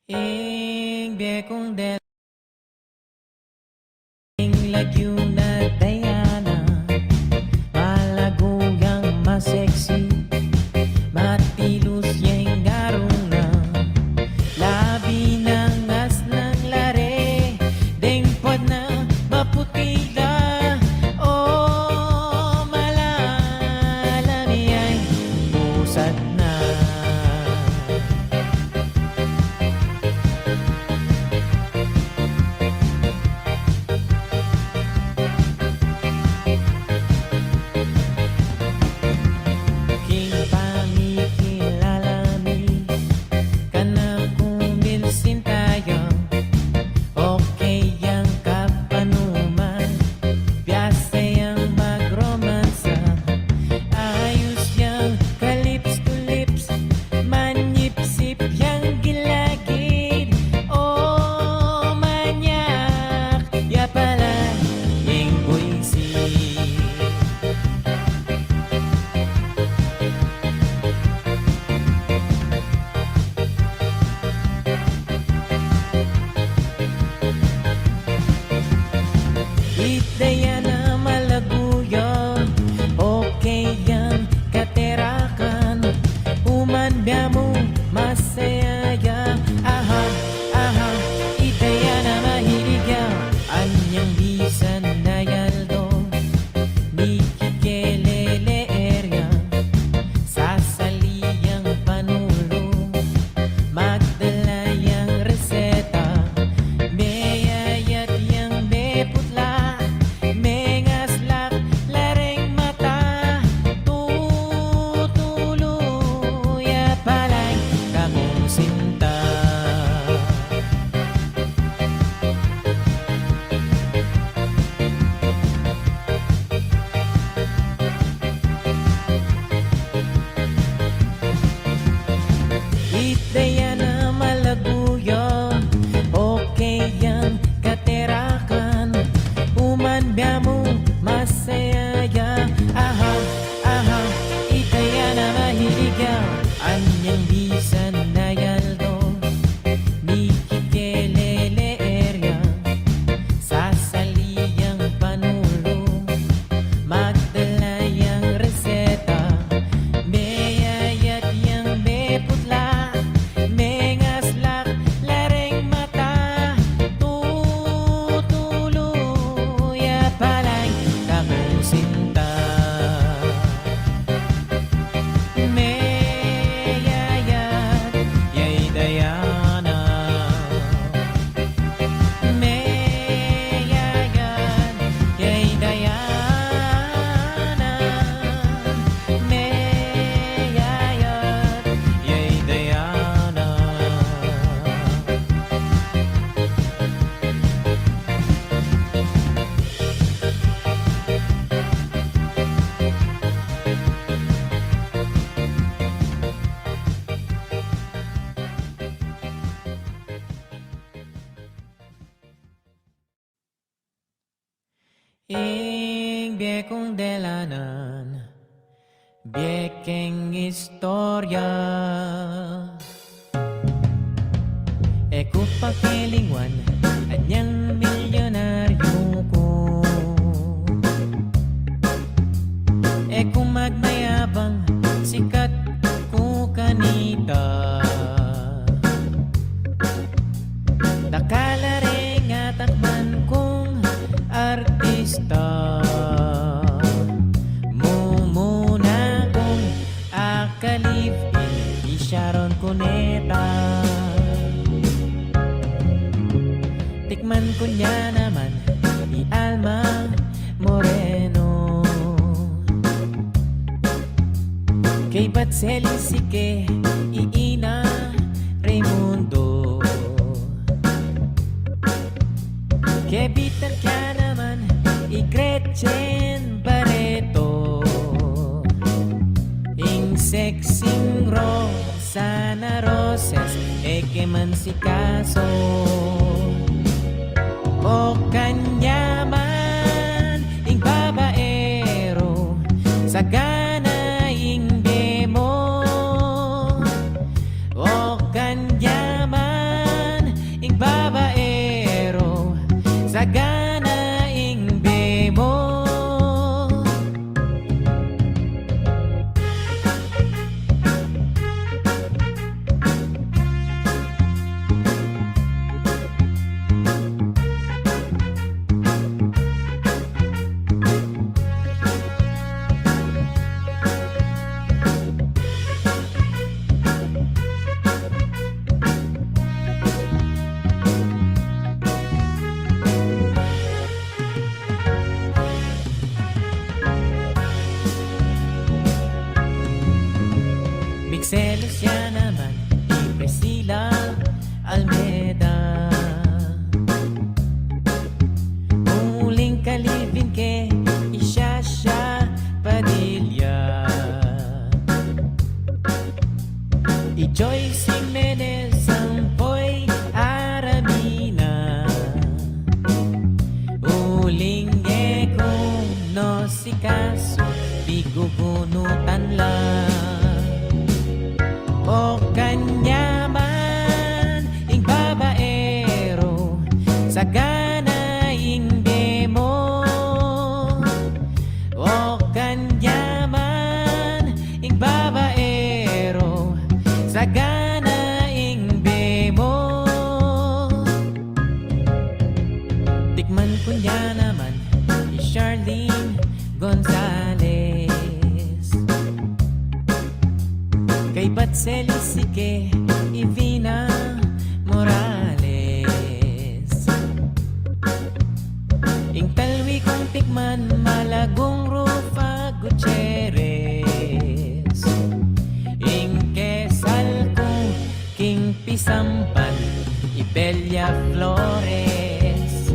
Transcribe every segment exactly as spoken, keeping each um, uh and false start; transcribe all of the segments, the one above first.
Ing bie kung del-, ing lagyu na Diana, malagu yang masexy, matilus yang arung na, labi nang asnang lare, deng puwad na maputi la, o malalam yang pusat na. King pamikilala mi, kanakung bilsinta ya, okay yang kapanuman, biasa yang magromansa, ayus yang ka-lips to lips, manyipsip yang gilagid, o manyak, ya pala ing buisit. I Diana malagu ya, okay yang katerakan, uman bia mu masaya ya. Aha, aha, i Diana mahilig ya, anyang bisan na yaldo, mikikelele ya, sasali yang panulu, magdala yang reseta, meyayat yang meputla, mengaslak la reng mata, tutulu ya pala ing kakung sinta. I Diana malagu ya, okay yang katerakan, uman bia mu masaya ya. Aha, aha, i Diana mahilig ya, anyang bisan na yaldo, mikikelele ya, sasali yang panulu, magdala yang reseta, meyayat yang meputla, mengaslak la reng mata, tutulu ya pala ing kakung sinta. Meyayat ya i Diana. Meyayat ya i Diana. Meyayat ya i Diana. Ing bie kung delanan, bie keng istorya. E ku pakilinguan anyang milyonaryu ku. E ku magmayabang, sikat ku kanita. Dakal a reng atakman kung artista, mumuna kung aka-live-in i Sharon Cuneta. Tikman ku na naman i Alma Moreno. Kaybat selisique i Ina Raymundo. Kebitan ke naman i Gretchen Barreto. Ing sexing Roxana Roses, e ke man sikaso. O kanyaman ing babaero, sagana ing bie mu. O kanyaman Selos ya naman i Priscilla Almeda. Uling kalibin ke i Shasha Padilla, i Joyce Jimenez ampo i Aramina. Uling e ku no sikasu, pigugunutan la. O kanyaman ing babaero, sagana ing bie mu. O kanyaman ing babaero, sagana ing bie mu. Tikman ku ya naman i Charlene Gonzalez, kaybat selis ike i Vina Morales. Ing talwi kung tikman, malagung Rufa Gutierrez. Ing kesal ku king pisampan, i Belia Flores.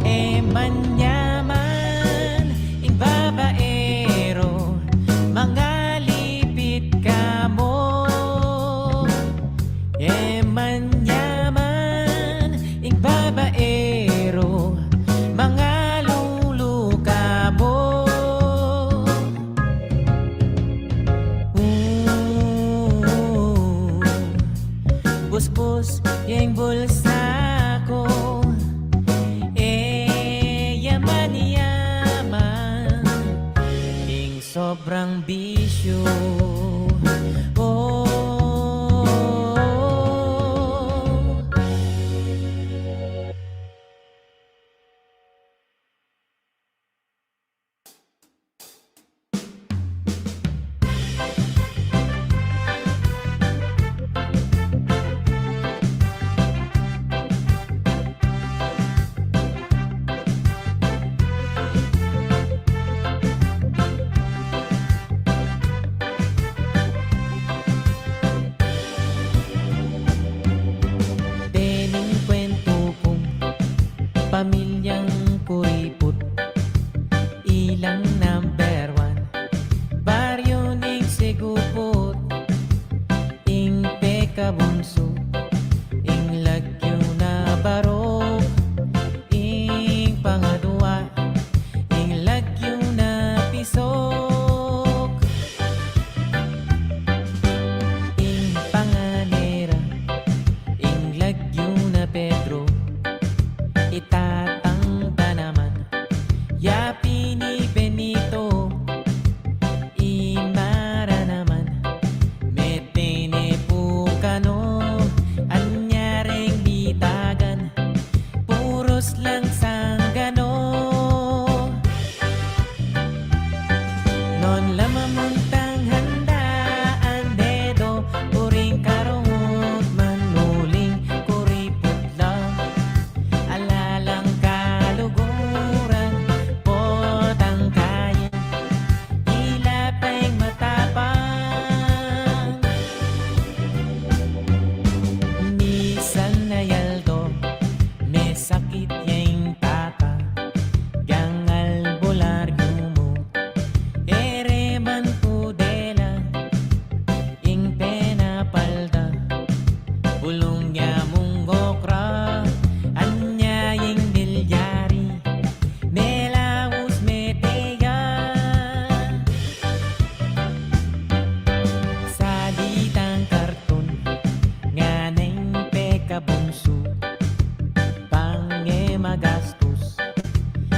E man yaman ing babaero, mangalipit ka mu. E man yaman ing babaero, mangalulu ka mu. Ooh, busbus ya ing bulsa ku. E ya man yaman ing sobrang bisyu. Oh. Dening kuwentu kung pamilyang kuriput, ilang number one, baryu ning Siguput. Ing pekabunsu, ing lagyu na Barok. Ing pangadua, ing lagyu na Pisok. Ing panganera, ing lagyu na Pedro. I tatang da naman, ya pin i Benito. I mara naman, mete ne pu kanu, anya reng bitagan, purus lang sangganu. Non la mamuntang handaan, dedo, uring karungut man, uling kuriput la. Ala lang kaluguran, potang kayin, ila peng matapang. Misan a aldo, mesakit ya ing tata, yang albularyo mu, e re man pu dela. Ing penapalda, bulung ya mung okra, anya ing milyari, melaus mete ya. Salitang karton, ngana ing pekabunsu, bang e magastus.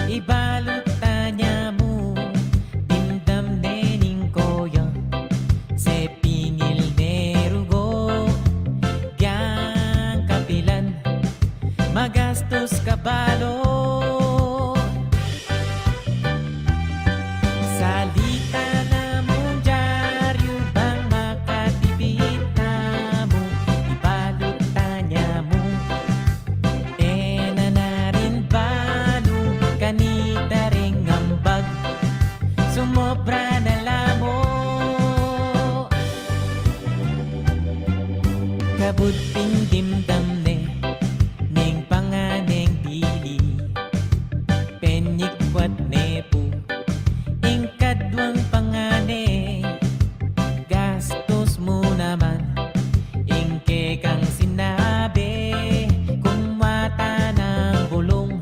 Ibalut tanya mu, dimdam ne ning koya, sepingil ne rugo, yang kapilan, magastus ka balu. Salita na mung dyaryu, bang makatipid na mu, ibalut tanya mu. E na na rin balu, kanita ring ambag, sumobra na la mu. Sabud pin dimdam ne ning panganeng dili, penikwat ne pu ing kadwang pangane. Gastus mu naman ing kekang sinabi, kung mata nang bulung,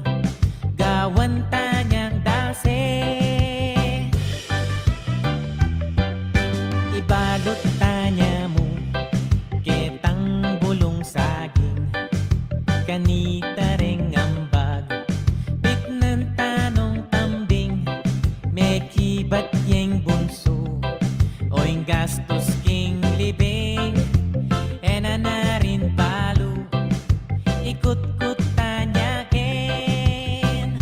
gawan ta nyang dase. Ibalut ta ne mu ketang bulung saging, kanita reng ambag, bitnan ta nung tambing, mekibat yeng bungsu, o ing gastus king libing, e na na rin balu, ikutkut ta ne ken.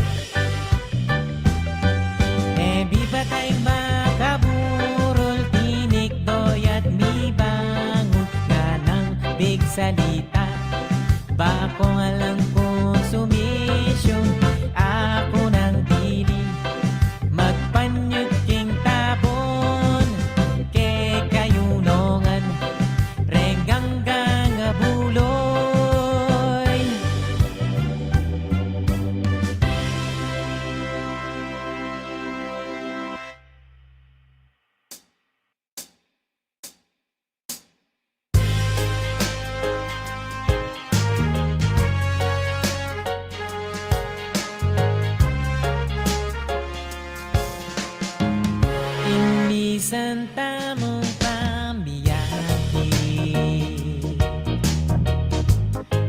E bibat a ing makaburul, tinikdo ya't mibangun, nganang bigsalita, bakung alang konsumisyun, aku nang dili magpanyut king tabun, kekayu nongan reng ganggang a buloy. Ing misan tamung pamiyaki,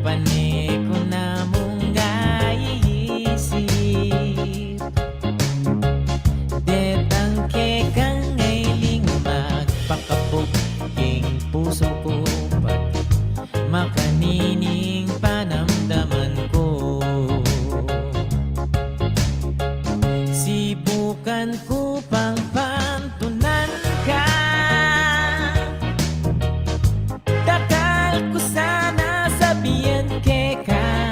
pane ku na mung aiisip, detang kekang e lingu magpakabug king pusu ku, pat makanini ing panamdaman ku. Sibukan ku pang pantunan ka, dakal ku sana sabian keka.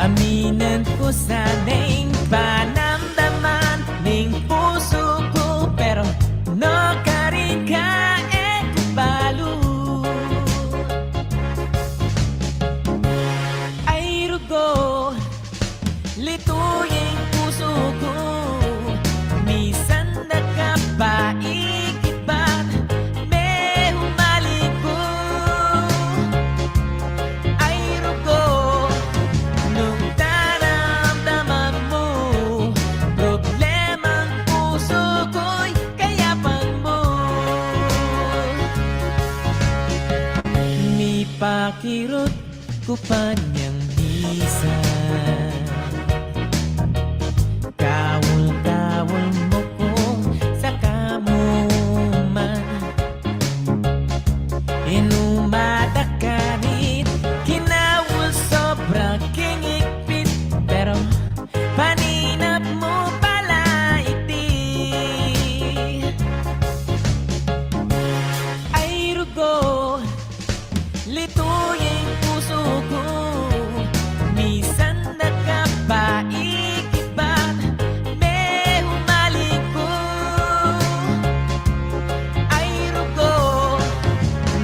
Aminan ku sana ing panamdaman ning pusu ku, pero nukarin ka e ku balu. Ay rugo, litu ya ing pusu ku, misan da ka pa ikibat, mehumaling ku. Ay rugo, nung daramdaman mu, problemang pusu ku'y kayapan mu. Mipakirut ku pa nyang misan, kaul-kaul mu kung saka mu man. Inumada ka rin, kinaul sobra king igpit, pero paninap mu pala iti. Ay rugo, litu ya ing pusu ku, misan da ka pa ikibat, mehumaling ku. Ay rugo,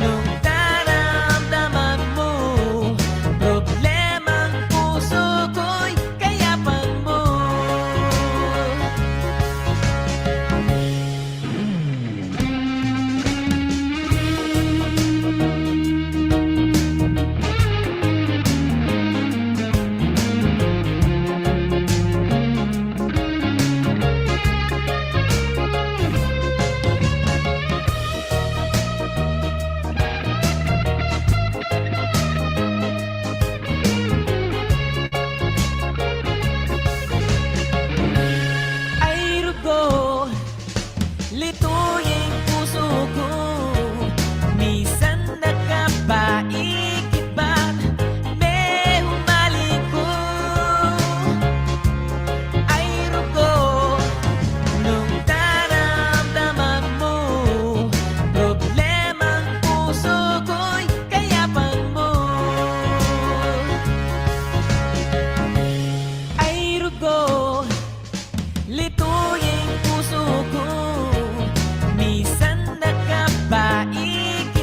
nung daramdaman mu, problemang pusu ku'y kayapan mu. Ay rugo, litu ya ing pusu ku, misan da ka pa ikibat, mehumaling ku. Ay rugo, nung daramdaman mu, problemang pusu ku'y kayapan mu. Ay rugo, litu ya ing pusu ku, misan da ka pa ikibat,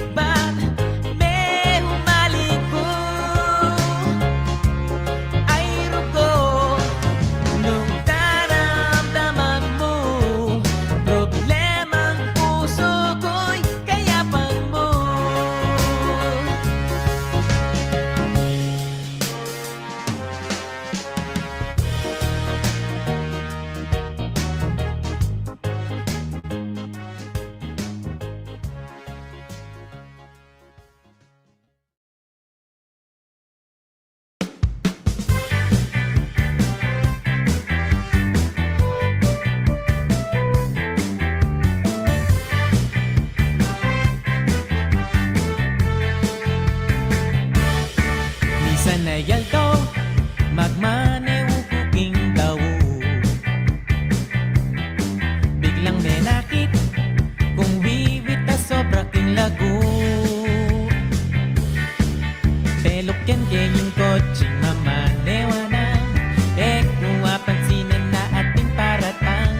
Tagu. Peluk yan keng kotseng mamanewa na. E ku apansinan na ating paratang.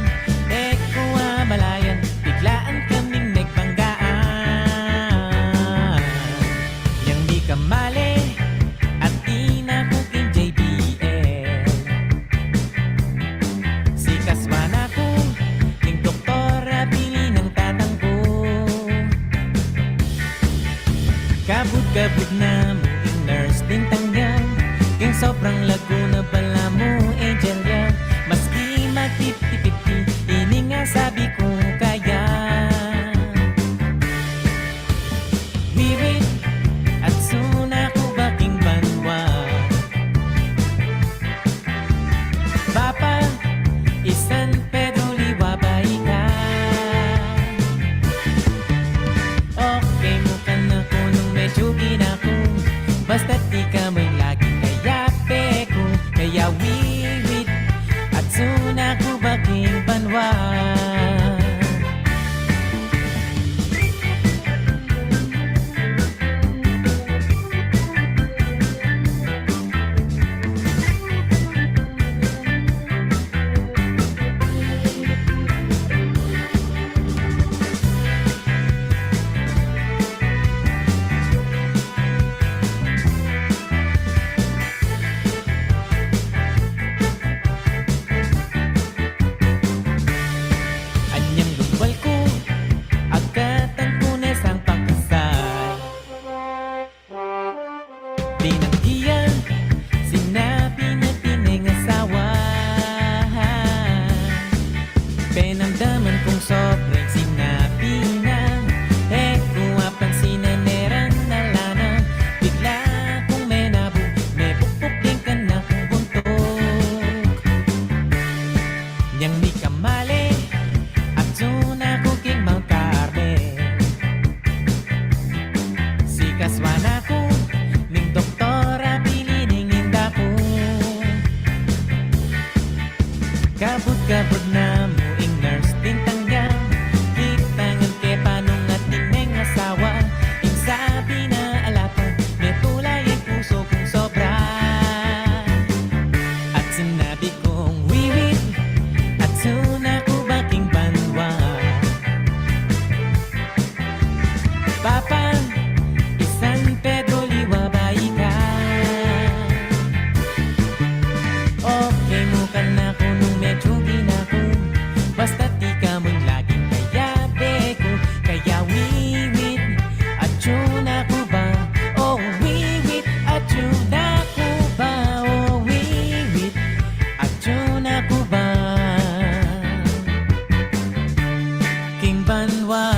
E ku amalayan, biglaan kaming megbanggaan. Yang di kamale, atin na ku king J B L. Sikasuan na ku ning doktor a pili nang tatang ku. Kabud-kabud na mu ing nurse bintang ya, king sobrang lagu na balamu angel ya. Maski magfifty fifty, ini nga sabi ku kaya. Wiwit, atsu na ku ba king banwa? Papa, i San Pedro Liwa ba ika? Okay mu ka na ku nung medyu ginaku, basta't ika mu ing laging kayabe ku. Kaya wiwit, atsu na ku ba king banwa? Anyang lumbal ku, agkatan ku ne sang pakasal. Tinanggi ya, sinabi na atin neng asawa. Penamdaman kung sobra ing sinabi na, e ku apansinan, e ran ala na. Bigla kung menabu, mebukbuk deng kanakung buntuk. Nyang mikamale, atsu na ku king Mount Carmel. Sikasuan na ku ning doktor a pili ning inda ku. Kabud-kabud na mu ing nurse bintang ya. Kita ngan ke pa nung atin neng asawa, ing sabi na ala pa, metula ya ing pusu kung sobra. At sinabi kung wiwit, atsu na ku ba king banwa? Papa, i San Pedro Liwa ba ika? Okay mu ka na ku nung medyu ginaku, basta't ika mu ing laging kayabe ku. Kaya wiwit, atsu na ku ba? O wiwit, atsu na ku ba? O wiwit, atsu na ku ba king banwa?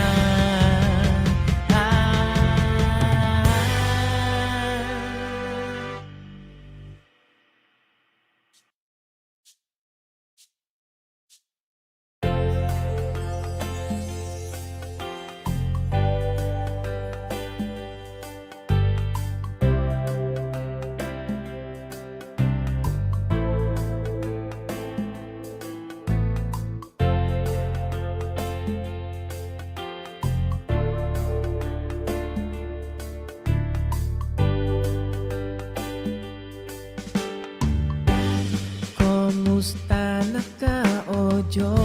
Kumusta na ka, o Jo?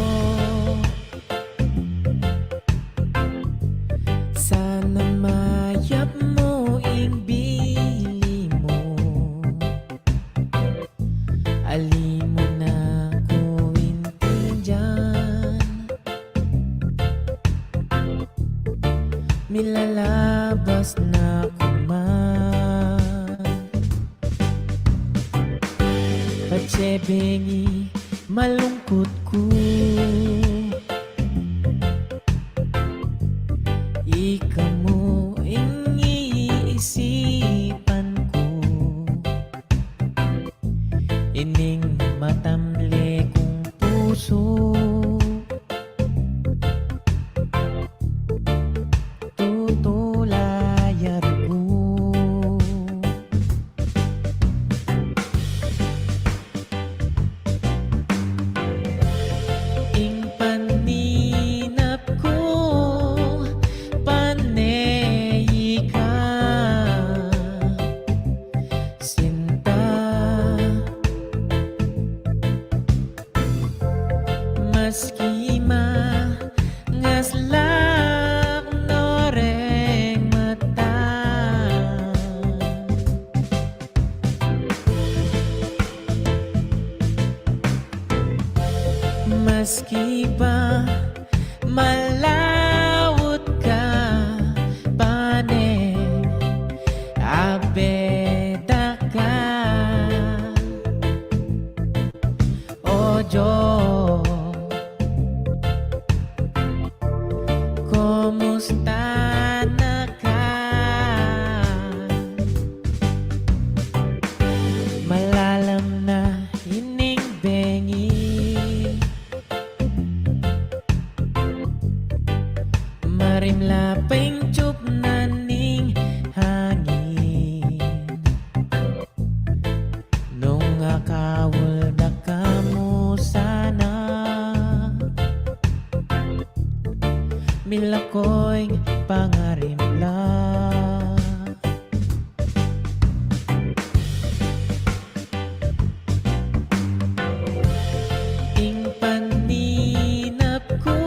Sana mayap mu ing bili mu. Ali mu na ku intindian, milalabas na ku man. Patse bengi malungkut ku, ika mu ing iisipan ku. Ining matamle kung pusu, tutula ya rugu. Ing malaut ka, pane, abe da ka. O Jo, kumusta na ka? Malalam na ining bengi. Marimla pa ing tiyupnan ning hangin. Nung akaul da ka mu sana, mila ku ing pangarimla. Ing paninap ku,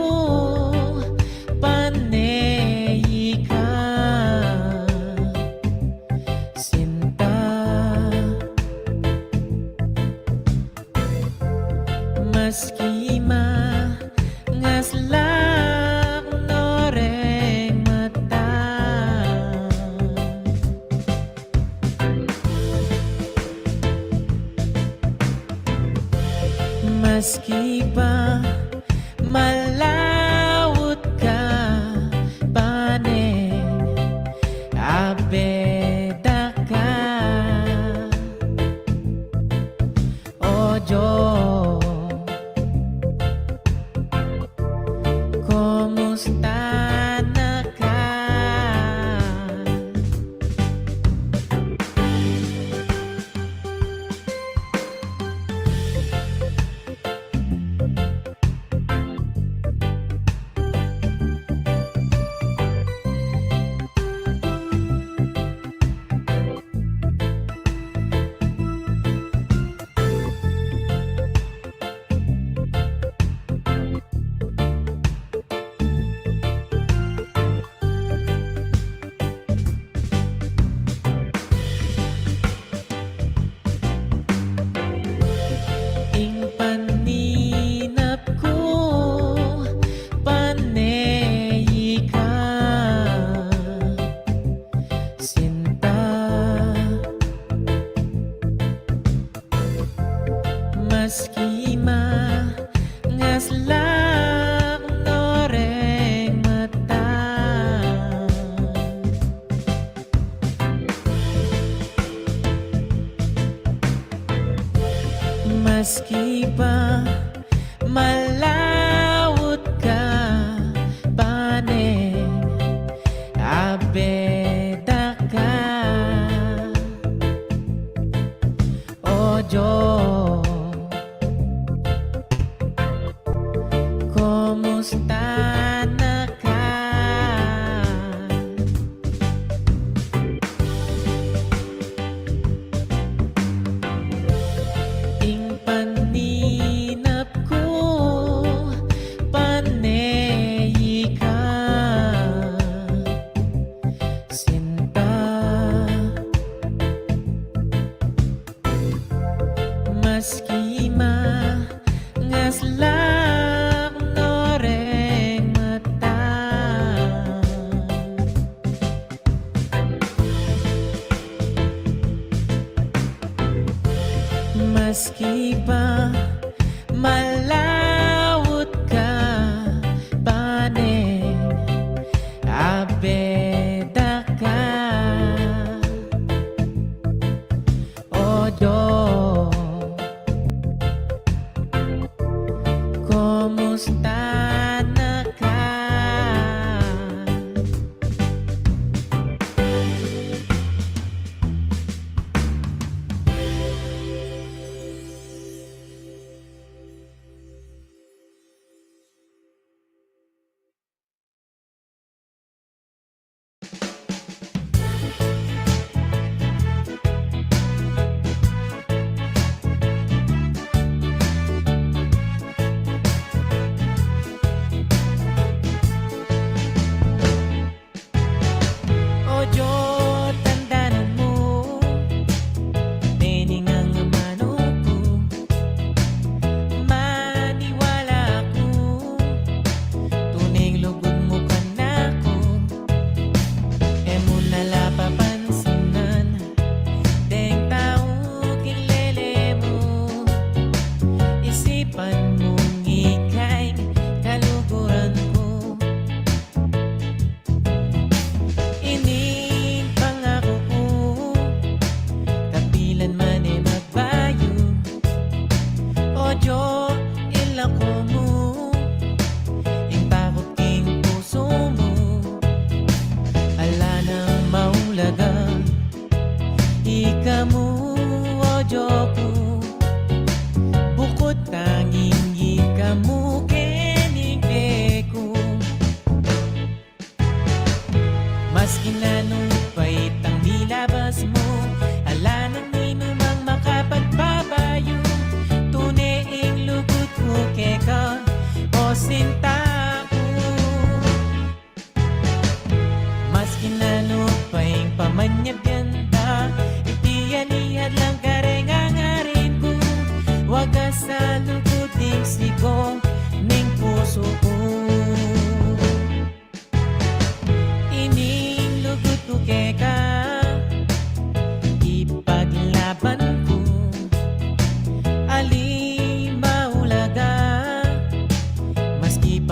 pane, ika, sinta. Maski mangaslak no reng mata, maski pa malaut ka, pane, abe da ka. O Jo, kumusta na ka? Ing paninap ku, pane, ika, sinta. Maski mangaslak no reng mata, maski pa malaut ka, pane, abe da ka. O Jo, kumusta na ka? Ing paninap ku, pane, ika, sinta. Maski mangaslak no reng mata, maski pa malaut ka, pane, abe da ka. O Jo, kumusta na ka?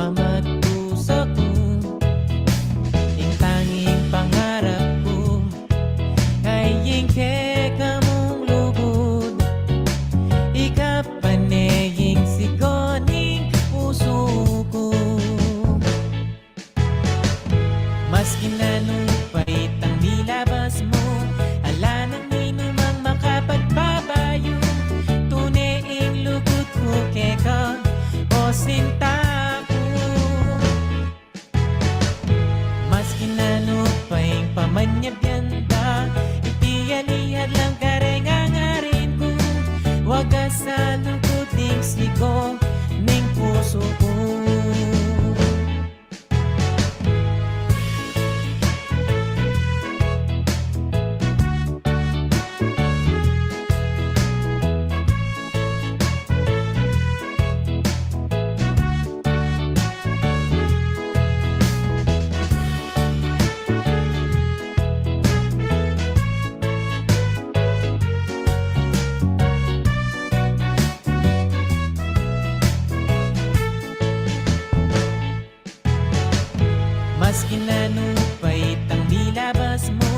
pamagdusa ku, ing tanging pangarap ku, ay ing kekamung lugud. Ika pane ing sigo ning pusu ku. Maski nanu pa itang milabas mu, ala nang ninumang makapagpabayu. Tune ing lugud ku keka, o sinta ku. Maski nanu pa ing pamanyabyan da, iti aliwa lang kareng angarin ku. Wagas a lugud ing sigo ning pusu ku. Maski nanu pa itang milabas mu,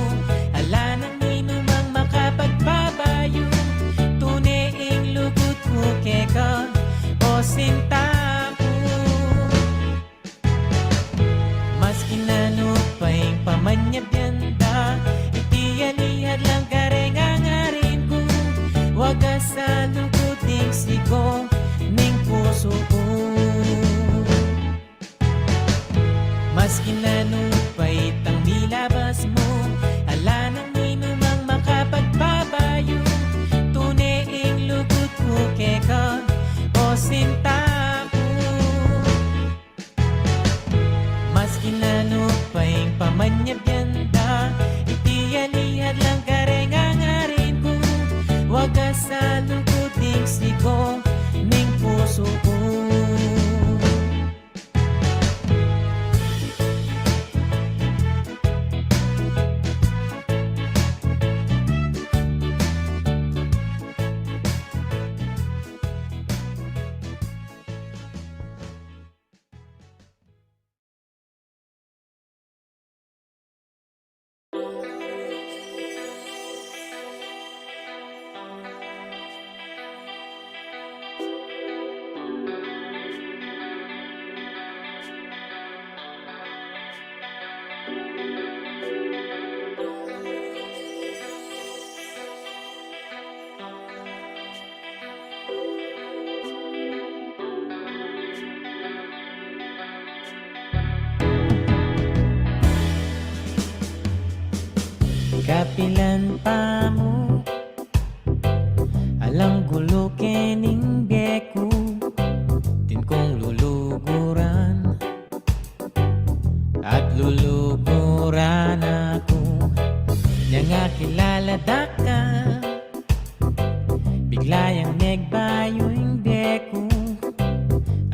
ala nang ninumang makapagpabayu. Tune ing lugud ku keka, o sinta ku. Maski nanu pa ing pamanyabyan da, iti aliwa lang kareng angarin ku. Wagas a lugud ing sigo ning pusu ku. Maski nanu pa itang milabas mu, ala nang ninumang makapagpabayu. Tune ing lugud ku keka, o sinta ku. Maski nanu pa ing pamanyabyan da, iti aliwa lang kareng angarin ku. Wagas a lugud ing sigo ning pusu ku. Kapilan pa mu, alang gulu kening bie ku, atin kung luluguran at luluguran aku. Nyang akilala da ka, bigla yang megbayu ing bie ku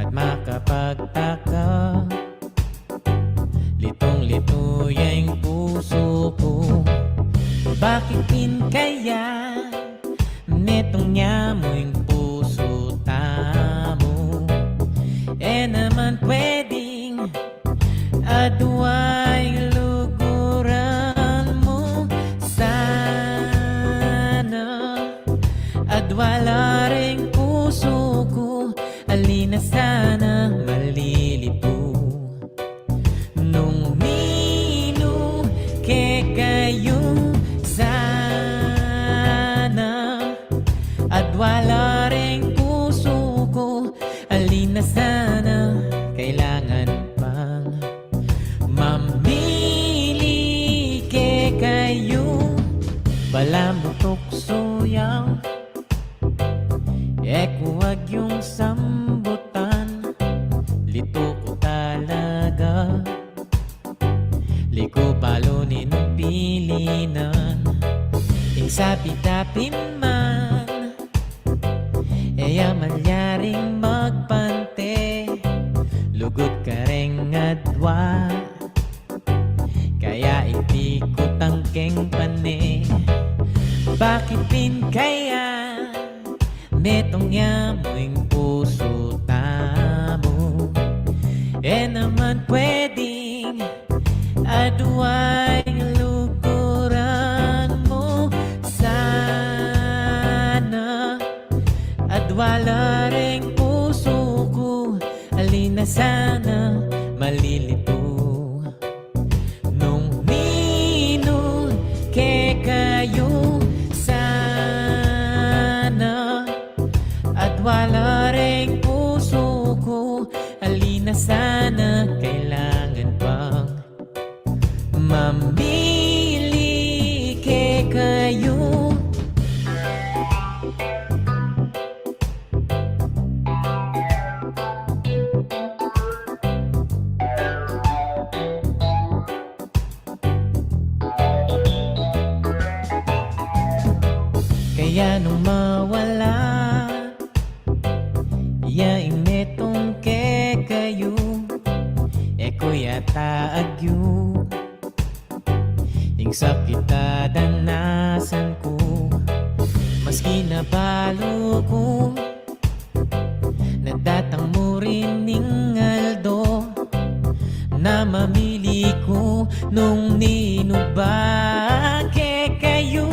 at makapagtaka. Litung-litu ya ing pusu ku. Bakit pin kaya metung ya mu ing pusu tamu? E naman pwedeng adwa ing luguran mu sana. Adwa la reng pusu ku, ali na sana malilitu. Nung minu kekayu sana, adwa la reng pusu ku, ali na sana kailangan pang mamili kekayu. Balamu tuksu ya, e ku agyung sambutan, litu ku talaga. Liku balu ninung pilinan, ing sabi da pin man, e ya malyaring magpante, lugud kareng adwa. Kaya iti ku tangkeng pane, bakit pin kaya metung ya mu ing pusu tamu? E naman pwedeng adwa ing lukuran mu sana, adwa la reng pusu ku, ali na sana malilitu. Nung ninung kekayu sana, adwa la reng pusu ku, ali na sana kailangan pang mamili kekayu. Kaya nung mawala ya ing metung kekayu, e ku yata agyu ing sakit a danasan ku, maski na balu ku na datang mu rin ing aldo na mamili ku nung ninu ba kekayu.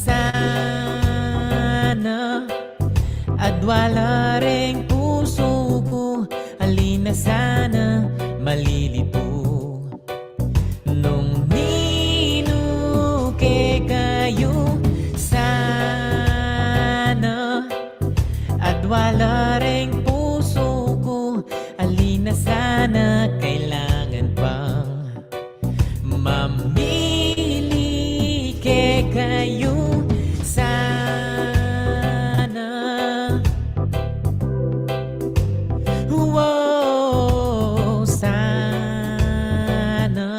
Sana adwa la reng pusu ku, ali na sana malilitu. Nung ninu kekayu sana, adwa la reng pusu ku, ali na sana kailangan pang mamili kekayu sana. Wow, sana.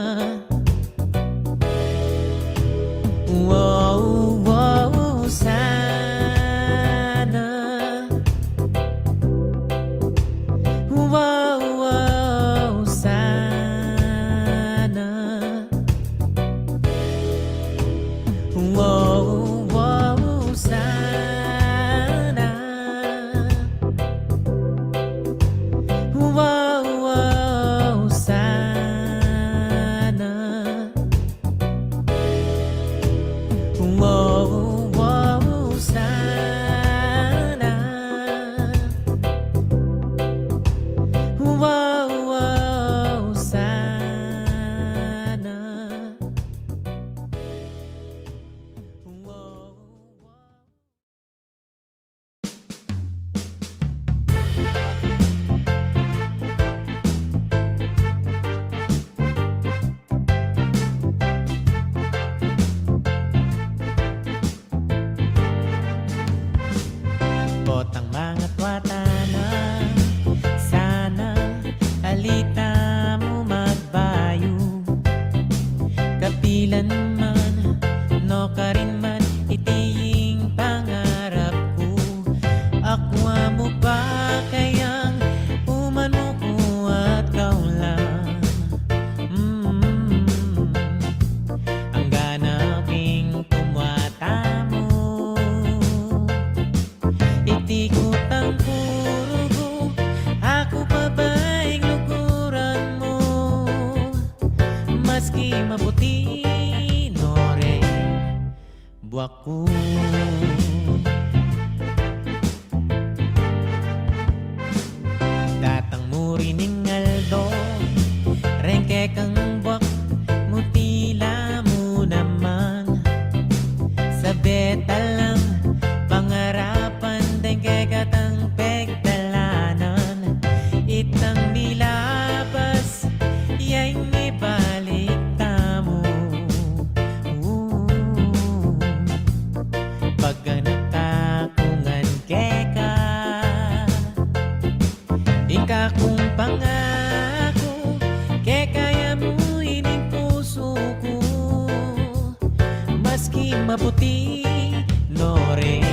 Wow, wow, sana. Wow, wow, sana. Wow, wow, sana. Wow, wow, sana. Wow, wow, sana. Wow, wow, sana. Wow, wow. Potang mangatwa tana, sana ali tamu magbayu. Kapilan man, nukarin man, iti ing pangarap ku. Akwa mu pa kayang umanu ku at kaulan? Mm. Angga na king tumwa tamu. Iti kutang ku rugu, aku pa ba ing lukuran mu? Maski maputi no reng buak ku. Datang mu rin ing aldo, reng kekang buak, mutila mu naman. Sabeta lang pangarapan, deng kekatang pegdalanan. Itang milabas, ya ing ibalik tamu. Pagkanakta ku ngan keka, ing kakung pangaku, keka ya mu ining pusu ku, maski maputi no reng.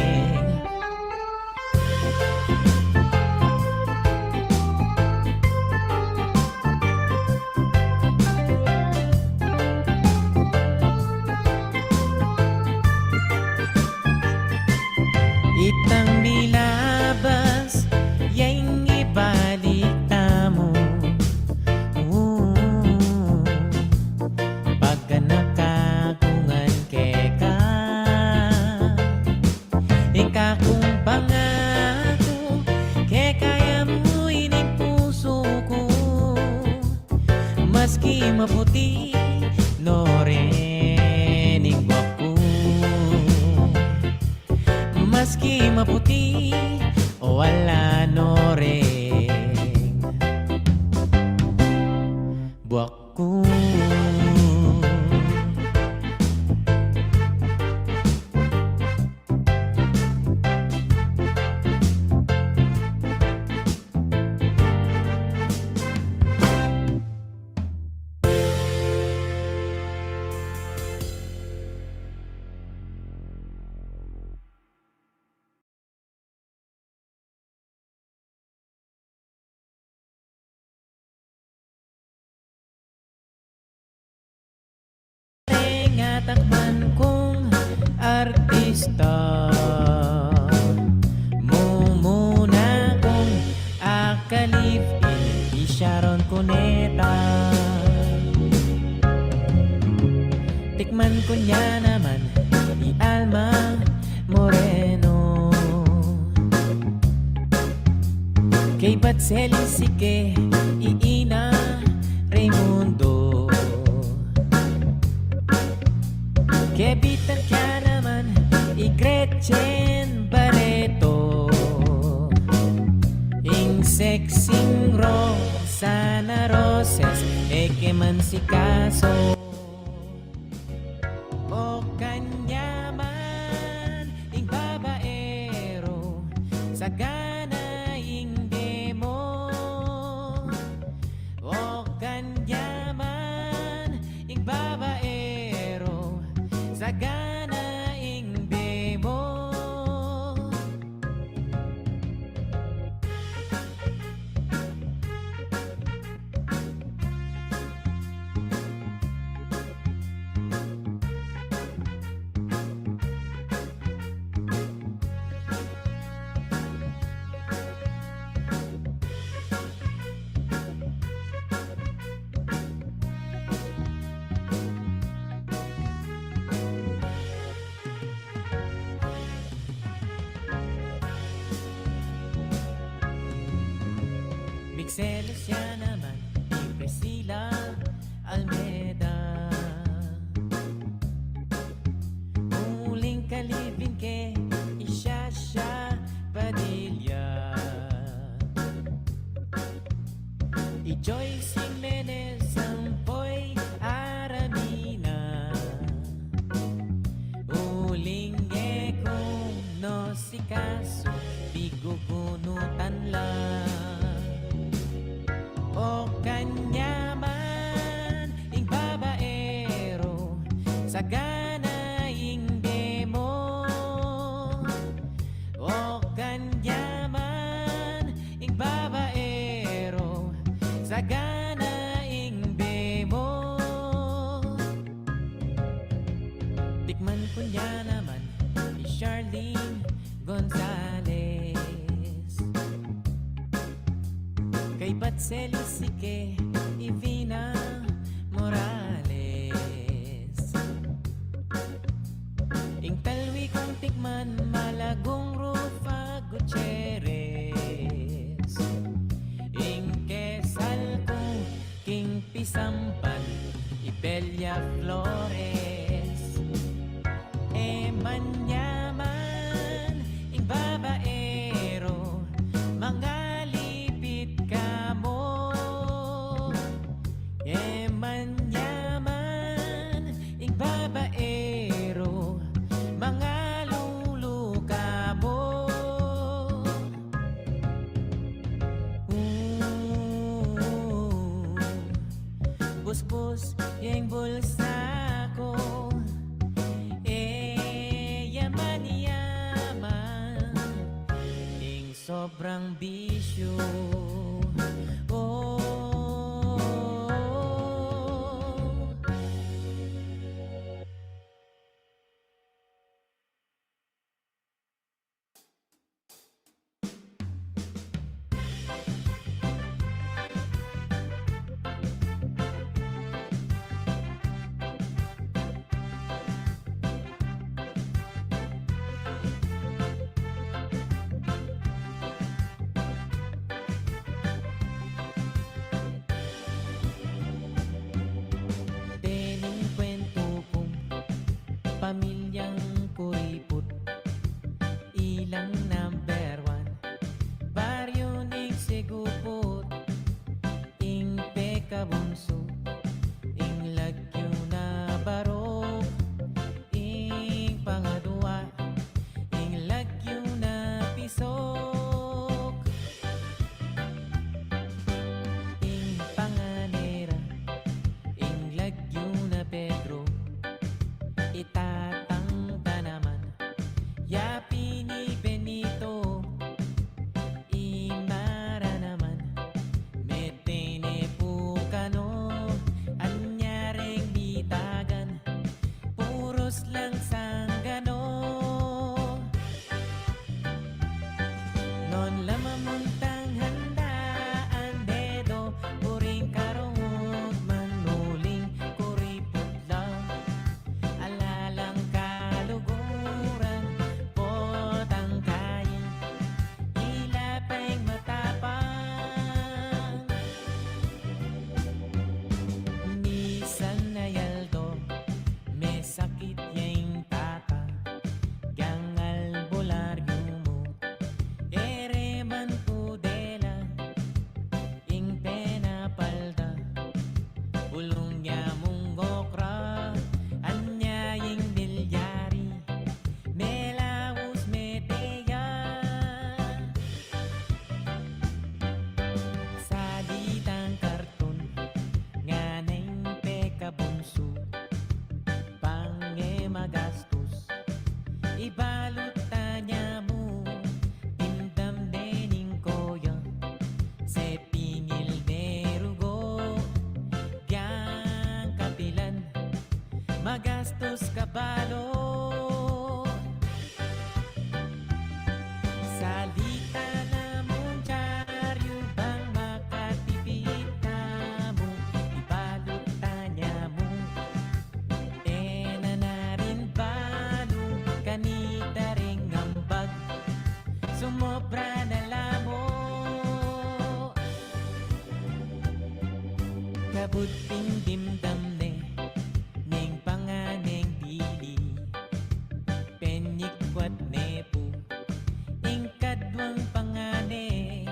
Itang milabas, ya ing ibalik ta Maski maputi no rin ing buak ku, maski maputi o ala no rin buak ku. Ring atakpan kung artista, mumuna kung akalive-in i Sharon Cuneta. Tikman ku na naman i Alma Moreno. Kaybat seli sike i Ina Raymundo. Kebitan ke naman i Gretchen Barreto. Ing sexing Rosana Roses, e ke man sikaso. O kanyaman ing babaero, sagana ing demo. O kanyaman ing babaero, sagana ing demo. Migselos ya naman i Priscilla Almeda. Uling kalive-in ke i Shasha Padilla. I Joyce Jimenez ampo i Aramina. Uling e ku no sikaso, pigugunutan la. O kanyaman ing babaero, sagana ing demo. O kanyaman ing babaero, sagana ing demo. Tikman ku na naman i Charlene Gonzalez. Kaybat seli sike i Vina Morales. Ing talwi kung tikman, Malagung Rufa Gutierrez. Ing kesal ku king pisampan, i Belia Flores. E manyaman ing babaero, mangalipit ka mu. E manyaman ing babaero, mangalulu ka mu. Ooh, busbus ya ing bulsa ku, e ya manyaman ing sobrang bisyu. Oh. Pamilyang kuriput, ilang number one. Baryu ning siguput, ing pekabunsu, ing lagyu na baruk, ing pangadua, ing lagyu na pisuk, ing panganera, ing lagyu na Pedro, itatang da naman, ya pin i Benito, imara naman, mete ne pu kanu, anya reng bitagan, purus lang sangganu. Non la mamuntang handaan dedo, uring karungug man uling kuriput la. Alalang kaluguran, potang kayi, ila peng matapang. Misan ay aldo, mesakit ya ing tata, yang albularyo mu, e re man pu dela ing penapalda, bulung ya mung okra, anya ing milyari, melaus mete ya. Salitang karton, ngana ing pekabunsu, pang e magastus, ibalut tanya mu, dimdam de ning koya, sepingil de rugo, biang kapilan, magastus ka balu. Salita na mung dyaryu bang makatipid tamu, ibalut tanya mu, e na na rin balu, kanita ring ambag, sumobra na la mu. Kabud pin dimdam ne ning panganeng dili, penikwat ne pu ing kaduang pangane.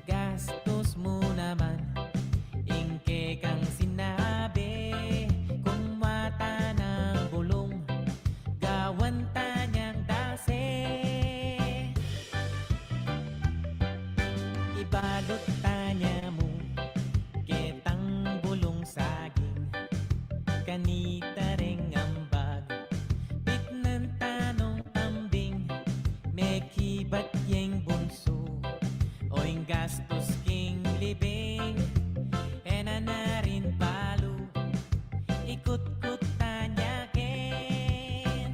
Gastus mu naman ing kekang sinabi, kung mata nang bulung, gawan tanyang dase. Ibalut tanya mu ketang bulung saging, kanita reng ambag, pitnan tanung kambing, mekibat yeng bunsu, o ing gastus king libing, e na na rin balu, ikutkut tanya ken.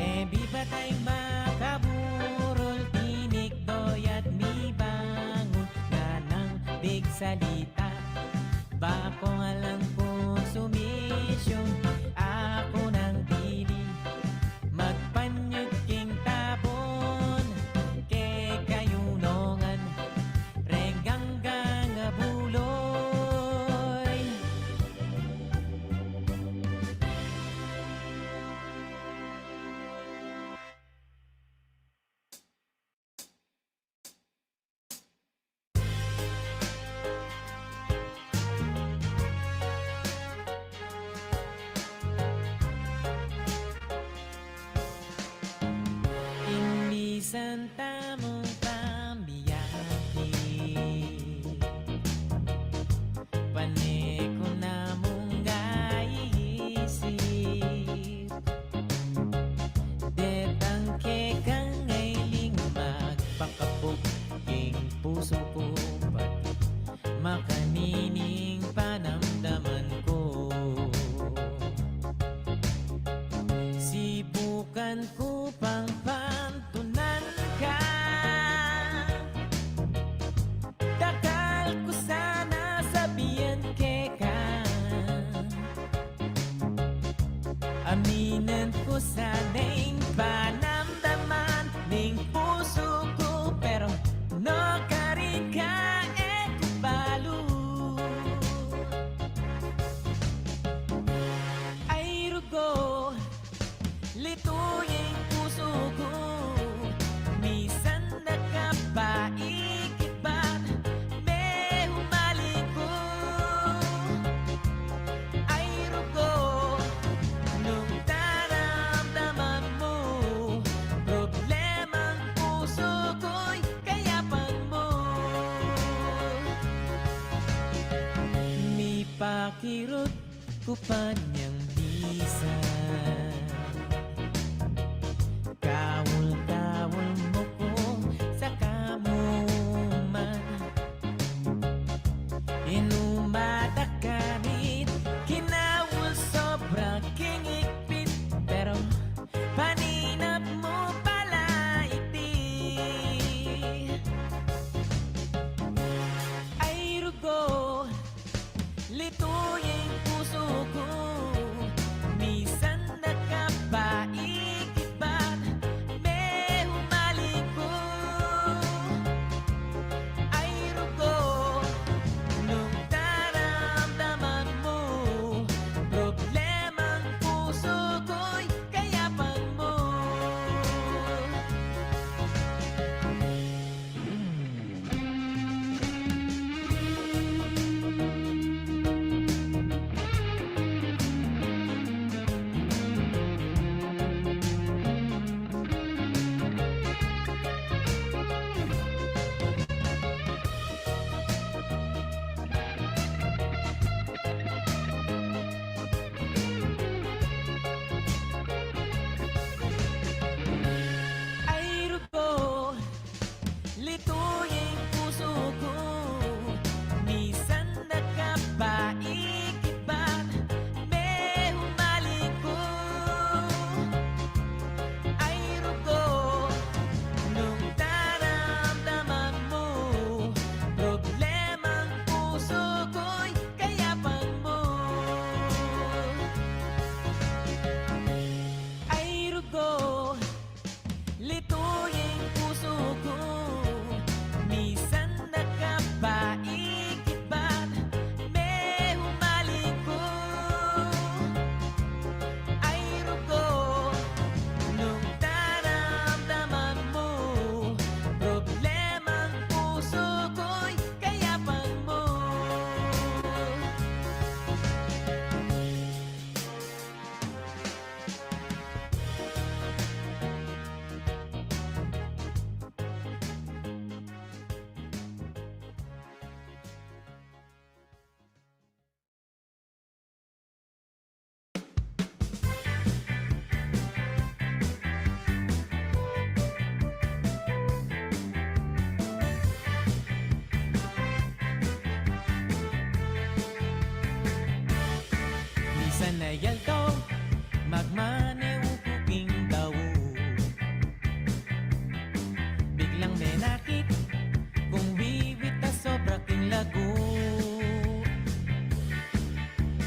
E bibat ing makaburul, tinikdo ya't mibangun, nganang bigsalita, bakung alang konsumisyun, aku nang dili magpanyut king tabun, kekayu nongan reng ganggang a buloy. Ing misan tamung pambiyahe, pane ku na mung aisip, detang kekang e ling magpakapuk king pusu ku, pati makanining panamdaman ku. Sibukan ku pang pantunan ka, dakal ku sana sabian keka. Aminan ku sana ing panamdaman ning pusu ku, pero nukarin ka e ku balu. Kirut ku pa neng bisa, kaul-kaul mu ku sa kamu man. Inumada ka rin, kinaul sobra king igpit, pero paninap mu pala iti. Ay rugo, litu ya ing pusu ku, misan da ka pa ikibat, me humaling ku. Ay rugo, nung daramdaman mu, problemang pusu ku'y kayapan mu. Ay rugo, litu ya ing pusu ku, misan da ka pa ikibat, me humaling ku. Ay rugo, nung daramdaman mu, problemang pusu ku'y kayapan mu. Ay rugo, litu ya ing pusu ku, misan da ka pa ikibat, me humaling ku. Ay rugo, nung daramdaman mu, problemang pusu ku'y kayapan mu. Misan a aldo, magmanehu ku king tau, biglang menakit kung wiwit a sobra king lagu.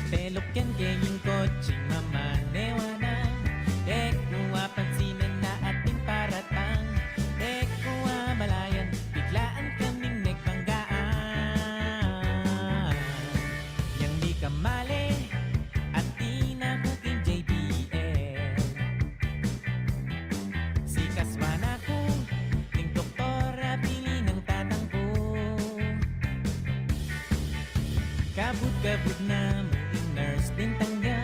Peluk yan keng kotseng mamanewa na, e ku apansinan na ating paratang. E ku amalayan, biglaan kaming megbanggaan. Yang di kamale, atin na ku king J B L. Sikas wa na ku ning doktor a bili nang tatang ku. Kabud-kabud na mu ing nurse, bintang ya,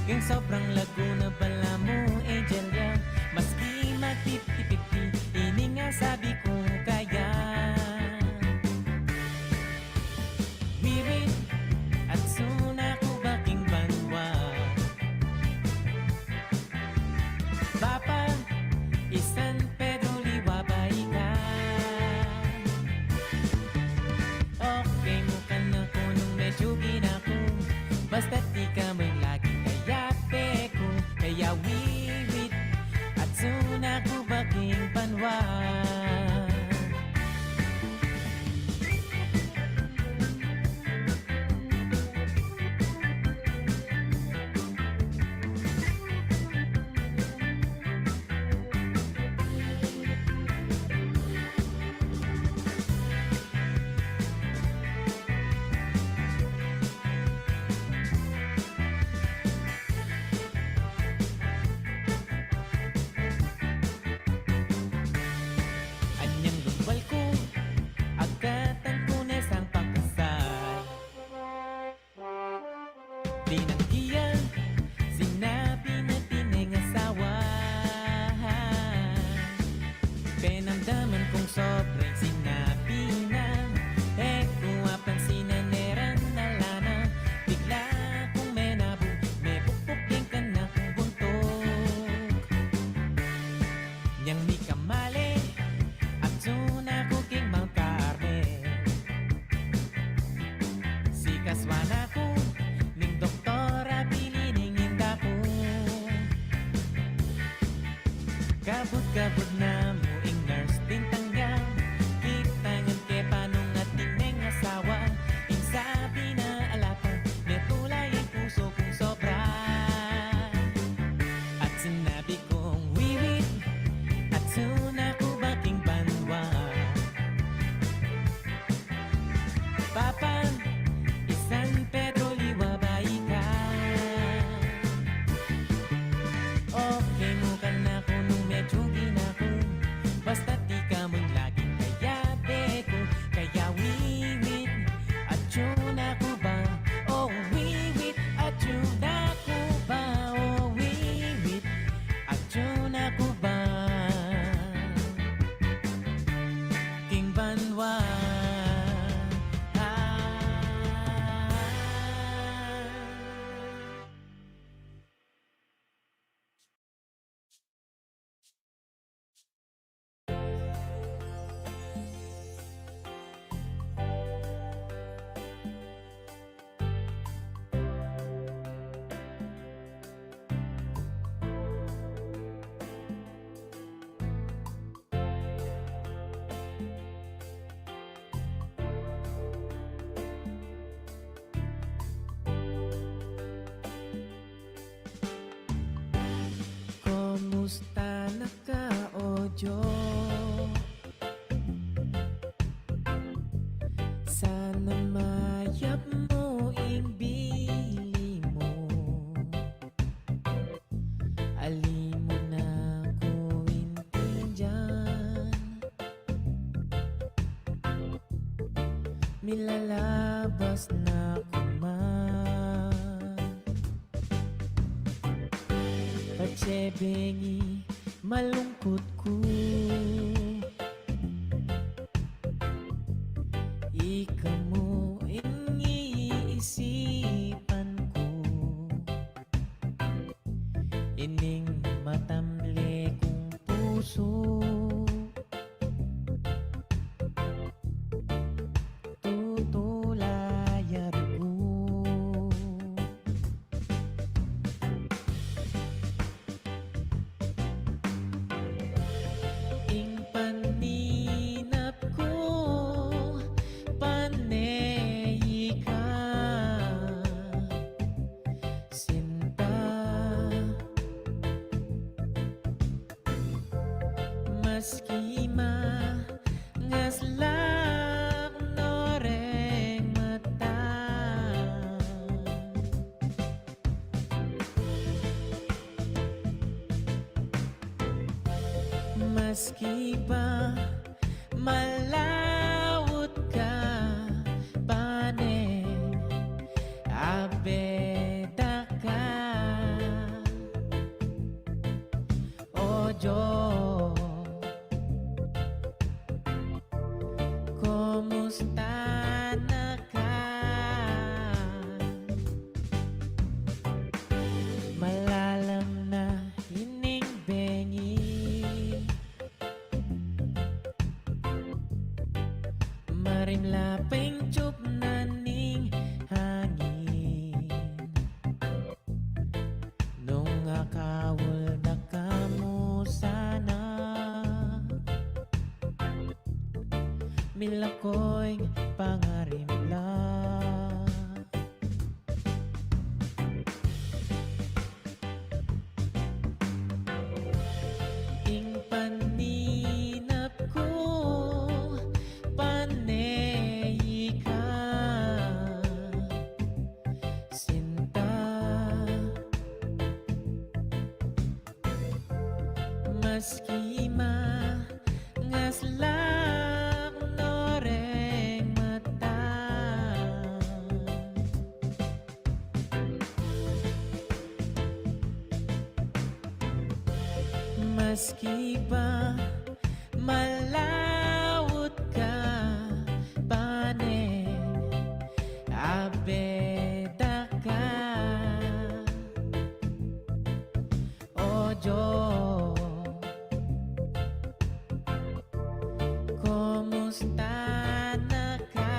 king sobrang lagu na balamu, angel ya. Maski magpipti-pipti, ini nga sabi ku kaya. Wiwit, atsu na ku ba king banwa? Papa, i San Pedro liwa ba ika? Okay mu ka na ku nung medyu gina ku, basta't ika mu ing laging kayabe ku. Kaya wiwit, atsu na ku ba king banwa? Anyang lumbal ku, agkatan ku ne sang pakasal. Tinanggi ya, sinabi na atin neng asawa. Penamdaman kung sobra ing sinabi na, e ku apansinan, e ra na, ala na. Bigla Kabud-kabud na mu ing nurse, bintang ya. Kita ngan ke pa nung atin neng asawa. Ing sabi na ala pa, metula ya ing pusu kung sobra. At sinabi kung wiwit, atsu na ku ba king banwa. Papa, i San Pedro liwa ba ika? Okay mu kanaku nung medyu ginaku. Basta di ka mu ing laging kayabe ku. Kaya wiwit, atsu na ku ba? O wiwit, atsu na ku ba? O wiwit, atsu na ku ba? King banwa. Kumusta na ka, Ojo? Sana mayap mu ing bili mu. Ali mu na ku intindian, milalabas na ku man. Patse bengi malungkut ku, ika mu ing iisipan ku. Ining matamle kung pusu, tutula ya rugu. Ing paninap ku, pane ika, sinta. Maski mangaslak no reng mata, maski pa malaut ka, pane, abeda ka. Ojo, kumusta na ka? Malalam na ining bengi. Marimla pa ing tiyup na ning hangin. Nung akaul da ka mu sana, milako ing pangarimla. Ing paninap ku, pane ika, sinta. Maski mangaslak no reng mata, maski pa malaut ka, pane, abeda ka. Ojo, kumusta na ka?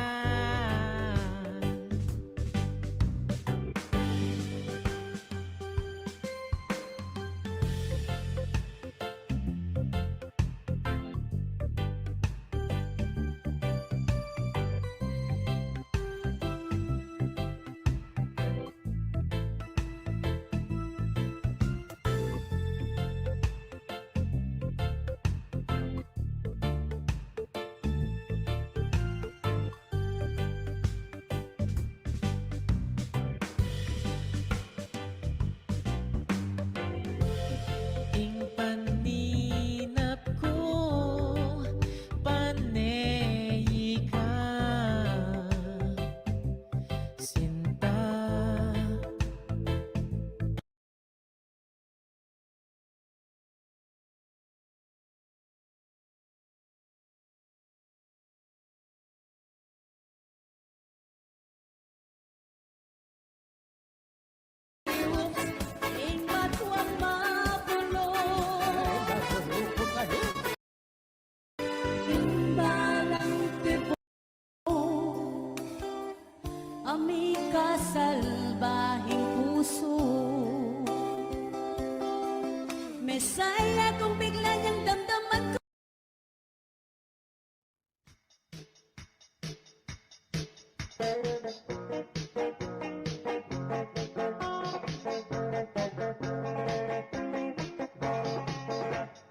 Salbahing pusu. Mesaya kung bigla niyang damdaman ko.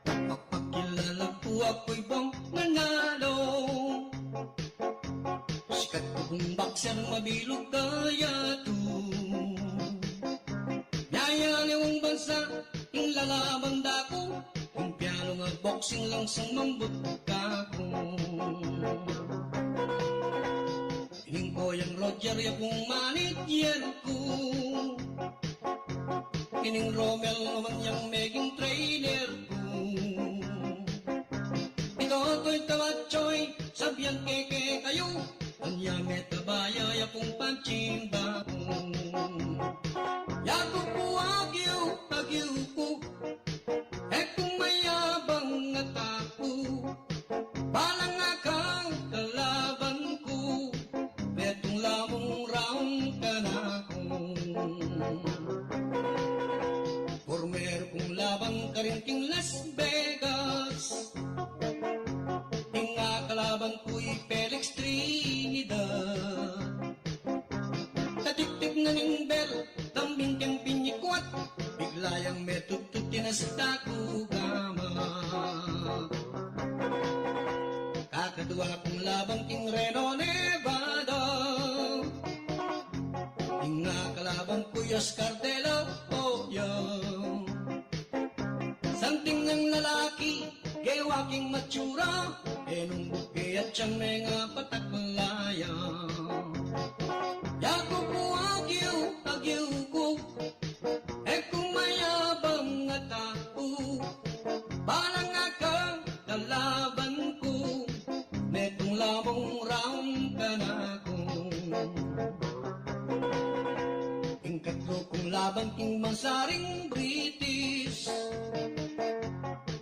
Magpakilala ku, aku i Bong Manalo. Sikat kung boxer, mabilug kaya tu. Miyayaliwang bansa ing lalaban da ku, ing piano nga boxing lang sang mambut kaku. Ining Koyang Roger ya pung manager ku. Ining Romel naman yang meging trainer ku. Ito, ito, ito, Atchoy, sabian ke kekayu, anya me tabaya ya pung panchimba ku. Ya ku pu agiu, agiu ku, e ku mayabang a tau. Balang akal kalaban ku, metung lamung round kanaku. Purmeru kung laban karin king Las Vegas, ing akalaban ku i Felix Trinidad. Tatiktik na ning bel, tambing keng pinyikuat, bigla yang metutut, tinasta ku gama. Kakadua kung laban king Reno, Nevada, ing akalaban ku i Oscar De La Hoya. Santing yang lalaki, gewa king matsura, e nung buke at siyang menga patak laya. Ya ku pu agiu, agiu ku, e ku mayabang a tau. Balang akal kalaban ku, metung lamung round kanaku. Ing katlu kung laban king bansa ring British,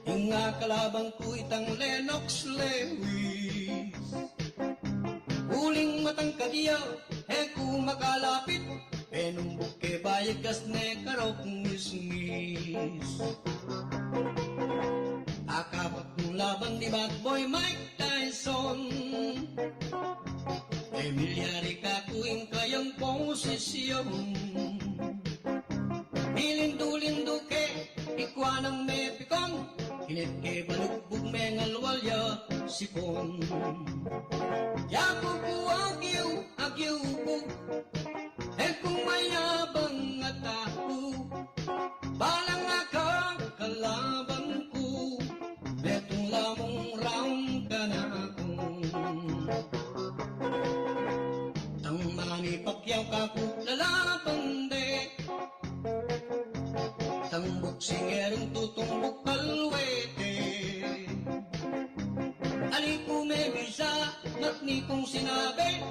ing akalaban ku itang Lennox Lewis. Uling matangkad ya, e ku makalapit, e nung buke bayagas ne karok ngisngis. Akapat kung laban i Bat Boy Mike Tyson. E milyari kaku ing kayang posisyon. Milindu-lindu ke, ikwa nang mepikon, kinet ke balugbug, mengalwal ya sipon. Ya ku pu agiu, agiu ku, e ku mayabang a tau. Balang akal kalaban ku, metung lamung round kanaku. Tang Manny Pacquiao kaku lalaban de, tang boksingerung tutumbuk palwete. Ali ku mebisa, mat ni kung sinabi,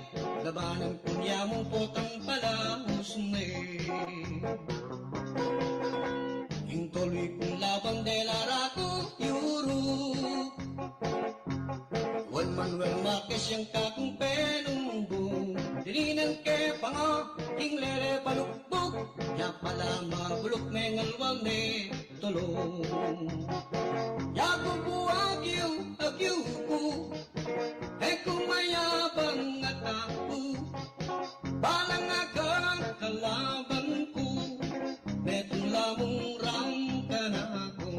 labanan ku nia mu potang palaus ne. Ing tolu kung laban de la raku Europe. Juan Manuel Marquez yang kakung penumbung. Dininan ke pa nga ing lele palugbug, ya pala mabuluk, mengalwal ne tulung. Ya ku pu agiu, agiu ku, e ku mayabang a tau. Balang akal kalaban ku, metung lamung round kanaku.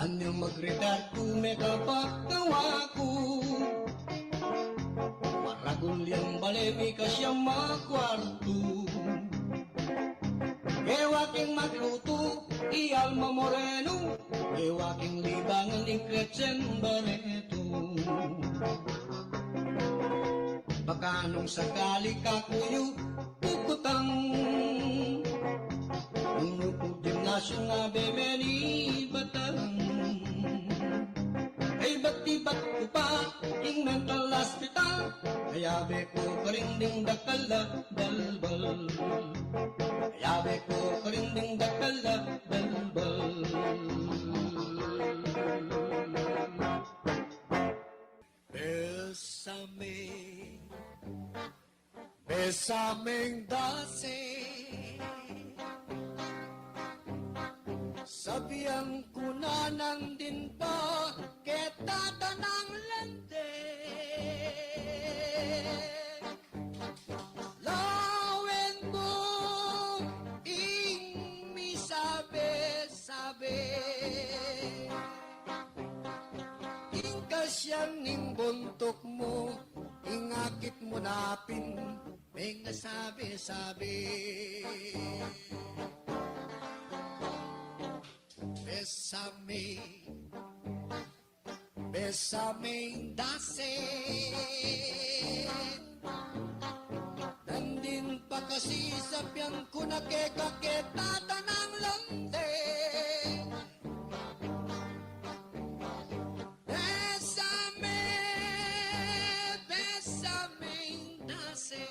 Anyang mag-retire ku, mekapagawa ku. Maragul yang bale, mika siyam a kuartu. Gewa king maglutu i Alma Moreno, gewa king libangan i Gretchen Barreto. Baka nung sakali kaku yu kukutang, nung nuku gimnasyu nga beme ni batang. Ay, ibat-ibat ku pa ing mental hospital. Ayabe ku karin ding dakal a balbal. Ayabe ku karin ding dakal a balbal. Bésame, Besameng dase, sabian ku na nandin pa keta tanang lande. Lawen mu ing misabe-sabe, ing kasian ning buntuk mu, ing akit mu na pin mengasabe-sabe. Besame, besameng dase, nandin pa kasi sabian ku na keka keta tanang lande. Besame, besameng dase,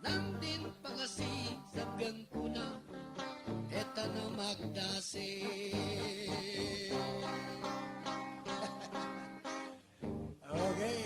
nandin pa kasi sabian ku na keta na magdase. Okay.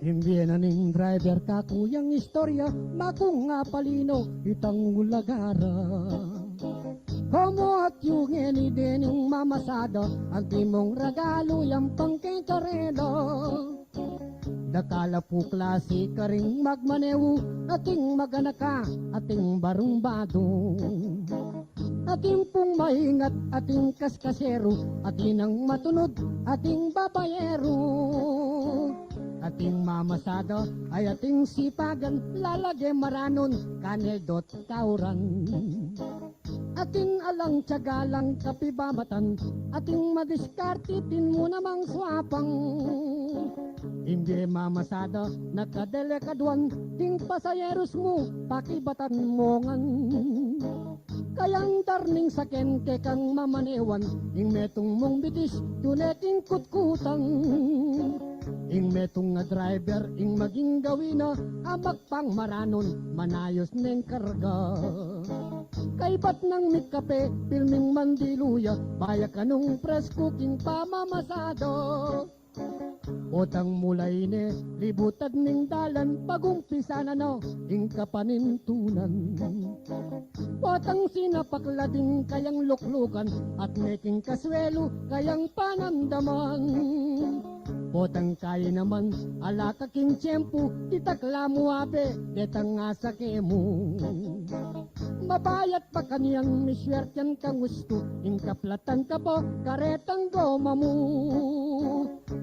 Imbie na ning driver kaku yang istorya, maku nga palino itang ulagara. Komo at yu ngeni dening mamasada, antimong ragalu yang pangkekarela. Dakal a pu klasi karing magmanewu, ating maganaka, ating barumbadu. Atin pung maingat, atin kaskaseru, atin ang matunud, atin babayeru. Atin mamasada, ay atin sipagan, lalage maranun, kanel dot kauran. Atin alang tiyaga lang kapibamatan, atin madiskarte, atin mu namang suapang. Imbie mamasada, nakadelekaduan, ding pasayerus mu, pakibatan mu ngan. Kayang darning saken kekang mamanewan, ing metung mung bitis, tune king kutkutan. Ing metung a driver, ing maging gawina, amak pang maranun, manayus neng karga. Kaybat nang mikape, pilming mandilu ya, baya kanung presku king pamamasada. Potang mula ini, libutad ning dalan, pagumpisa na no, ing kapanintunan. Potang sinapak la ding kayang luklukan, at meking kaswelu, kayang panandaman. Potang kayi naman, ala ka king tiempu, ditak la mu abe, detang asake mu. Mabayat pa kanyan, miswertian kang ustu, ing kaplatan ka pa, karetang goma mu.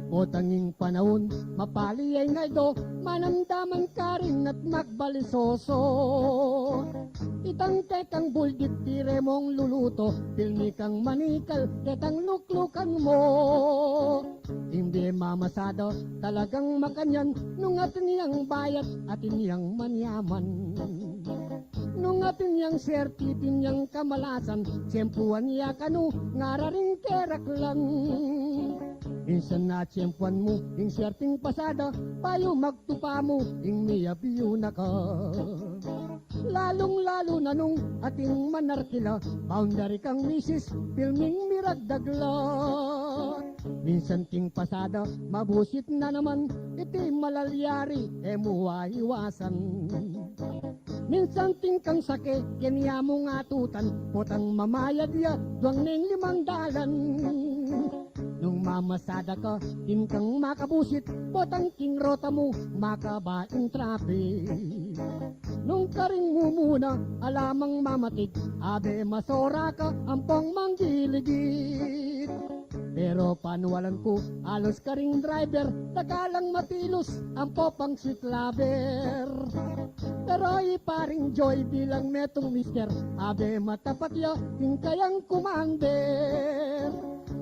Potang ing panaun, mapali ya ing aldo, manandaman karin at magbalisoso. Itang tekang buldit tire mung luluto, pilmi kang manikal, detang luklukan mu. Imbie mamasada, talagang makanyan, nung atin yang bayat, atin yang manyaman. Nung atin yang swerti, atin yang kamalasan, tiempuan ya kanu, ngara ring keraklan. Minsan na tiempuan mu, ing swerting pasada, bayu magtupa mu, ing miyabiu na ka. Lalung-lalu na nung atin manarkila, boundary kang misis, pilming miragdagla. Minsan king pasada, mabusit na naman, iti malalyari, e mu aiwasan. Minsan king kang sake, keni ya mung atutan, potang mamayad ya, duang neng limang dalan. Nung mamasada ka, king kang makabusit, potang king rota mu, makaba ing traffic. Nung karing mumuna, ala mang mamatik, abe masora ka, ampong manggiligit. Pero panualan ku, alus karing driver, dakal lang matilus, ampo pang sweet lover. Pero i paring Joy bilang metung mister, abe matapat ya, king kayang kumander.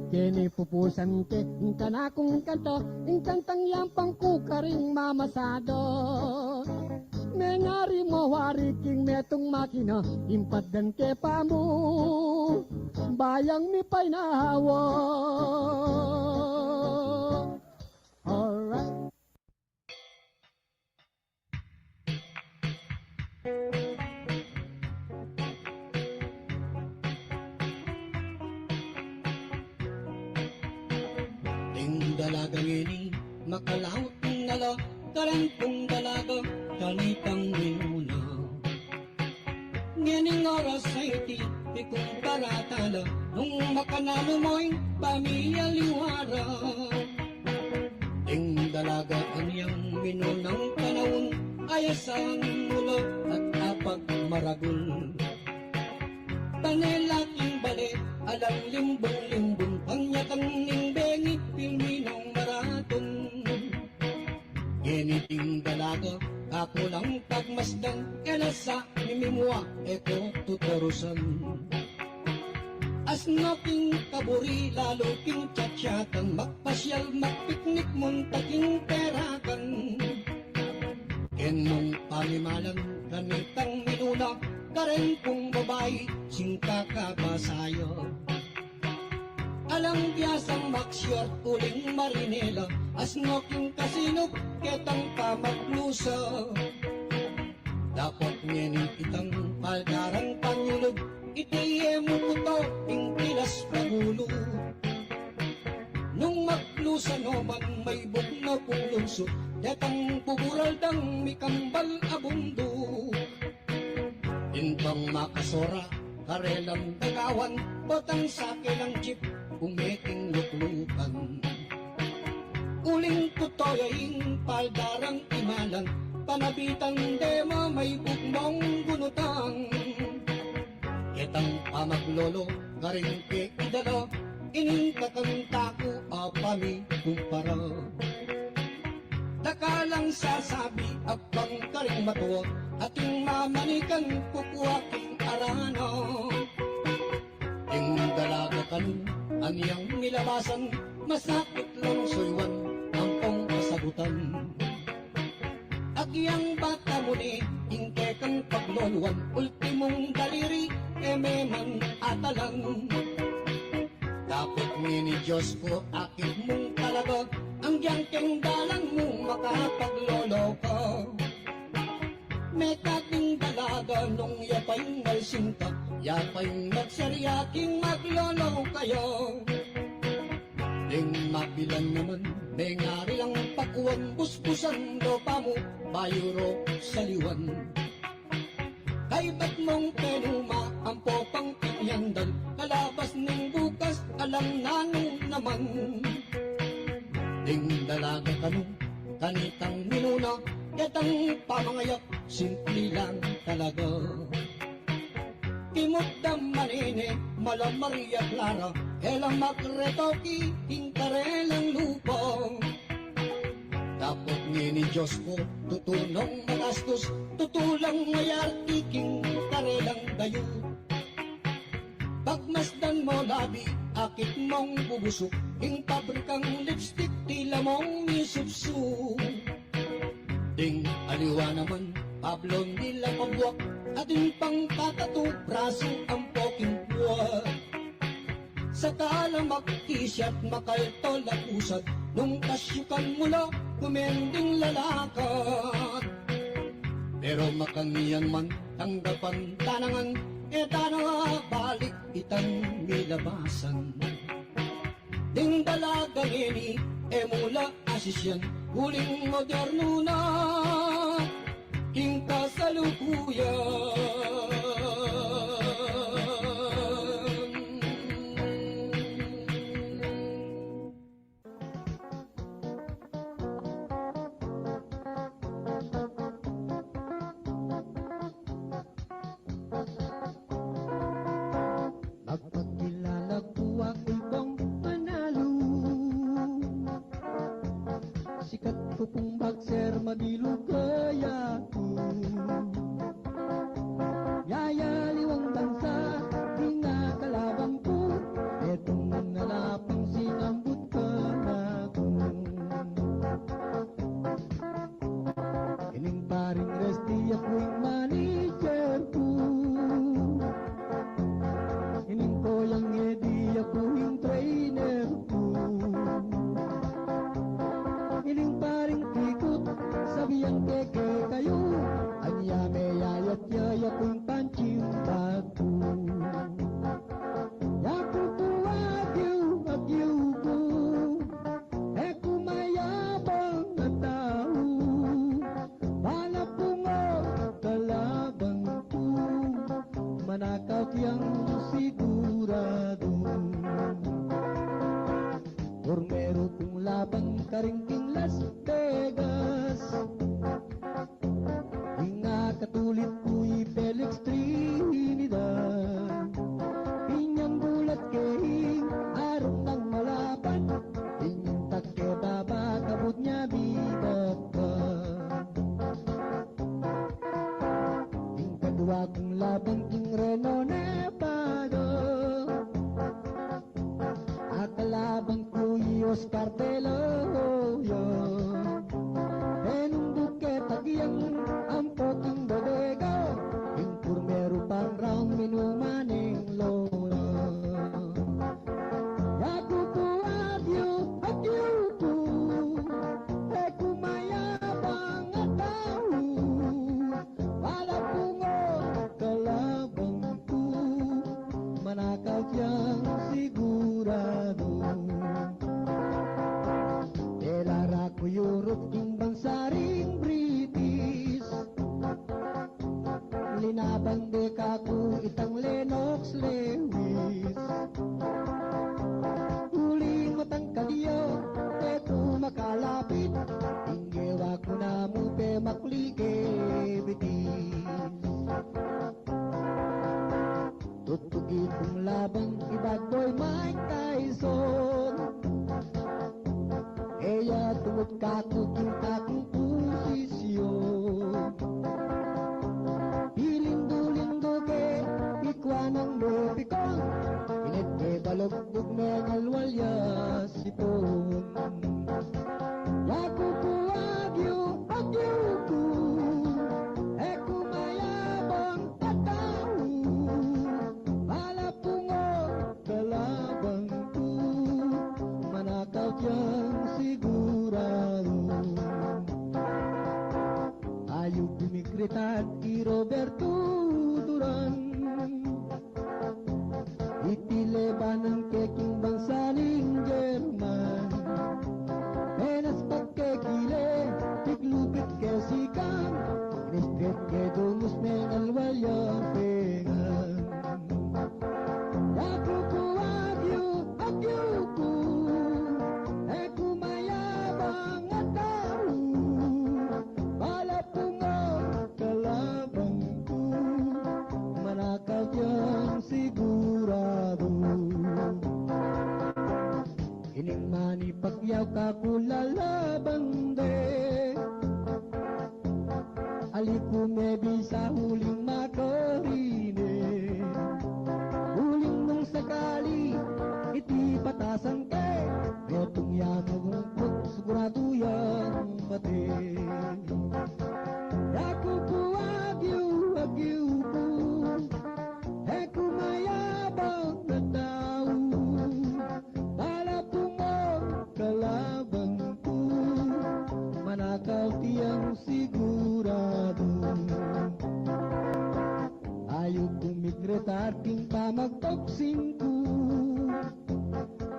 Keni pupusan ke, ing kanakung kanta, ing kantang yampang ku karing mamasada. Mengari mawari king metung makina, ing patdan ke pamu, bayang mipainawa. Alright. Ing dalaga ngeni, makalaut na la, kareng pung dalaga, kanitang minuna. Ngening oras a iti, ikumpara tala, nung makananu mo ing pamialiwa ra. Ing dalaga anyang minunang panaun, ayasang mula at apagmaragul. Pane la king bale, alang limbung-limbung, panyatang ning bengi, pilmi nang maratun. Ngeni ding dalaga, kaku lang pagmasdan, e la sa mimimua, e ko tuturusan. Asno king kaburi, lalu king chatsatan, magpasyal, magpiknik, munta king perakan. Ken mung pamimalan, kanitang minuna, kareng pung babai, singkaka ba saya. Alang biasang maksior, uling marinela, asno king kasinup, ketang pamaglusa. Dapot ngeni itang paldarang panyulub, iti e mu kuto ing tilas pagulu. Nung maglusa no man, maibug na pung lunsu, detang bubural dang mikambal a bundu. Intong makasora, karelang dagawan, botang sake lang jeep, ume king luklukan. Uling kuto ya ing paldarang imalan, panabitan de ma maibug mong gunutang. Ketang pamaglolo, karing ke idala, ining kakanta ku a pamikumpara. Daka lang sasabi, abang karing matua, ating mamanikan kukua king arana. Ing dalaga kanu, anyang milabasan, masakit lang suyuan, ampong kasabutan. Agyang bata mu ne, ing kekang pagloluan, ultimung daliri, e me man atalan. Dapot ngeni Dios ku, akit mung talaga, agyang keng dalan mu makapaglolo ka. Mekad ing dalaga nung ya pa ing malsinta, ya pa ing magserya king maglolo kaya. Ding mabilan naman, mengari lang pakuan, busbusan do pa mu, bayu ro saliwan. Kaybat mong penuma, ampo pang pinyandan, kalabas ning bukas, alang nanu naman. Ding dalaga kanu, kanitang minuna, ketang pamangayak, simple lang talaga. Kimut da manene, mala Maria Clara, e la magretoki, king karelang lupa. Dapot ngeni Dios ku, tutu nong magastus, tutu lang mayarti king karelang dayu. Pagmasdan mo labi, akit mong bubusuk, ing pabrikang lipstick, tila mong misupsuk. Ding aliwa naman, pablon nila pabuak, atin pang tatatu, brasu ampo king puwak. Sakala magkisiat, makaltol a pusat, nung kasyukan mu la, kumending lalakad. Pero makanyan man, tanggapan tanangan, e tana balik itang milabasan. Ding dalaga ngeni, e mu la asisian, uling modernu na, king kasalukuyan. Magpakilala ku, aku i Bong Manalo. Sikat ku pung boxer, mabilug kaya ku. Yayaliwang bansa, di na kalaban ku. Etong nalapang sinambut ka na ku. Ining paring Rusty, aku ing manager ku. Ining Koyang Eddie, aku ing trainer ku. Ining paring Kikut, sabian ke kekayu, Karing king Las Vegas, ing akatulit ku i Felix Trinidad. Inyang bulat ke ing arung nang malapad, inyang tak ke baba kabud nya bibaba. Ing kadwa kung laban king Reno, Nevada, akalaban ku i Oscar De La Hoya. E nung buke tagyang ampo king bodega, ing purmeru pang round minuman ing lona. Yaku ku agyu, agyu ku, e ku mayabang a tau, bala pungo kalaban ku, manakal yang siguradu. Dela ra ku Europe king bansa ring British, linaban de kaku itang Lennox Lewis. Uling matangkad ya, e ku makalapit, ing gewa ku namu pe makli ke Betis. Tutugi kung laban i Bad Boy Mike Tyson, e ya tumut kaku king takung pusisyon. Pilindu-lindu ke ikwa nang mepikon, inet ke balog dug mengalwal ya sipon. Yaku ku agyu, agyu ku, e ku mayabang a tau, bala pungo kalaban ku, manakal yang siguradu. Ayuk dumikritan i Roberto Duran, iti lebanan ke king bansa ning German. Menas pagkekile, tiglupit ke sikan, inisket ke dungus mengalwal ya pengan. Yaku ku agyu, agyu ku, e ku mayabang a tau, bala pungo kalaban ku, manakal yang siguradu. Ining Manny Pacquiao kaku lalaban de, ali ku mebisa uling makarine. Uling nung sakali iti patasan ke, metung ya magungkut, siguradu yang mate. Yaku ku agyu, agyu ku, e ku mayabang a tau, bala pungo kalaban ku, manakal yang siguradu. Ayuk ku mikritar king pamagboksing ku,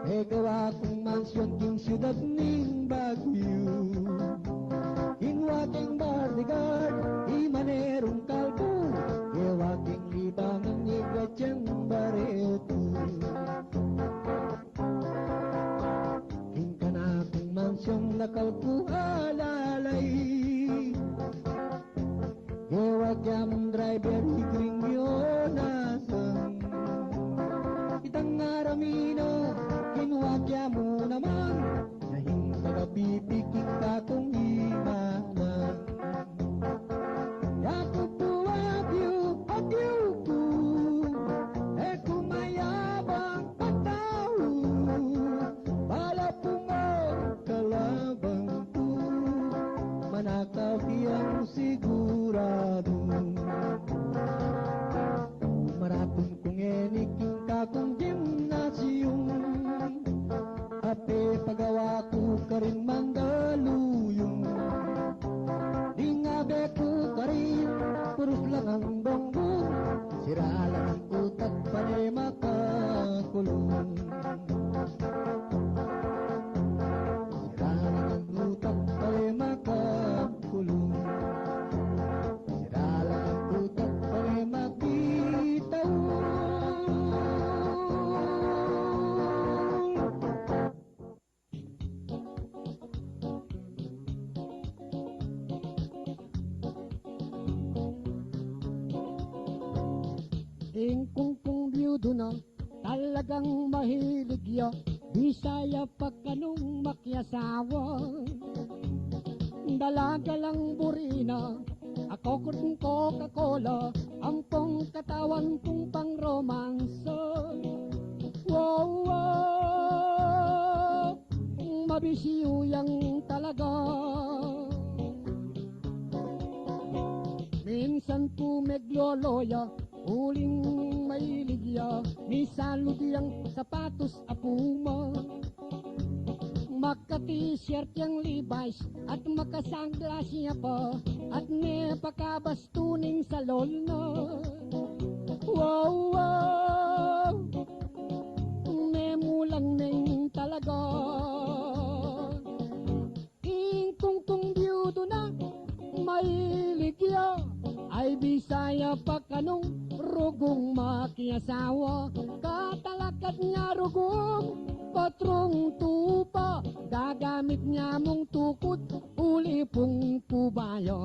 e gawa kung mansyon king siyudad ning Baguio. King wa keng bodyguard, i manerung kalbu, e wa keng libangan i Gretchen Barreto. King kanakung mansyong lakal ku alalay, e wa kya mung driver i Gringo Nasang. Itang aramino, king wa kya mu naman, na ing tagapipiking kakung imanang. Yaku ku agyu, agyu ku, e ku mayabang a tau, bala pungo kalaban ku, manakal yang siguradu. Maratun ku ngeni king kakung gimnasium, ape pagawa ku karin Mandaluyong. Ding abe ku karin, purus lang ang bongbong, sira lang ang utak, pane makakulong. Sira lang ang utak, pane makakulong. Sira lang ang utak, pane makitaw. Ing kungkung biyudo na, talagang mahilig ya, bisa ya pa kanung makiasawa. Dalaga lang buri na, a Coke at Coca-Cola, ampong katawan pung pangromansa. Wow, wow, mabisiyu yang talaga. Minsan pu meglolo ya, uling mahilig ya, misalud yang sapatos a Puma. Maka-t-shirt yang Levi's at maka-sunglass ya pa, at mepakabas tuning salol na. Wow, wow, memulang neng talaga. Ing kungkung biyudo na, mahilig ya, ay bisa ya pa kanung rugung makiasawa. Katalakad nya rugung, patrung tupa, gagamit nya mung tukut, uli pung kubaya.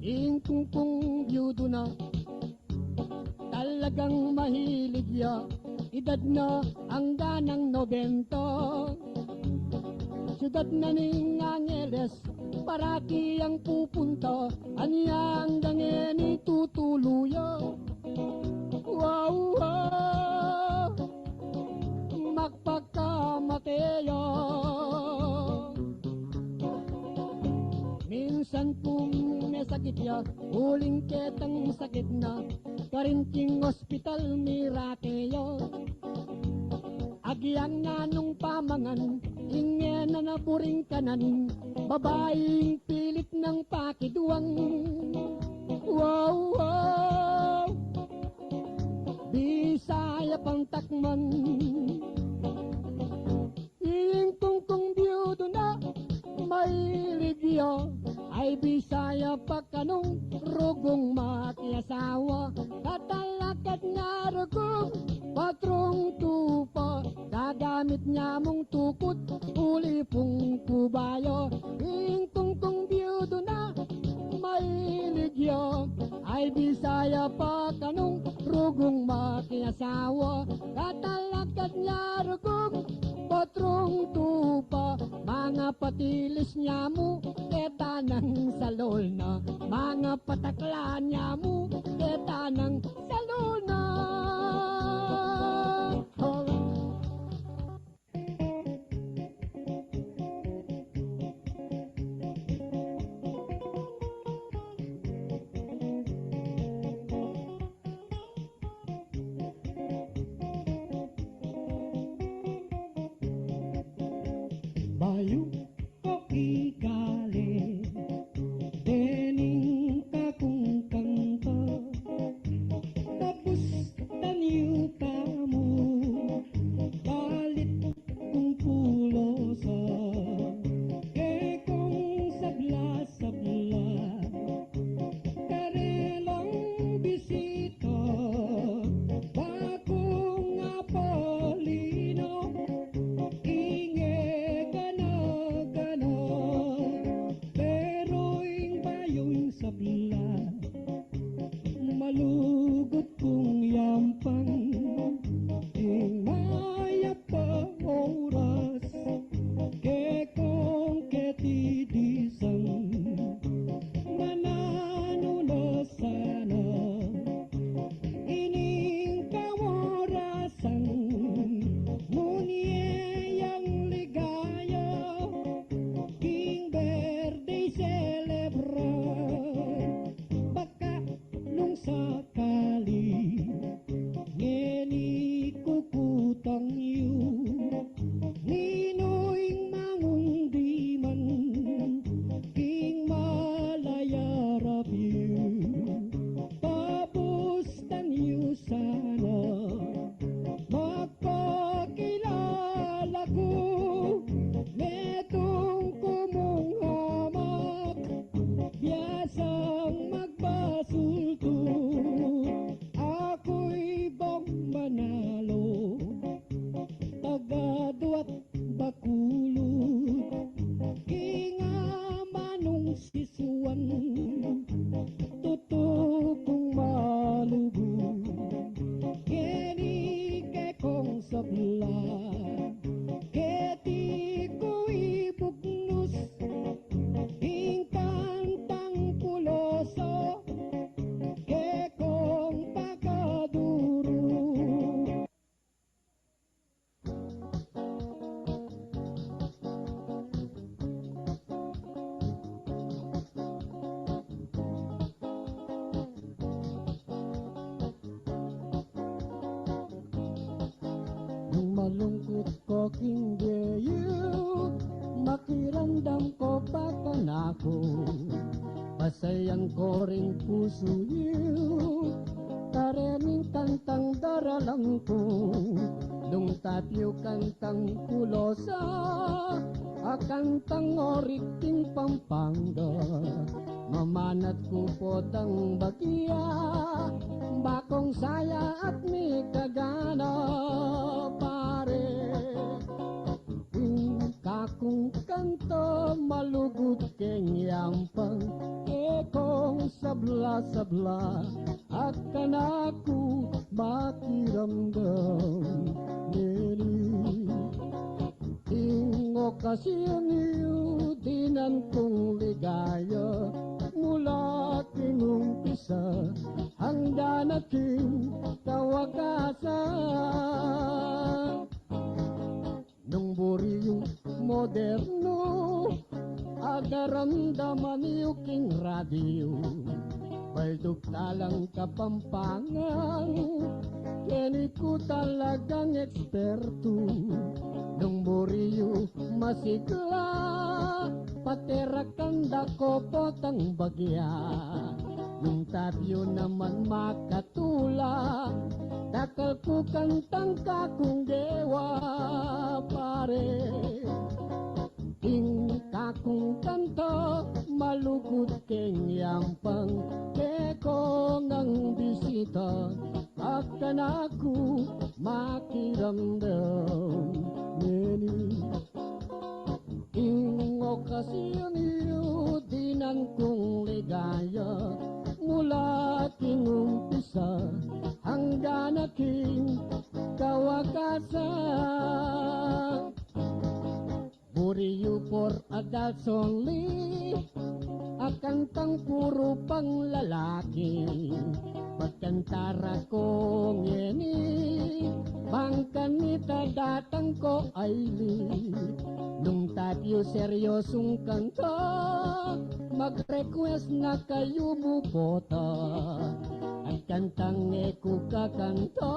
Ing kungkung biyudo na, talagang mahilig ya, edad na anggang nobenta. Siyudad na ning Angeles, parati yang pupunta, anyang anggang ini tutulu ya. Wow, wow, magpakamate ya. Minsan pung mesakit ya, uling ketang sakit na, karin king ospital mirate ya. Agyang nanung pamangan, ing ngana na buring kanan, babaing pilit nang pakiduang. Wow, wow, bisa ya pang takman. Ing kungkung biyudo na, mahilig ya, ay bisa ya pa kanung rugung makiasawa. Katalakad nya rugung, patrung tupa, gagamit nya mung tukut, uli pung kubaya. Ing kungkung biyudo na, mahilig ya, ay bisa ya pa kanung rugung makiasawa. Katalakad nya rugung, patrung tupa, mangapatilis nya mu, keta nang salol na, mangapatakla nya mu, keta nang salol na. Bayu ko ikale dening kakung kanta, tapus taniyu tamu balit kung pulosa, kekong sabla-sabla, karelang bisita, bakung Apolino, inge ka na Malungkut ko king geyu, makiramdam ko pa kanaku. Pasayan ko ring pusu yu, karening kantang daralan ku. Nung tapyu kantang pulosa, a kantang orik king Pampanga. Mamanat ku potang bagya, bakong saya at mikagana, pare. Ing kakung kanta malugud keng yampang, kekong sabla-sabla, a kanaku makiramdam ngeni. Ing okasyon yu dinan kung ligaya, mula king umpisa hanggan na king kawakasan. Nung buri yu modernu, agaramdaman yu king radyu. Baldug talang Kapampangan, keni ku talagang ekspertu. Nung buri yu masigla, paterakan da ko potang bagya. Nung tapyu naman makatula, dakal ku kantang kakung gewa, pare. Ing kakung kanta malugud keng yampang, kekong bisita, a kanaku makiramdam ngeni. Ing okasyon yu dinan kung ligaya, mula king umpisa hanggan na king kawakasan. Buri yu for adults only, a kantang puru panglalaki. Pagkanta ra ko ngeni, bang kanita datang ko aili. Nung tapyu seryosung kanta, mag-request na kayu mu pota. At kantang e ku kakanta,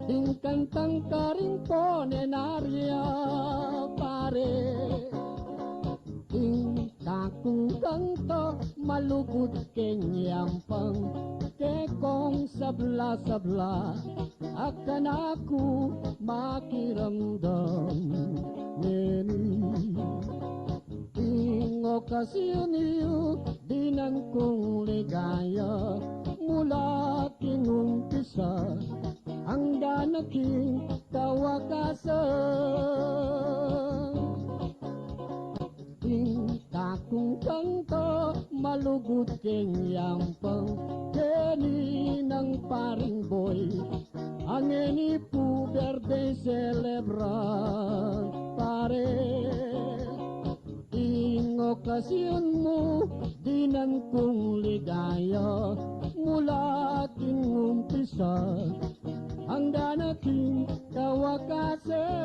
ing kantang karing ponenarya, pare. Ing kakung kanta malugud keng yampang, kekong sabla-sabla, a kanaku makiramdam ngeni. Ing okasyon yu dinan kung ligaya, mula king umpisa hanggan na king kawakasan. Ing kakung kanta malugud keng yampang, keni nang paring Boy, a ngeni pu birthday celebrant, pare. Ing okasyon mu dinan kung ligaya, mula king umpisa hanggan na king kawakasan.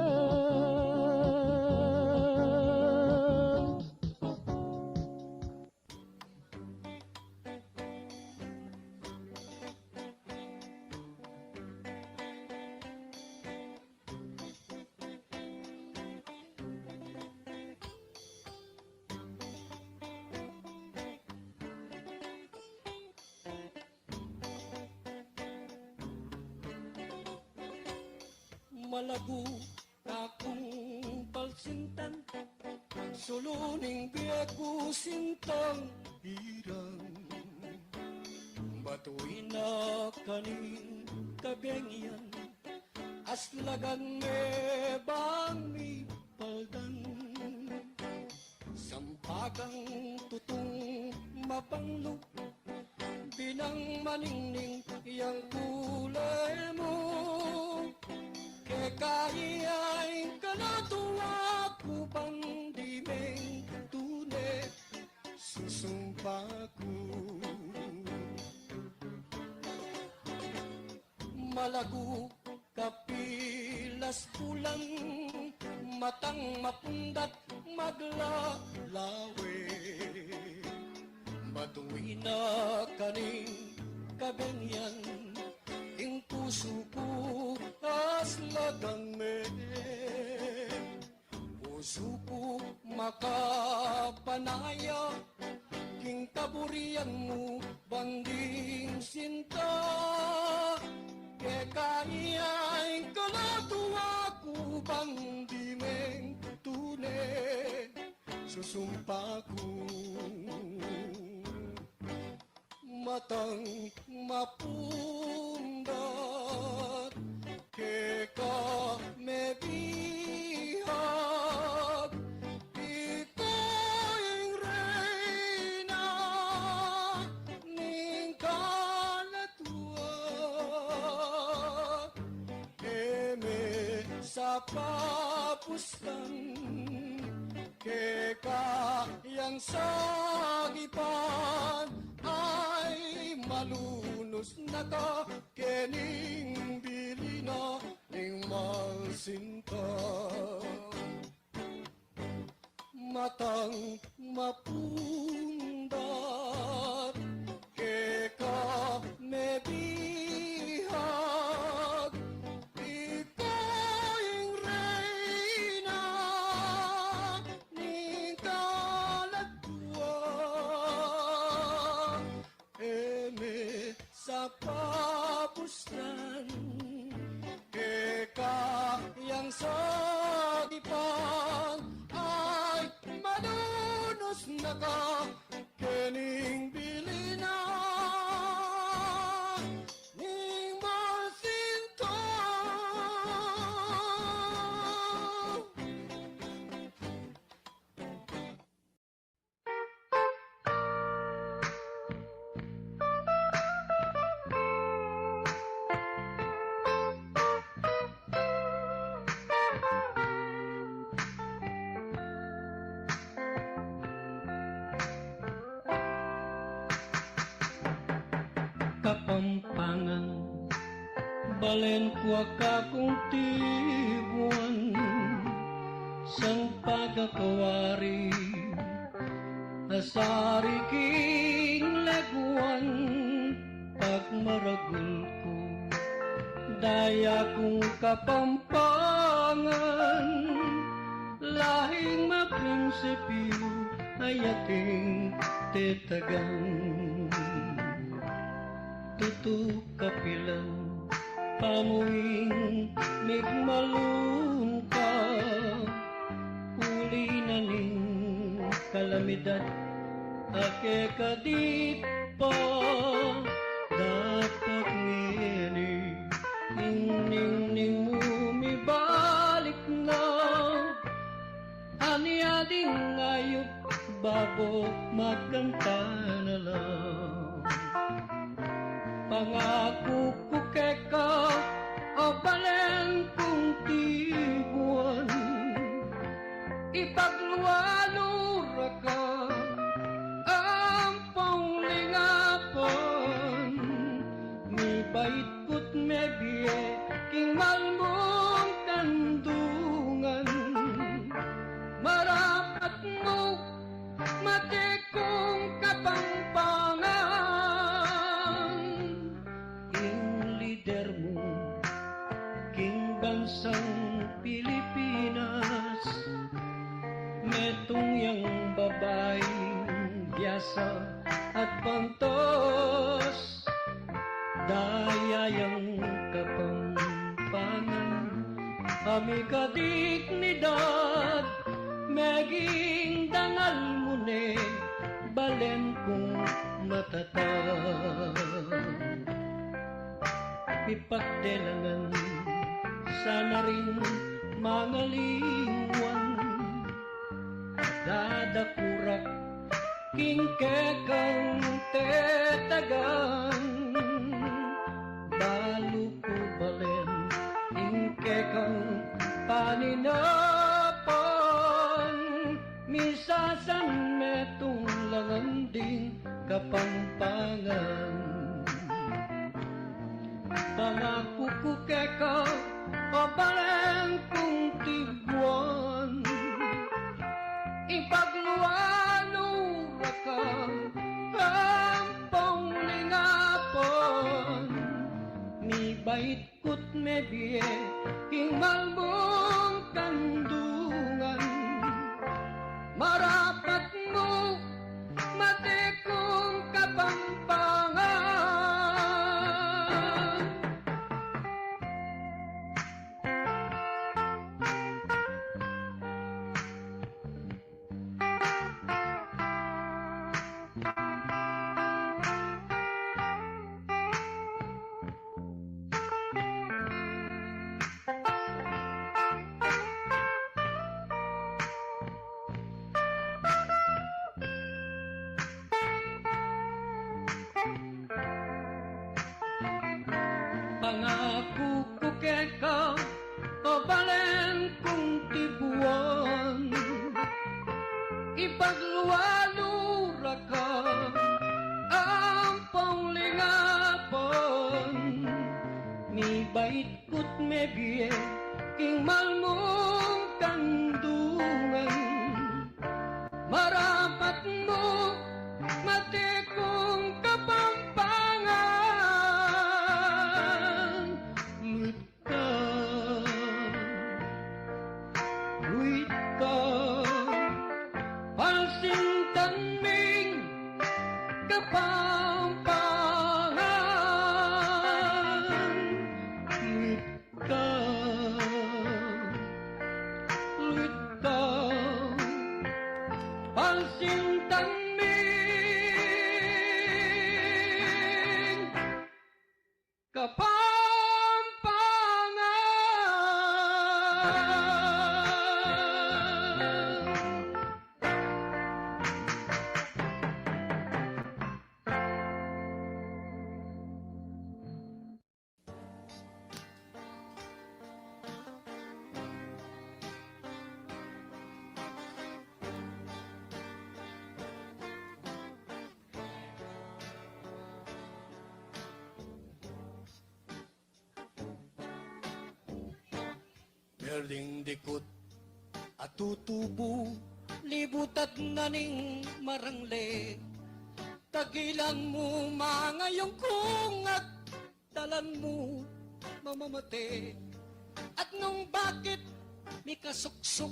Malagu kakung palsintan, sulu ning bie ku sintang irang. Batuin na kaning kabeng yan, aslagan me bang mipaldan. Sampagang tutung mapanglu, binang maningning yang kule mu. Keka iya ing kalatung aku bang di meng tune susumpa ku. Malagu kapilas bulan, matang mapundat maglalawe. Batuin na kaning kabeng yan, ing pusu ku aslagan. Kapanaya king kaburian mu ban ding sinta, keka yang kalatua ku ban di meng tune susumpa ku. Matang mapundat keka mebihag, ika ing reyna ning kalatua, e me sa papuslan keka yang sagipan, ay malunus na ka kening bili na ning masinta. Matang mapundat keka mebihag, ika ing reyna ning kalatua, e me sa papuslan keka yang sagipan, ay malunus na ka kening bili na ning masinta. Kapampangan, balen ku a kakung tibuan, sang pagakawari a sari king leguan, pagmaragul ku, daya kung Kapampangan, lahing maprinsipyu a ating tetagan. Tutu kapilan, pamuing migmalun ka, uli na ning kalamidad a kekadip pa. Dapat ngeni ing ningning mu mibalik na, ania ding ayup babo magkanta na la. Pangaku ku keka, o balen kung tibuan, ipaglualu ra ka ampong lingapan, mibait kut mebie king malmung kandungan. Marapat mu mate kung Kapampangan, ing lider mu king bansang Pilipinas, metung yang babaing biasa at pantos, daya yang Kapampangan a mikadignidad, meging dangal mu ne balen kung matatag. Mipagdelangan sana ring mangalingwan, dadakurak king kekang tetagan. Balu ku balen ing kekang paninapan, misasan metung langan ding Kapampangan. Pangaku ku keka, o balen kung tibuan, ipaglualu ra ka ampong lingapan, mibait kut mebie king malmung kandungan. Pangaku ku keka, o balen kung tibuan, ipaglualu ra ka ampong lingapan, mibait kut mebie king mal mung kandungan. Marapat mu mate kung Kapampangan. Luit ka, luit ka, palsintan ming Kapampangan. Luit ka, luit ka, palsintan ming Kapampangan. Berding dikut a tutubu, libutad na ning marangle. Tagilan mu mangayungkung at dalan mu mamamate. At nung bakit mikasuksuk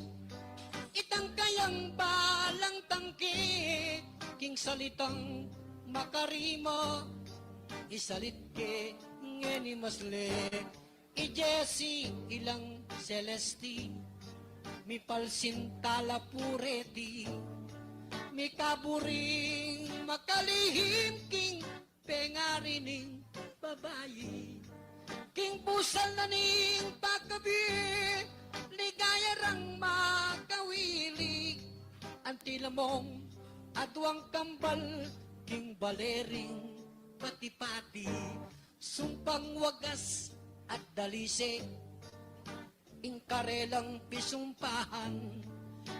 itang kayang balang tangke, king salitang makarima, isalit ke ngeni masle. I Jessie ilang Celesti, mipalsinta la pu reti, mikaburing makalihim king pengari ning babai. King busal na ning pakabi, ligaya rang makawili. Anti la mung aduang kambal king bale ring pati-pati. Sumpang wagas at dalise ing karelang pisumpahan.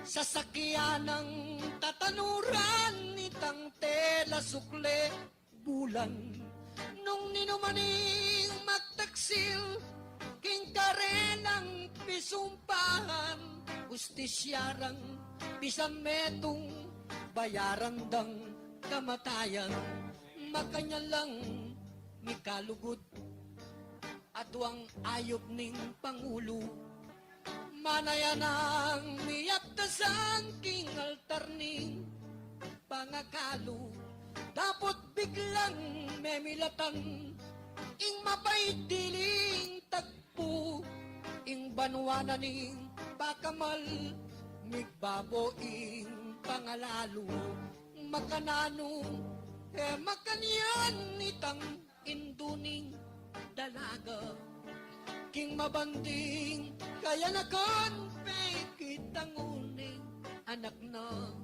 Sasakyan nang tatanuran itang tela sukle bulan. Nung ninuman ing magtaksil king karelang pisumpahan, ustisya rang bisan metung bayaran dang kamatayan. Makanyan lang mikalugud aduang ayup ning pangulu. Manaya nang miyaptasan king altar ning pangakalu. Dapot biglang memilatan ing mabait diling tagpu, ing banua na ning pakamal, migbabo ing pangalalu. Makananu, e makanyan itang indu ning dalaga. King mabanding kayanakan, pekit tangun ning anak na.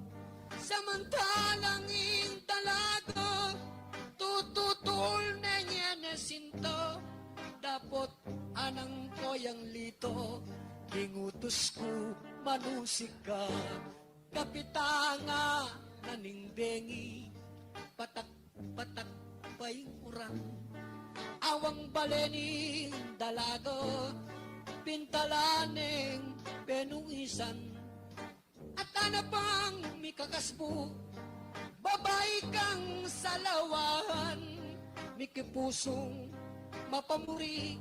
Samantalang ing dalaga, tututul ne ngeni sinta. Dapot anang ko yang lito, king utus ku manusik ka. Kapitanga na ning bengi, patak-patak pa ing uran. Awang bale ning dalaga, bintala neng benuisan. At ana pang mikakasbu, babai kang salawan, mikipusung mapamuri,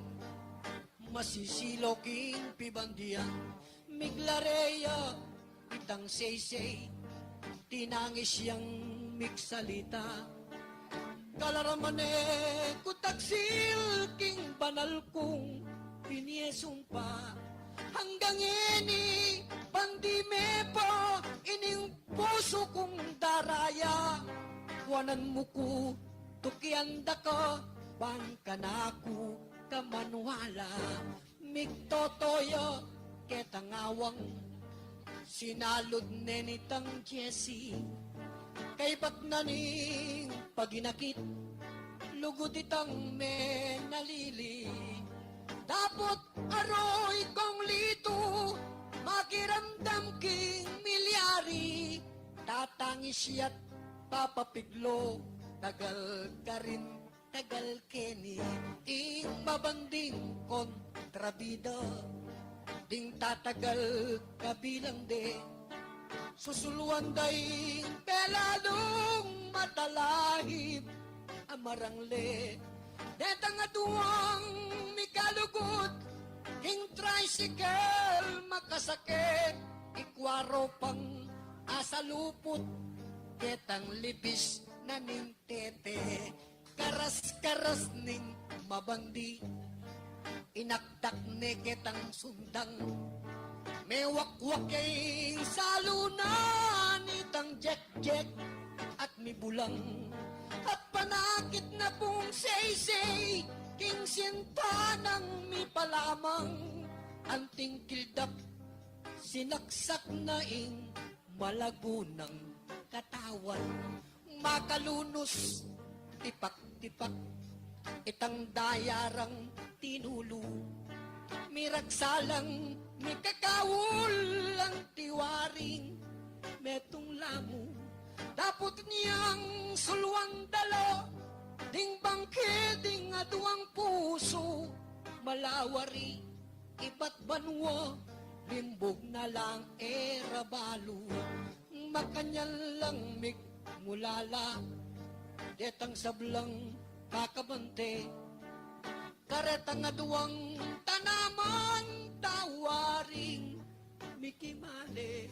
masisilo king pibandian. Miglare ya itang seisei, tinangis yang migsalita. Kalaraman ne ku taksil king banal kung pinie sumpa. Anggang ini, bandi me pa ining pusu kung daraya. Kuanan mu ku, tukian da ka, ban kanaku ka manwala. Migtotoya ketang awang, sinalud ne nitang Jessie. Kaybat na ning paginakit, Lugud itang menalili, dapot aroy kong litu, makiramdam king milyari, tatangis ya't papapiglo, tagal karin, tagal keni, ing mabanding kontrabida, ding tatagal kabilang de, susuluan da ing pelalung matalahib a marangle. Detang aduang mikalugud king tricycle makasake, ikwaro pang asaluput ketang lipis na ning tete. Karas-karas ning mabandi, inakdak ne ketang sundang. Mewakwak king salunan itang jekjek at mibulang, at panakit na pung seysey king sinta nang mipalamang. Anting kildap, sinaksak na ing malagu nang katawan. Makalunus, tipak-tipak itang daya rang tinulu. Miragsalang mikakaul ang tiwaring metung lamu. Dapot niyang suluan da la ding bangke ding aduang pusu, malawari ibat banua, limbug na lang e ra balu. Makanyan lang migmulala detang sablang kakabante, karetang aduang tanaman tawaring mikimale.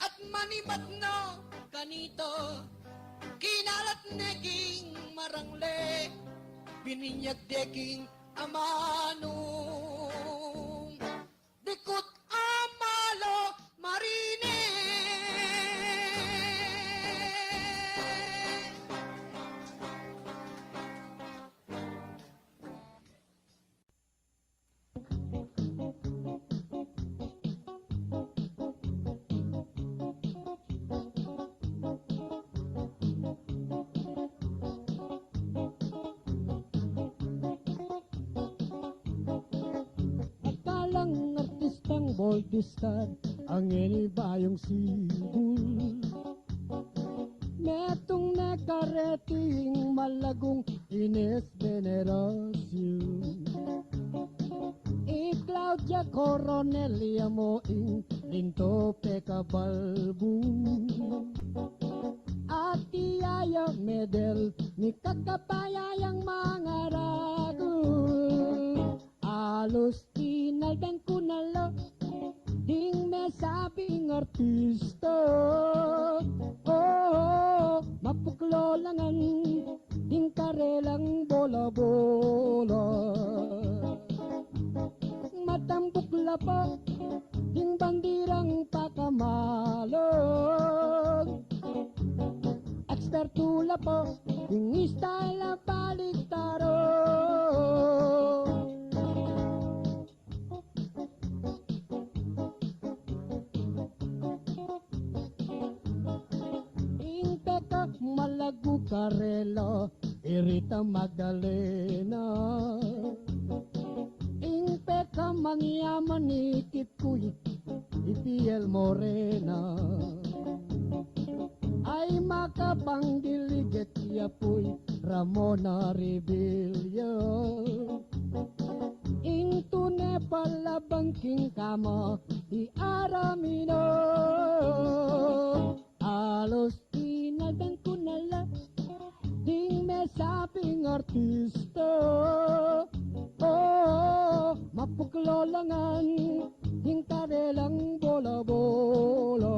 At manibat na kanita, kinalat ne king marangle, bininyag de king amanung dikut a malo marine. Akalang artistang boldistar, ang ini bayung sibul. Metung ne kareting malagung Ines Veneracion, i Claudia Coronel, ya mo ing Linto Pekabalbung, at i Yaya Medel, mikakapaya yang mangaragu. Alus tinaldan ku na la ding mesabing artista. Oh, mapuklo la ngan ding karelang bola-bola. Matambuk la pa ding bandirang pakamalan. Ekspertu la pa ding style a baliktaran. Ing peka malagu karela, i Rita Magdalena. Ing peka manyaman i Kit Kuy, i Piel Morena. Ay makapanggiligit ya puy Ramona Revilla. Ing tune palabang king kama, i Aramino. Alus tinaldan ku na la ding mesabing artista. Oh, mapuklo la ngan ding karelang bola-bola.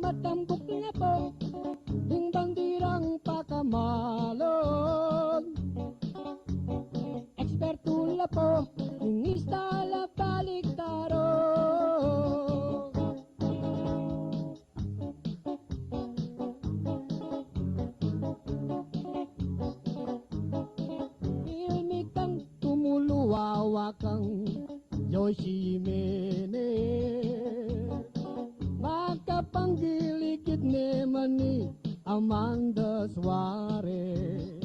Matambuk na pa ding bandirang pakamalan. Ekspertu la pa ding style a baliktaran. Ilmikang tumuluwawa kang Joyce Jimenez. Makapanggiligit ne man i Amanda Suarez.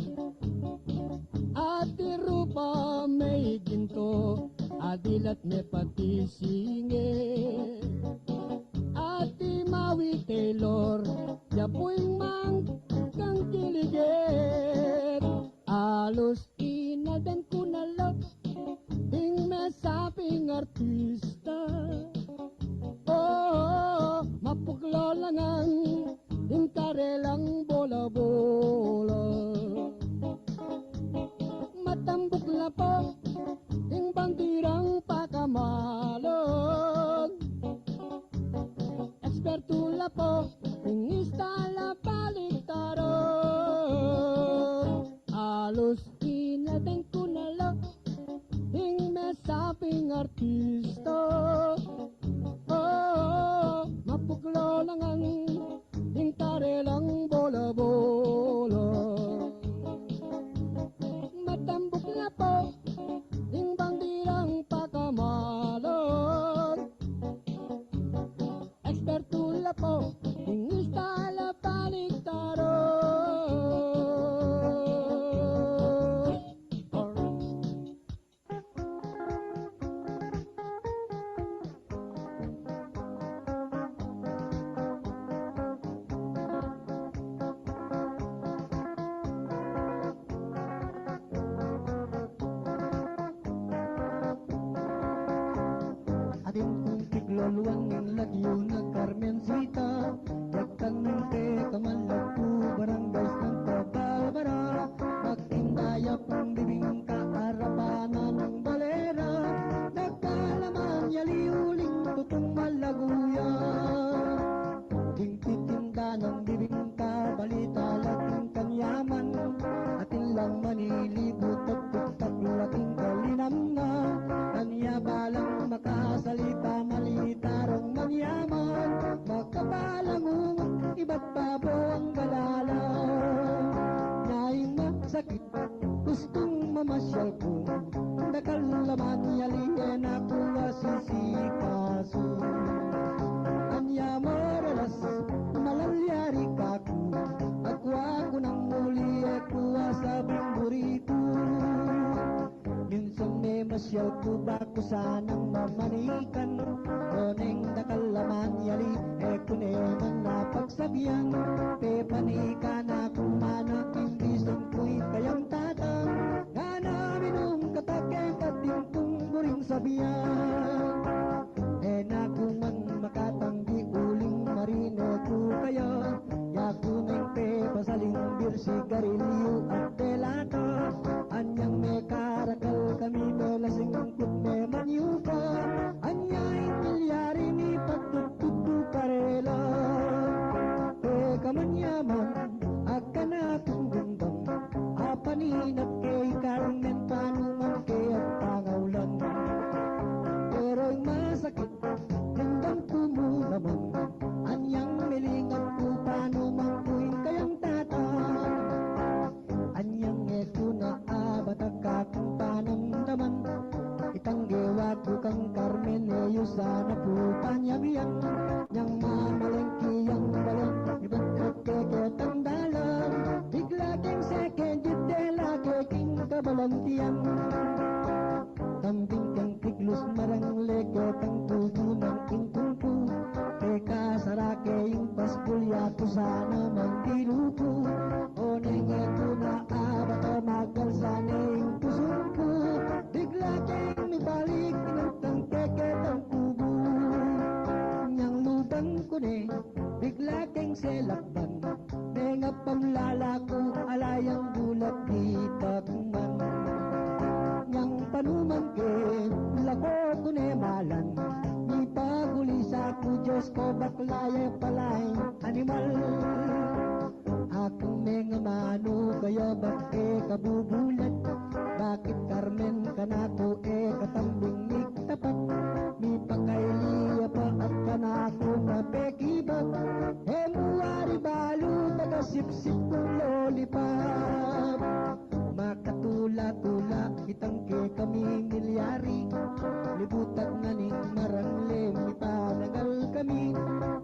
Ati rupa me ginto, adilat me pati singe. Ati Mawi Taylor, ya pu ing mangkang kiligit. Alus inalden ku na la ing mesaping artista. Oh, mapuklo la ngan ing karelang bola-bola. Matambuk la pu ing bandirang pakamalon. Ekspertu la pu ing istala baliktaran. Alus inalden ku na la ing mesaping artista. Oh, mapuklo la ngan ing karelang bola-bola. Matambuk la pu ing bandirang pakamalon. Ekspertu la pu ing istala baliktaran. Atin kung tigloluan ning lagyu na Carmencita, dagtan ning pekamalag ku, Barangay Santa Barbara, magtinda ya pung bibingka, arapan na nang balera, nagkalaman ya li uling tutung malagu ya. Ding titinda nang bibingka, balita la king kanyaman, atin lang manilibut at tuktak la king kalinamnan. Anya balang makasali, pamalita rong manyaman, makapalangungut ibat babo ang galala. Naing masakit, gustung mamasyal ku, dakal la man ya li, e na ku asisikasu. Anya maralas malalyari kaku, aku-aku nang muli, e ku asabing buri ku. Minsan memasyal ku, baku sanang mamanikan, oneng dakal la man ya li, e ku ne man napagsabian. Pepanikan na ku manang imbisan ku ing kayang tatang, ngana minum katak e katimpung buring sabian. E na ku man makatanggi uling marine ku kaya, ya ku neng pepasaling bir, sigarilyu at delata. Anyang mekarakal kami, melasing angkut, memanyuka. Anya ing milyari, mipatutut ku karela. Pekamanyaman, akanakung gundam, apaninap ke i Carmen, panuman ke at pangaulan. Pero ing masakit, gundam ku mu naman, anyang milingan ku, panuman ku ing kayang tatang. Anyang e ku na abatak akung panamdaman, itang gewa ku kang Carmen, e yu sana pu panyabian. Nyang mamalengki yang balen, ibat at keketang dalan, bigla keng second it, dela ke king kabalantian. Tambing keng tiglus, marangle ketang tugu nang ingkung ku, pekasara ke ing paskul, ya ku sana mandilu ku. Oneng e ku na abata, magal sana ing pusu ku, bigla keng mibalik, inutang ke ketang kubu. Nyang lubang ku ne, bigla keng selakban, menga pamlala ku, ala yang gulat ditak man. Nyang panuman ke, lako ku ne malan, mipagulisa ku, Dios ko, bakla ya pala ing animal. Akung mengamanu kaya, bang e ka bubulat, bakit Carmen kanaku e ka tambing miktapat? Mipakaili ya pa at kanaku mapekibat, e mu wari balu, taga sipsip kung lollipop. Makatula-tula itang kekami milyari, libutan na ning marangle, mipanagal kami.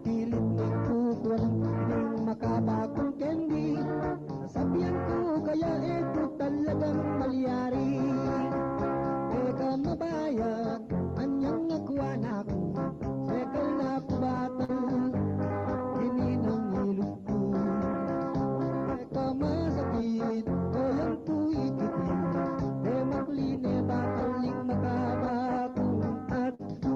Pilit ning kukuan ning makabakung ken Bayan, anyang nakuan aku, sekal na ku batal, ini nang ilug ku. Seka masakit, ko yang tuikit, e makline batal ing makabakung atku.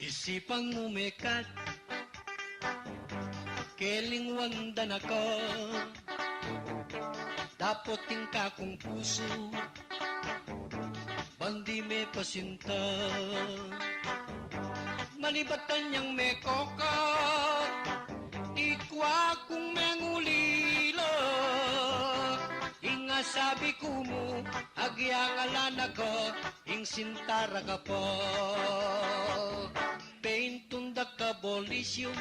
Isipang mumekat, kelingwan da na ka, dapot ing kakung pusu, ban di me pasinta. Manibatan yang mekoka, ikwa kung mengulila, ing asabi ku mu, agyang ala na ka, ing sinta ra ka pa. Paintun da ka bolisium,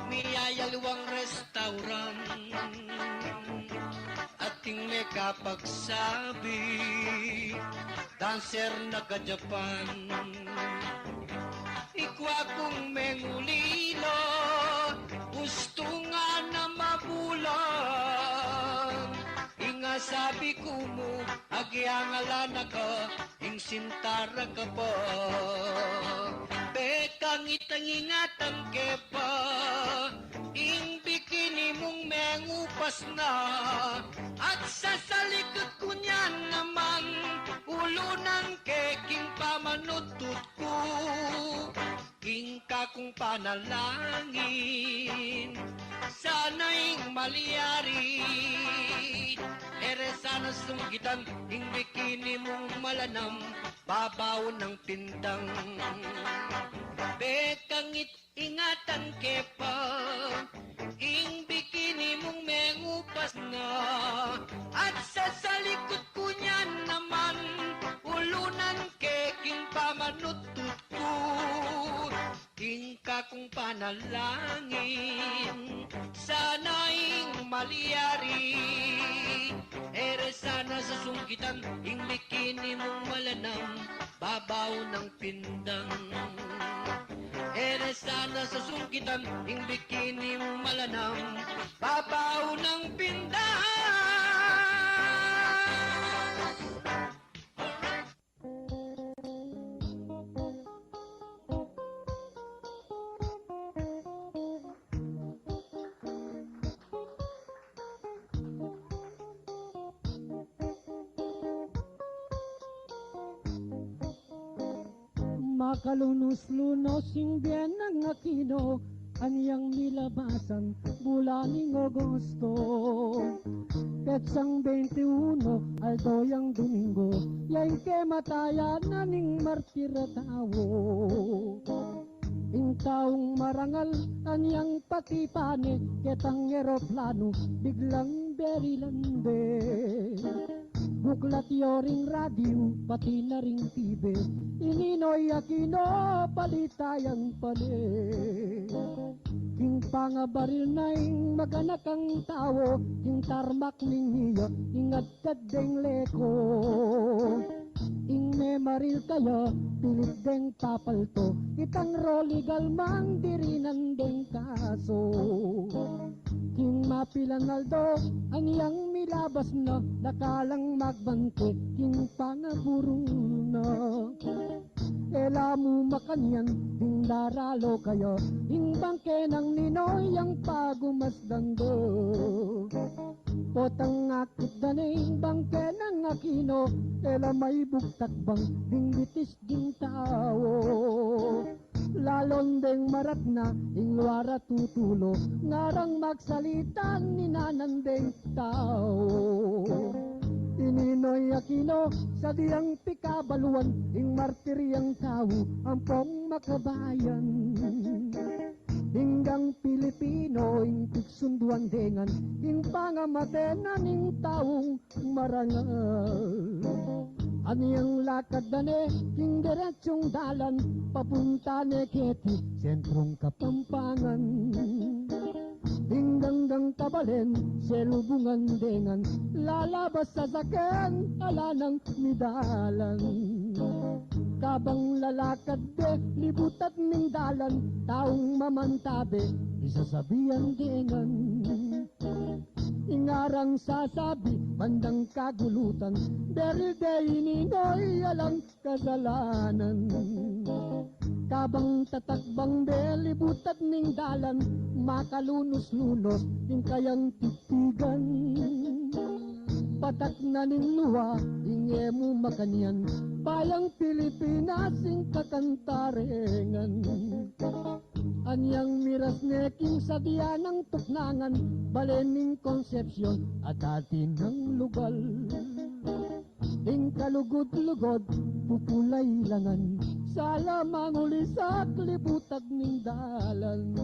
miyayaliwang restaurant, ating mekapagsabi, dancer na ka Japan. Ikwa kung mengulila, gustu nga na mabulan, ing asabi ku mu, agyang ala na ka, ing sinta ra ka pa. Bekang itang ingatan ke pa, ing bikini mung mengupas na, at sasalikut ku niyan naman, ulunan ke king pamanutut ku. King kakung panalangin, sana ing malyari, e re sana sungkitan, ing bikini mung malanam, babaw nang pindang. Bekang it-, ingatan ke pa, ing bikini mung mengupas na, at sasalikut ku niyan naman, ulunan ke king pamanutut ku. King kakung panalangin, sana ing malyari, e re sana susungkitan, ing bikini mung malanam, babaw nang pindang. E re sana susungkitan, ing bikini mung malanam, babaw nang pindang. Makalunus-lunus ing bie nang Aquino, anyang milabasan bulan ning Agosto. Petsang bente uno, aldo yang Domingo, ya ing kematayan na ning martir a tau. Ing taung marangal anyang patipan ne ketang eroplanu, biglang berilan de. Buklat yo ring radio, pati na ring T V, i Ninoy Aquino balita yang pane. King pangabaril na ing maganakang tau, king tarmak ning iya, ing adkad deng leko. Ing memaril kaya, pilit deng papalto, itang roli galmang dirinan deng kaso. King mapilan aldo, anyang milabas na, dakalang magbante, king pangaburung na. E la mu makanyan, ding daralo kaya, ing bangke nang Ninoy yang pagumasdan da. Potang akit da ne ing bangke nang Aquino, e la maibugtak bang ding bitis ding tau. Lalon deng maratna ing luara tutulo, ngarang magsalita ing inanan deng tau. I Ninoy Aquino, sadiang pikabaluan, ing martir yang tau ampong makabayan. Ing gang Pilipino ing pigsunduan de ngan ing pangamate na ning taung marangal. Anyang lakad da ne king diretsung dalan, papunta ne keti sentrung Kapampangan. Ing gang gang kabalen, selubungan de ngan, lalabas sasakyan, ala nang midalan. Kabang lalakad de, libutan ning dalan, taung mamantabe, isasabian de ngan. Ing arang sasabi, bandang kagulutan, beril de i Ninoy, alang kasalanan. Kabang tatakbang de, libutan ning dalan, makalunus-lunus ing kayang titigan. Patak na ning luwa, ing e mu makanyan, bayang Pilipinas ing kakantarengan. Anyang miras ne king sadya nang tuknangan, bale ning Concepcion at dati nang lugal. Ing kalugud-lugud, pupulay langan, sala mangulisak, libutag ning dalan.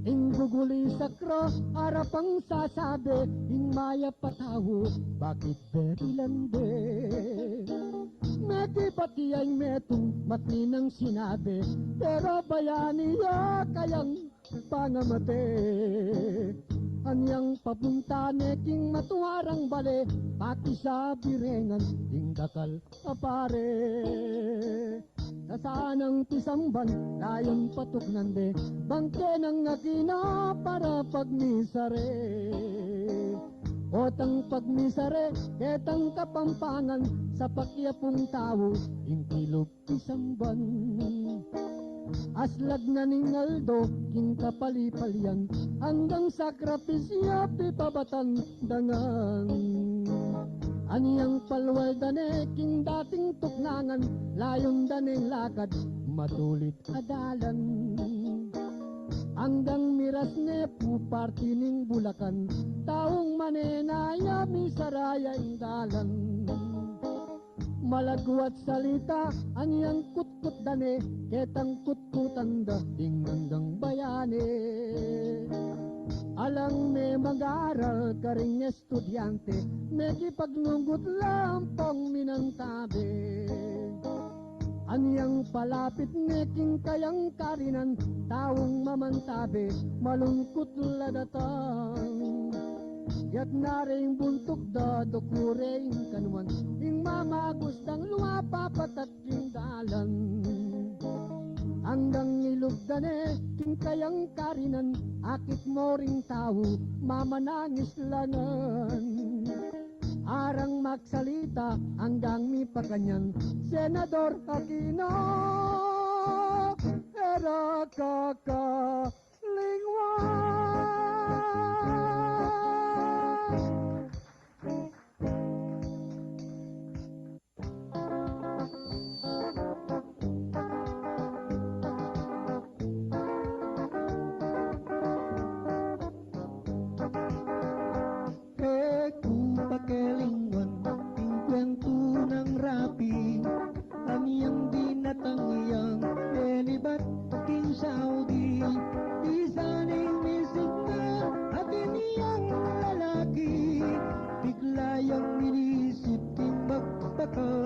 Ing gugulisak ra, arapang sasabi, ing mayap a tau, bakit berilan de? Meti pati ing metung, matni nang sinabi, pero bayani ya kayang pangamate. Anyang papunta ne king matuarang bale, pakisabi re ngan ing dakal a pare. Sasanang pisamban, layun patuknan de, bangke nang Aquino para pagmisa re. Potang pagmisa re, ketang Kapampangan, sa pakyapung tau, ing kilub pisamban. Aslag na ning aldo, king kapalipalian, anggang sakripisyu pipabatan da ngan. Anyang palwal da ne king dating tuknangan, layun da neng lakad, matulit a dalan. Anggang miras ne pu parti ning Bulacan, taung manenaya, misaraya ing dalan. Malagwat salita, anyang kutkut da ne, ketang kutkutan da ing anggang bayani. Alang me mag-aral karing estudyante, mekipagnunggut lampong minantabe. Anyang palapit ne king kayang karinan, taung mamantabe, malungkut la datang. Yatna re ing buntuk da, duku re ing kanuan, ing mamagus dang luwa papatat king dalan. Anggang ilub da ne king kayang karinan, akit mo ring tau, mamanangis la ngan. Arang magsalita, anggang mipakanyan, Senador Aquino, e ra kakalingwan. E ku pakalingwan ing kwentu nang Rapi, anyang binatang yang lilibat king Saudi. Isa ning misit na atin yang lalaki, bigla yang inisip ing magpakamate.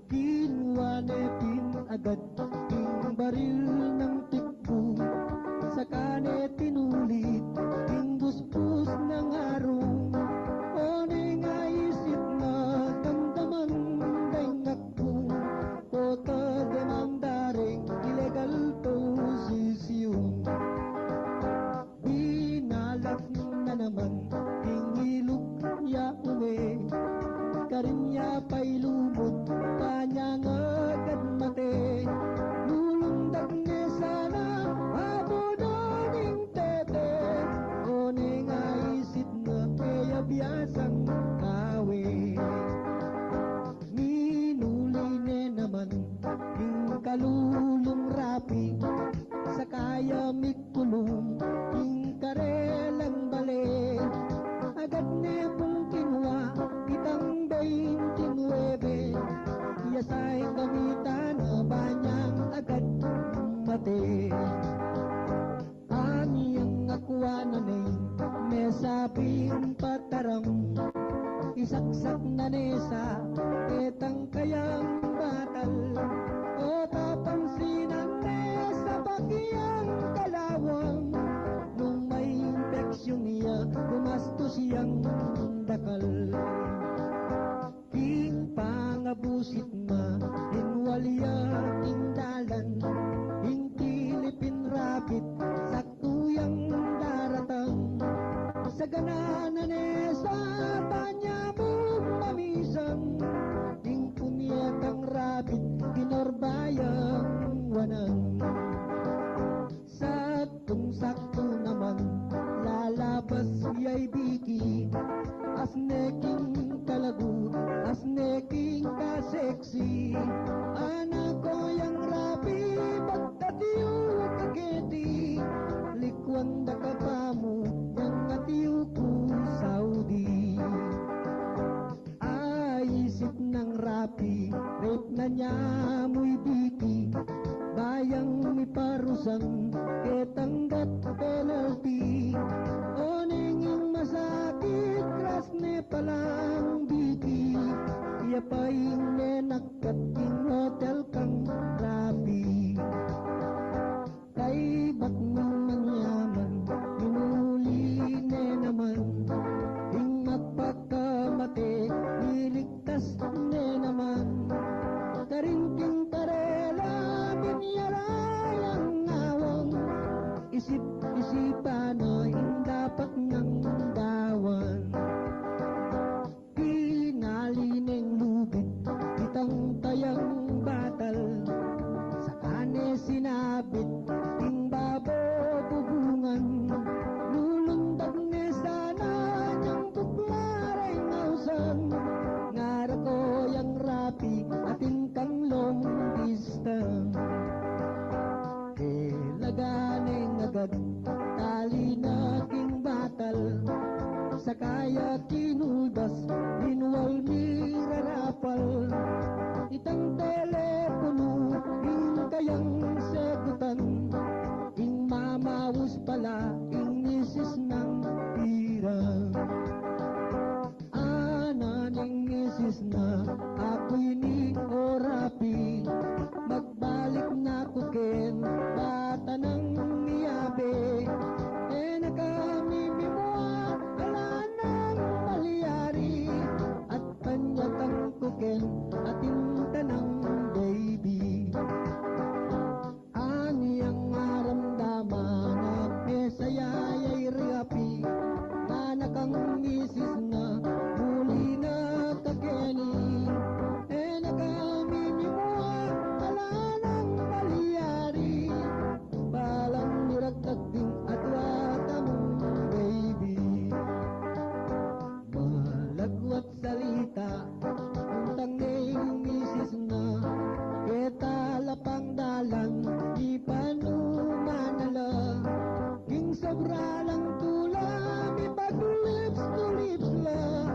Kinua ne pin agad ing baril nang tikbung, saka ne tinulit ing buspus nang arung. O neng aisip na, damdaman da ing akbung, o ta demanda reng illegal possession. Binalat na naman ing ilub ya ume, karin ya pa ilumud, panyang agad mate. Lulundag ne sana, abudan ing tete, o neng aisip na, e ya biasang awe. Minuli ne naman ing kalulung Rapi, saka ya mikulung ing karelang bale. Agad ne pung kinua itang beintinuebe, ya sa ing gamitan na banyang agad Na ne, mesabing pataram, isaksak na ne sa ketang kayang batal. O tapansinan ne sa bagyang kalawang, nung may impeksyon ya, gumastos yang dakal. King pangabusit ma, linwal ya king dalan, ing Philippine Rabbit, saktu yang daratang. Sagana na ne sa banya mung mamisan, ing punyetang rabbit, pinorbayang wanan. Saktung-saktu naman, lalabas yay biki, as ne king kalagu, as ne king kaseksi. Anak ko yang rapi, pagtatiw ka keti, likwan da ka pa mu, yang atiw ku Saudi. Aisip nang rapi, rape na nya mu'y biki, bayang miparusang ketang death penalty. O neng ing masakit, kras ne palang biki, iya pa ing menakpat king hotel kang rapi. Kaybat nang manyaman, minuli ne naman, ing magpakamate, liligtas ne naman. Karin king karela, binyara yang awang, isip-isipan na ing dapat nang gawan. Pinali neng lubid itang tayang batal, saka ne sinabit ing babo bubungan. Lulundag ne sana nyang bukla reng ausan, ngara ko yang rapi atin kang long distance. Ilaga neng agad tali na king batal, saka ya kinulbas, linwal mirarapal. Itang teleponu ing kayang segutan, ing mamaus pala ing misis nang pira. Ana ning misis na, aku ini o rapi, magbalik na ku ken bata nang miyabe. E na kami mimua, ala nang malyari, at panyatang ku ken atin tanang baby. Anyang maramdaman na mesaya yay rapi, anak kang misis na, muli na ka keni. E na kami mimua, ala nang malyari, balang miragtag ding atua tamung baby. Malagwat salita, untang ne ing misis na, keta la pang dalan, ipanuman na la. King sobra lang tula, mipag-lips to lips la,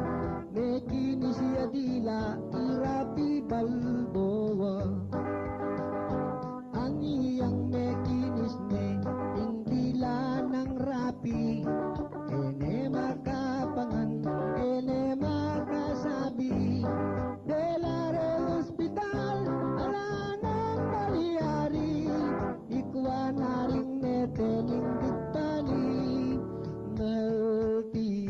mekinis ya dila, i Rapi Balboa. Anyang mekinis ne ing dila nang rapi, e ne makapangan, e ne makasabi. Dela reng ospital, ala nang malyari, ikua na ring mete ning dikpani. Melti.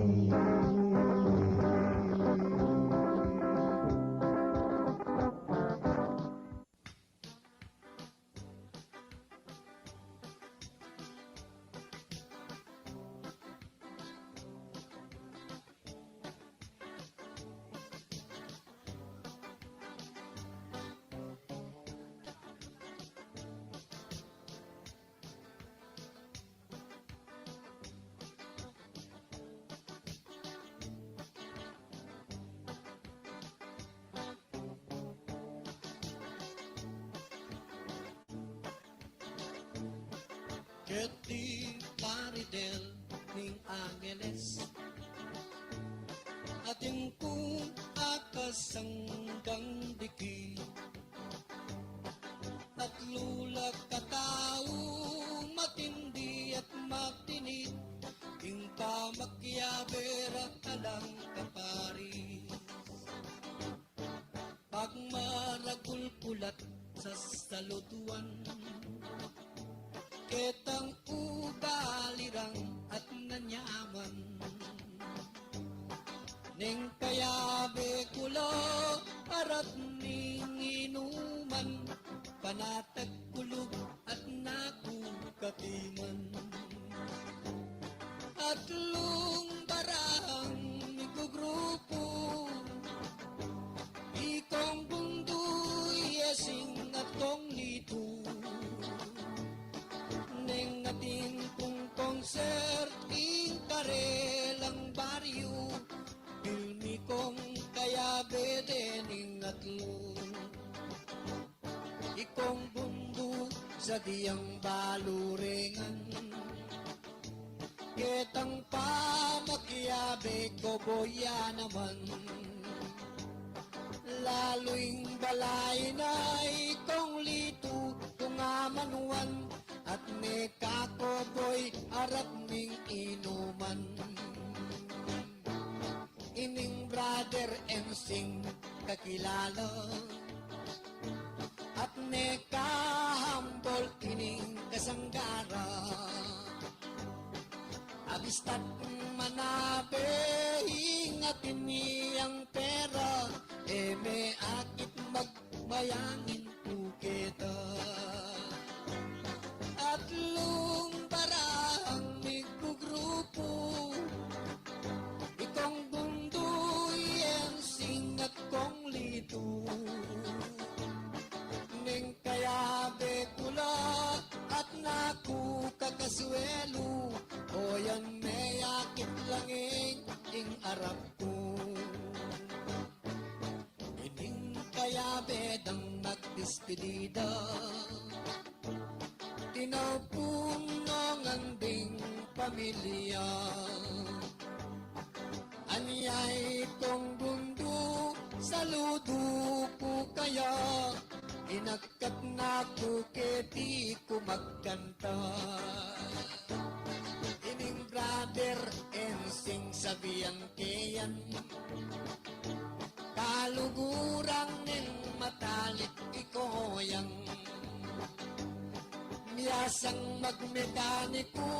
Keti Plaridel ning Angeles, atin kung akasanggang diki, at lula katau matindi at matinit, Pakiabe ra alang kaparis, pagmaragul kulat sa salutuan. Ketang ugali rang at nanyaman, neng kayabe ku la arat ning inuman, panatag kulub at naku katiman. Atlung barang migugrupu, i Kong Bundu, i Esing at Kong Litu. Neng atin kung concert ing karelang baryu, pilmi kong kayabe dening atlu. I Kong Bundu sa diyang balu rengan, ketang pamakiabe ko boya naman. Lalu ing balay na i Kong Litu kung amanuan, at neka ko boy arat ning inuman. Ining brother Ensing kakilala, at neka humble ining kasanggara. Abista't manabe ing atin yang pera, e me akit magmayangin ku keta. Atlung barang migugrupu, i Kong Bundu, i Ensing at Kong Litu. Neng kayabe ku la at naku kakasuelu, o yan me akit langing ing arap ku. Ining kayabe dang magdispedida, tinapun no ngan ding pamilya. Anyay Kong Bundu, saludu ku kaya, inagkat na ku keti ku magkanta. Ining brother Ensing sabian ke yan, kaluguran ning matalik iko yang. Miyasang magmekaniku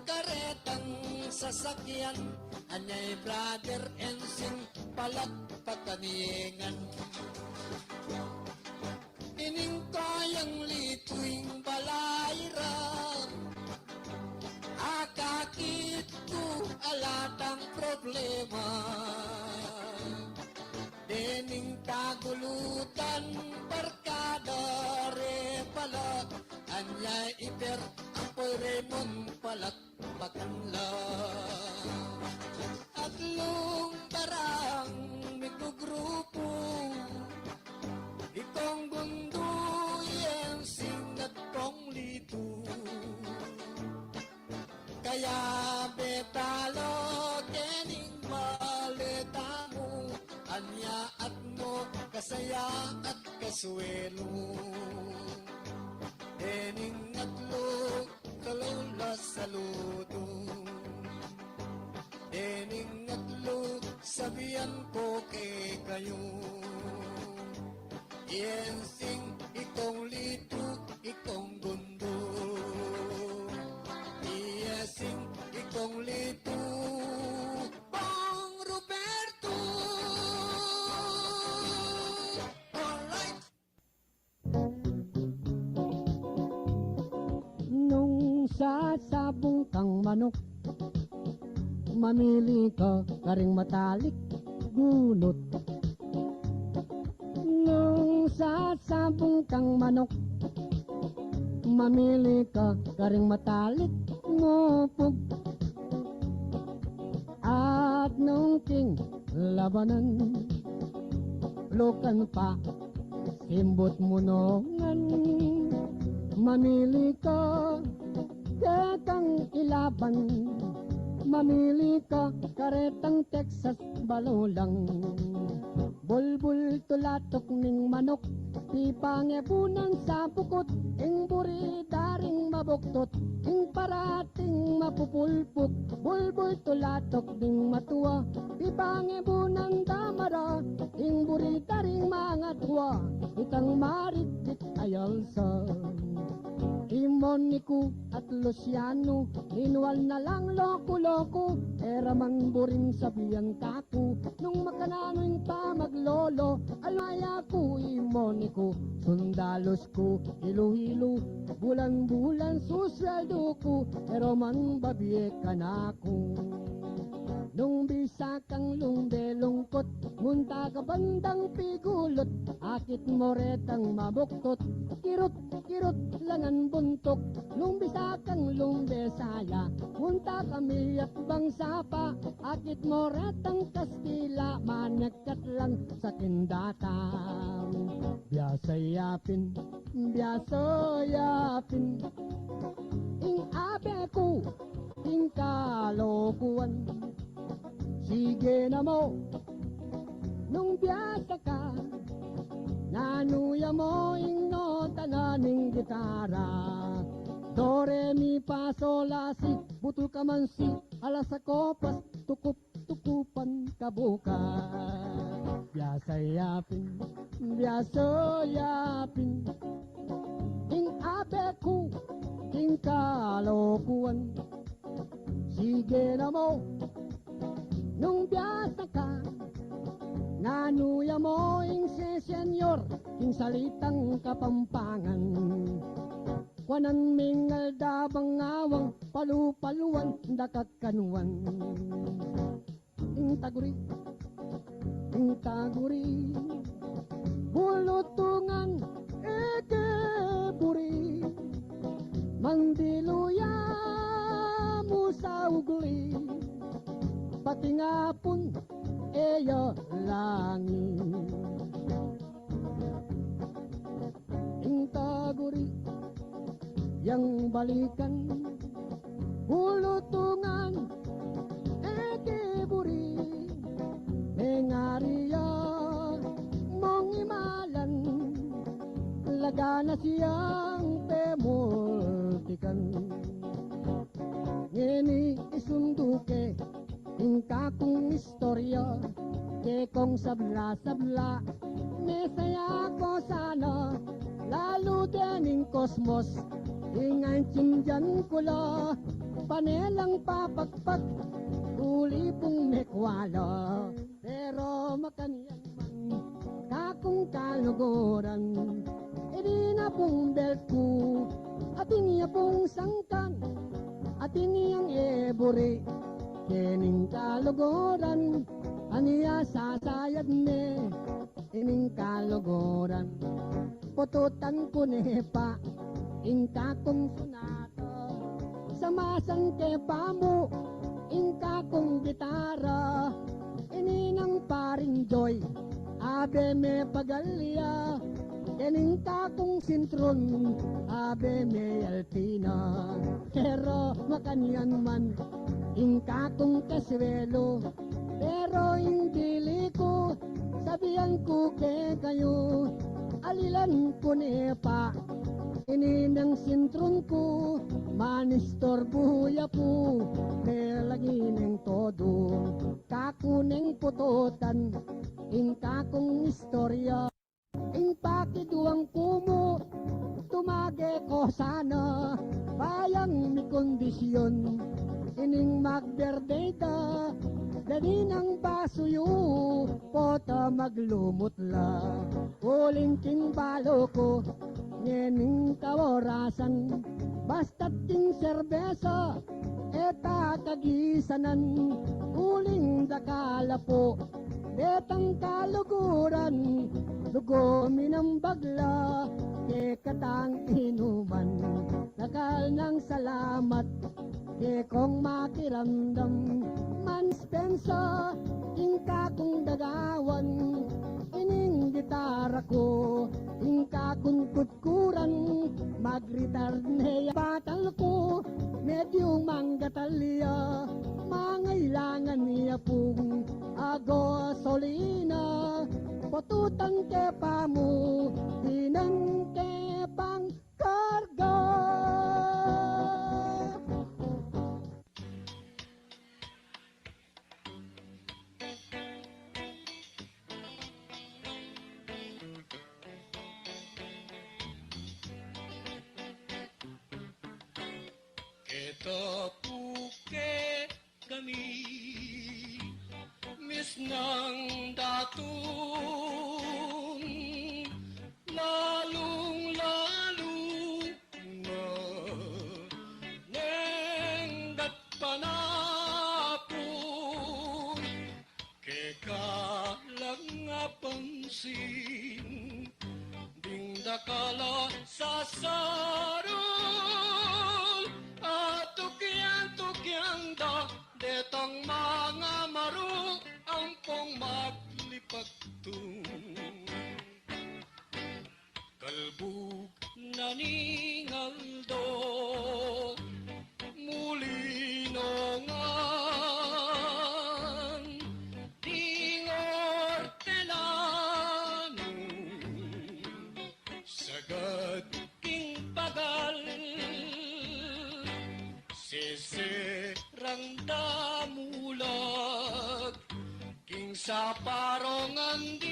karetang sasakyan, anyay brother Ensing palakpakan ye ngan. Ining Kong Litu ing balay ra, akakit ku ala tang problema. Dening kagulutan barkada re pala, anyay i Per ampo i Raymond palakpakan la. Atlung barang migugrupu, i Kong Bundu, i Ensing at Kong Litu. Kayabe tala kening bale tamu, anya at no kasaya at kasuelu. Dening atlu, kalaw la saludu. Dening atlu, sabian ku kekayu. I Ensing, i Kong Litu, i Kong Bundu. I Ensing, i Kong Litu, Kong Roberto. Alright. Nung sasabung kang manuk, mamili ka karing matalik bunut. Nung sasabung kang manuk, mamili ka karing matalik mupug. At nung king labanan, lukan pa simbut mu no ngan, mamili ka kekang ilaban, mamili ka karetang Texas balulang. Bulbul tulatuk ning manuk, pipangebunan sa bukut, ing buri da ring mabuktut. Ing parating mapupulpuk, bulbul tulatok ding matua, ipangebunan da mara, ing buri da ring mangatua, itang maridit a yalsa. I Moniku at Luciano, linwal na lang loku-loku, e ra man buring sabian kaku, nung makananu ing pamaglolo, almaya ku i Moniku, sundalus ku, ilu-ilu, bulan-bulan susweldu ku, e ra man babie kanaku. Nung bisa kang lumbe lungkut, munta ka bandang pigulut, akit mo retang mabuktut, kirut, kirut, langan buntuk, nung bisa kang lumbe saya, munta ka miat bang sapa, akit mo retang Kastila, manekkat lang sa kindatang. Biasa ya pin, biasa ya pin, ing abe ku, ing kalokuan. Sige na mo, nung biasa ka, nanu ya mo ing nota na ning gitara. Do, re, mi, fa, sol, la, si, butul ka man si, ala sa kopas, tukup, tukupan ka buka. Biasa ya pin, biasa ya pin, ing abe ku, ing kalokuan. Sige na mo, nung biasa ka, nanu ya mo ing sesenyor, ing salitang Kapampangan. Kuanan ming alda bang awang, palu-paluan, dakakanuan. Ing taguri, ing taguri, bulutungan, eke buri, mandilu ya mu sa ugli, pati ngapun e ya langi. Ing taguri yang balikan, bulutungan, eke buri, mengari ya mong imalan, laga na siyang pemultikan. Ngeni isundu ke ing kakung istorya, kekong sabla-sabla, mesaya ko sana, lalu dening kosmos, ing anting dian kula, pane lang papagpag, uli pung mekwala. Pero makanyan man, kakung kaluguran, ini na pung belt ku, atin ya pung sangkan, atin yang e buri, kening kaluguran, ania sasayad ne, ining kaluguran. Pututan ku ne pa, ing kakung sunata, samasan ke pamu, ing kakung gitara, ini nang paring Joy, abe me pagalya, kening kakung sintrun, abe me altina. Pero makanyan man, ing kakung kaswelo, pero ing dili ku, sabian ku kekayu, alilan ku ne pa, ini nang sintrun ku, manistorbu ya pu, melagi neng todo, kaku neng pututan, ing kakung istorya. Ing pakiduang ku mu, tumage ko sana, bayang mikondisyon, ining magberde da, dadi nang basuyu, pota maglumut la, uling king balu ku, ngening kaorasan, basta't king serbesa, e ta kagisanan, uling dakal a pu, detang kaluguran, lugud mi nang bagla, kekatang inuman, dakal nang salamat, kekong makiramdam, manspensa, ing kakung dagawan, ining gitara ku, ing kakung kutkuran, magritar ne ya batal ku, medyu manggatal ya, mangailangan ya pung gasolina, pututan ke pa mu, dinang ke pang karga. Tapuke kami misnang datun, lalung-lalu na nenggat panapun. Keka lang apansin ding dakal a sasarul, atukyan-tukyan da detang mangamaru ampong maglipagtung. Kalbug na ning aldo, muli no ngan ding ortelanu, sagad king pagal, seserang damulag king saparong andiluan,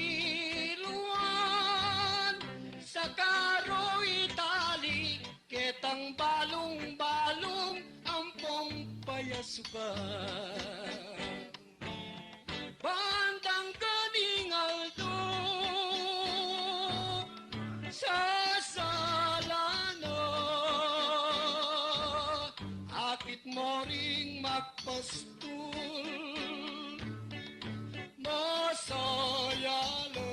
sakaro itali ketang balung-balung ampong payasukan. Bandang kaning aldo, sasala na, akit mo ring magpastul, masaya la.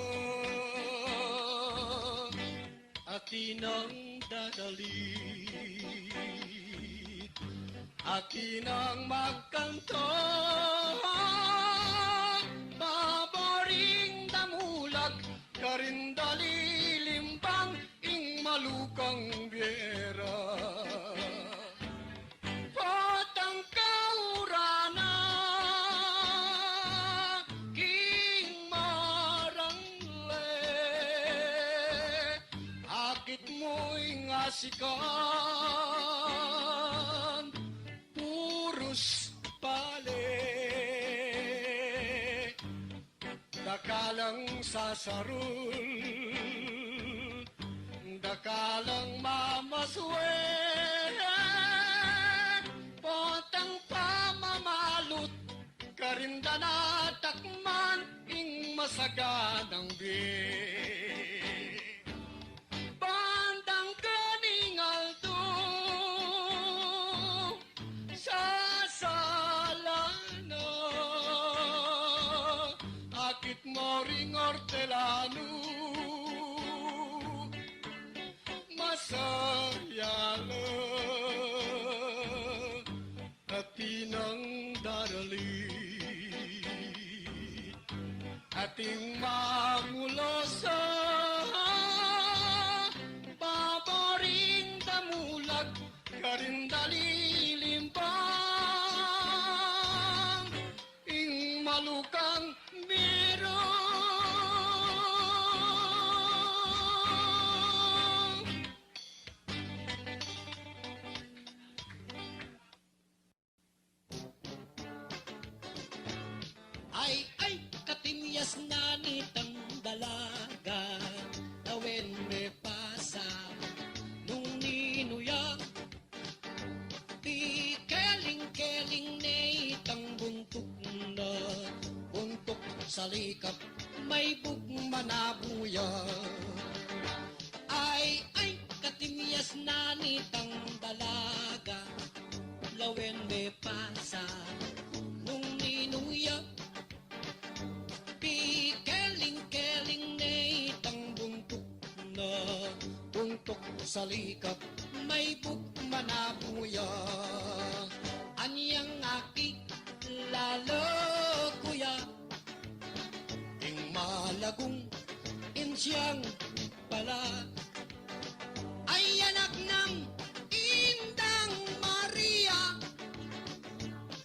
Atin nang dadalit, atin nang magkanta, babaring damulag, karin dali limbang ing malukang biera. Potang kaurana king marangle, akit mu ing asikan, purus pale. Dakalang sasarul, dakalang mamasue, potang pamamalut, karin da natakman ing masaganang bie. Bandang kaning aldo, sasala na, akit mo ring ortelanu, masaya la. Atin nang dadalit, atin mangulasa, babaring damulag, karin dali limbang ing malukang biera. Ay, ay, katimyas na nitang dalaga, lawen me pasa nung ninu ya. Pikeling-keling ne itang buntuk na, buntuk salikap, maybug manabu ya. Ay, ay, katimyas na nitang dalaga, lawen me pasa nung ninu ya. Pikeling-keling ne itang buntuk na, buntuk salikap, maybug manabu ya. Anyang aki lalaku ya, ing malagung insyang pala. Ay anak nang Indang Maria,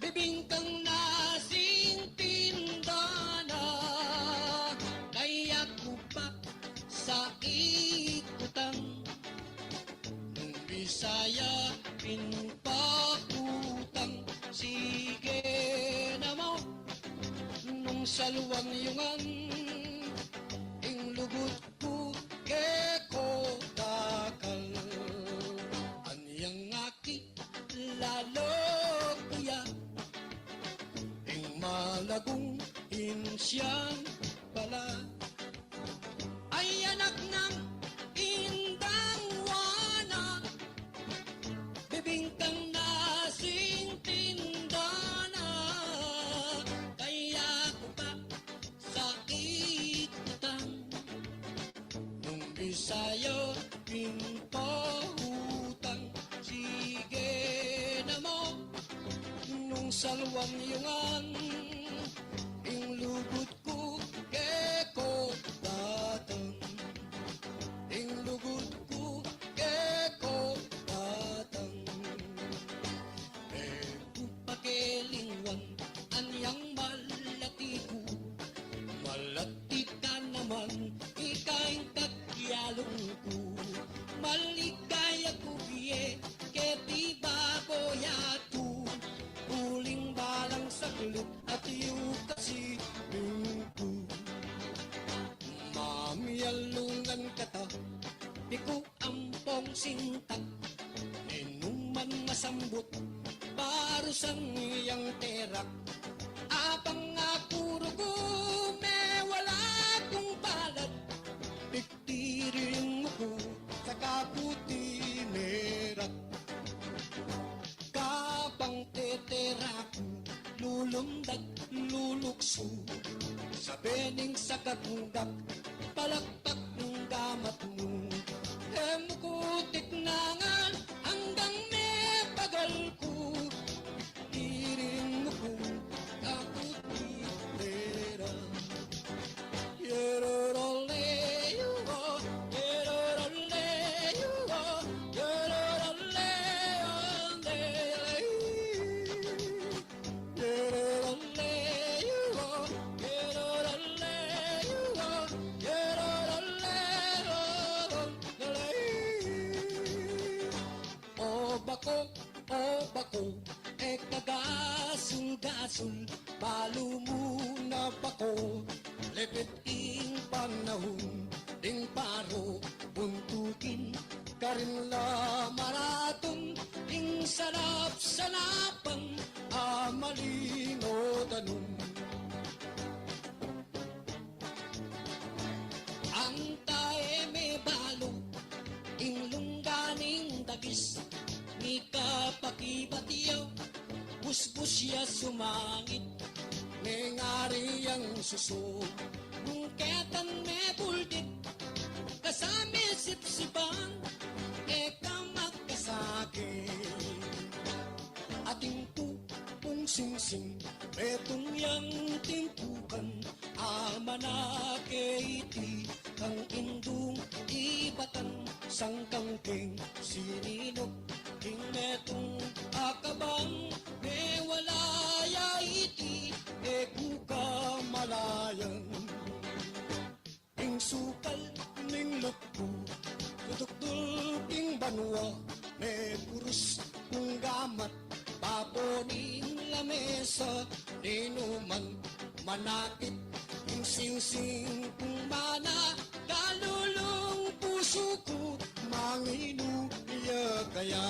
bibingkang na sing tinda na, kaya ku pa sa ikutang, nung Bisaya pin pakutang, sige na mo, nung salwang yungan ing lugud ku keko dakal. Anyang aki lala Siyang pala ay anak ng Indang Juana, bibingkang nasing tindana. Kaya ko pa sa itang nung Bisaya pin pautang. Sige na mo nung salwang yungan, ing lugud ku keko datang, ing lugud ku keko datang. E ku pakelingwan anyang malati ku, malati ka naman, ika ing kakyalung ku. Maligaya ku bie keti baboy at ku, uling balang saglit at yu kasi bingku. Mamialungan kata, biku ampong sintak, ninuman masambut, barusang yang terak. Abang aku rugu me wala kung palad, piktirin mu ku sa kaputi merak. Kabang tetera ku, lulundag, luluksu, sabe ning sagagunggak, palakpak ning gamat mu. E mu ku tiknangan anggang mebagal ku, iring mu ku kaputi pera. O bako, o bako, e ka gasul-gasul, balu mu na bako, lipit ing panahun, ding paro buntukin, karin la maratun, ing sarap-sarapan, a malino danum. Antae me balu ing lungga ning dagis, mika pakibat ya, busbus ya sumangit, mengari yang susu, bungketan me buldit, kasame sipsipan, e ka makasakit. Ating pu pung singsing, metung yang timpukan, a manake iti kang indung ibatan, sangkang king sininuk king metung akabang, me wala ya iti e ku kamalayan. Ing sukal ning lukbu, tutukdul king banua, me kurus kung gamat, babo ning lamesa, ninuman manakit, ing singsing kung mana, kalulung pusu ku, manginu ya kaya.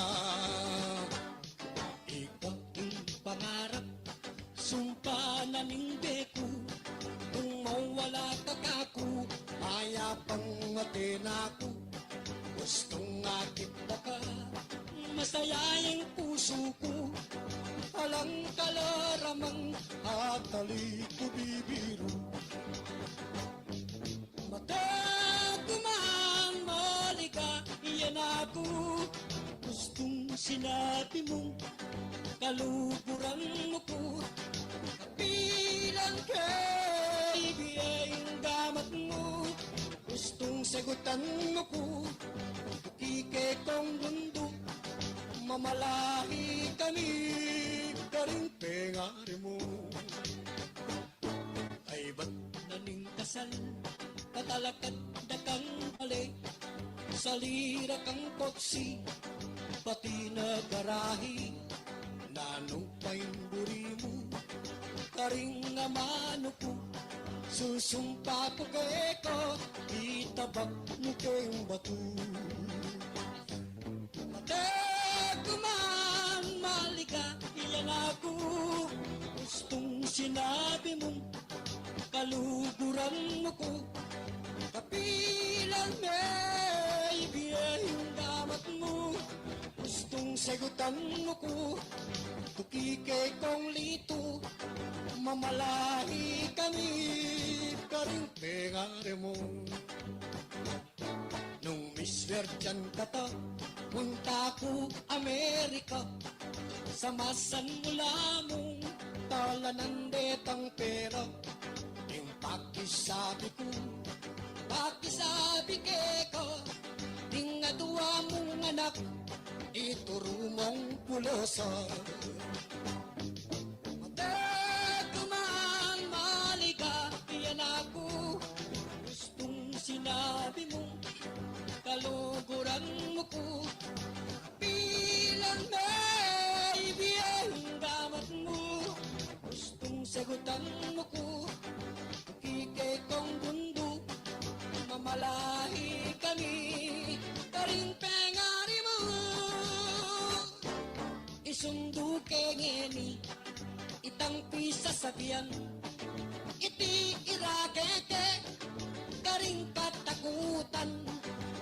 Ika ing pangarap, sumpa na ning beku, nung mawala ka kaku, mayapang atena ku, gustung akit na ka, masaya ing pusu ku, alang kalaraman, atali ku bibiru. Mate ku man, maligaya na ku, gustung sinabi mung kaluguran mu ku, kapilan ke ibie ing gamat mu, gustung segutan mu ku, kekong bundu, mamalahi kami karing pengari mu. Ay, bat na ning kasal, tatalakad da kang bale, salira kang kotsi, pati na garahi, nanu pa ing buri mu, karing amanu ku, susumpa ku keka, itabak mu keng batu. Mate ku man, maligaya na ku, gustung sinabi mung Kaluguran mu ku, kapilan me ibie ing gamat mu. Gustung segutan mu ku, tuki kekong litu, mamalahi kami karing pengari mu. Nung miswertian kata, punta ku Amerika, samasan mu la mung talanan detang pera. Ing pakisabi ku, pakisabi keka, ding aduang anak, ituru mung pulusa. Mate ku man, maligaya na ku, gustung sinabi mu, kaluguran mu ku, kapilan me ibie ing gamat mu. Gustung segutan mu ku, tuki kekong Gundu, mamalahi kami karing pengari mu. Isundu ke ngeni itang pisasabian, iti ira keke karing katakutan,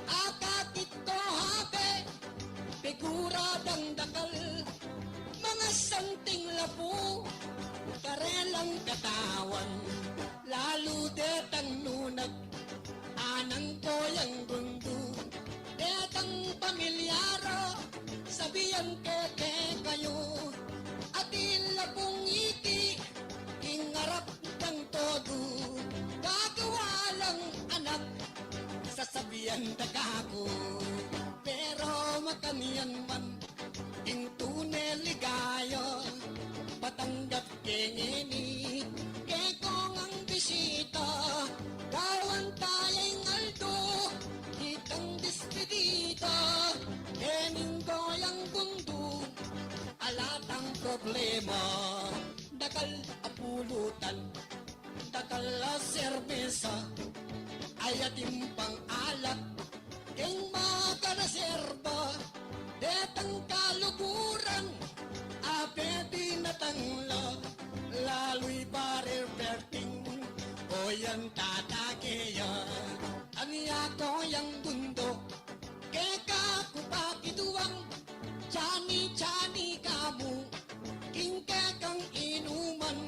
akakit ko habe, pigura dang dakal, mga santing lapu, karelang katawan, lalu detang nunag, anang ko yang Gundu, detang pamilyar, sabian ke kekayu, atin la pung iki king arap dang todo, gagawa lang anak, sasabian da kaku. Pero makanyan man ing tune ligaya, patanggap ke ngeni kekong bisita, gawan taya ing aldo, itang despedida, kening ko yang Gundu, ala tang problema, dakal a pulutan, dakal a serbesa, ay atin pang alak, king makareserba, detang kaluguran, abe binatang la, lalu i Pare Berting, o yan tatake ya, anya ko yang Gundu, keka ku pakiduang, chani-chani kamu, king kekang inuman,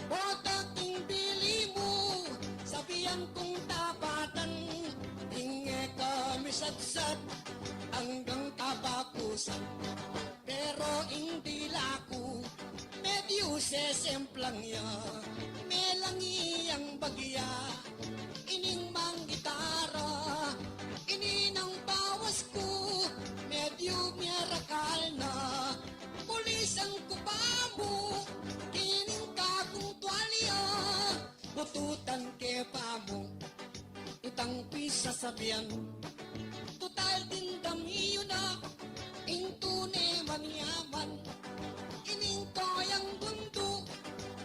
bota king bili mu, sabian kung tapatan, ing e ka misatsat anggang kabakusan. Pero ing dila ku, medyu sesemplang ya, melangi yang bagya, ining manggitara, ini nang bawas ku, medyu miyarakal na, pulisan ku pa mu, kining kakung tuwalya, bututan ke pa mu, itang pisasabian, tutal dimdam yu na, ing tune manyaman, ining ko yang Gundu,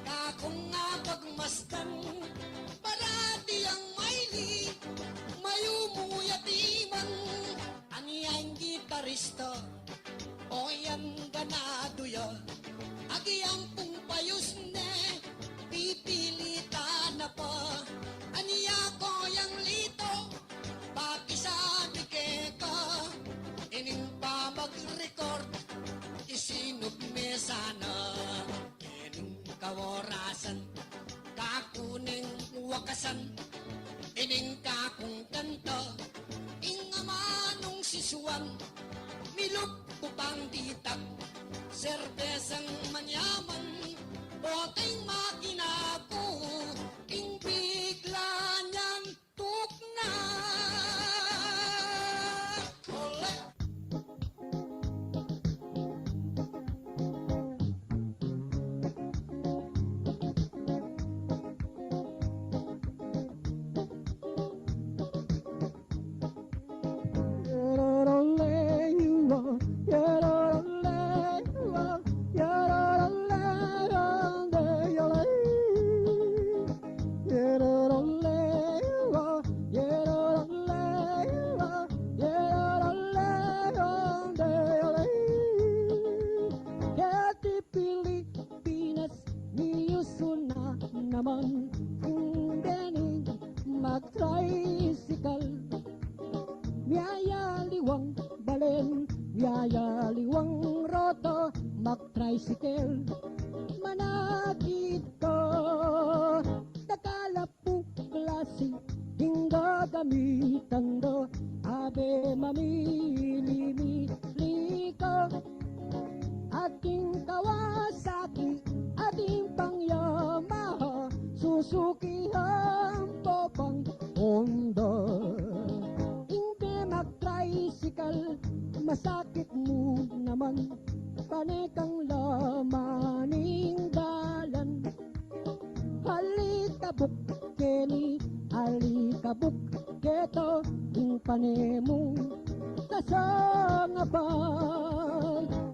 kakung abag masdan, parati yang maili, mayumu yatiman, anya ing gitarista, o yan ganadu ya, agyang pung payus ne, pipilitan na pa, anya ko yang Lito, pakisabi keka, ining pamag-record, isinup me sana, ining kaworasan, kaku neng wakasan, ining kakung kanta, ing amanung sisuan, milup ku pang ditak, serbesang manyaman, boteng makina ku, ing bigla niyang tukna. Ole! Keti Pilipinas, miyusu na naman. Alikabuk keni, alikabuk keto, ing pane mu kasangapal.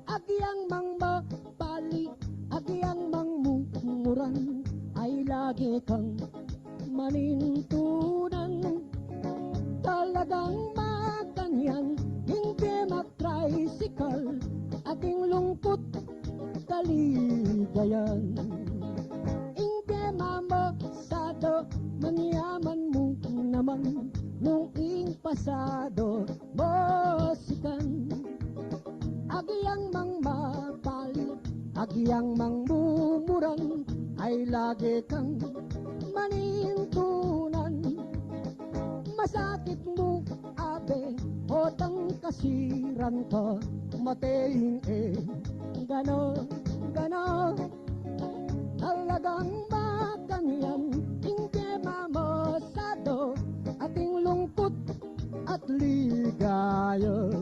Agyang mang mapali, agyang mang mumuran, ay lagi kang manintunan. Talagang makanyan, ing kema tricycle, ating lungkut kaligayan. Ing kema masado, manyaman mu naman, nung ing pasado masikan. Agyang mang mapali, agyang mang mumuran, ay lagi kang manintunan. Masakit mu, abe, potang kasiran ka, mateng e, gana, gana. Talagang makanyan, ing kema masado, ating lungkut at ligaya.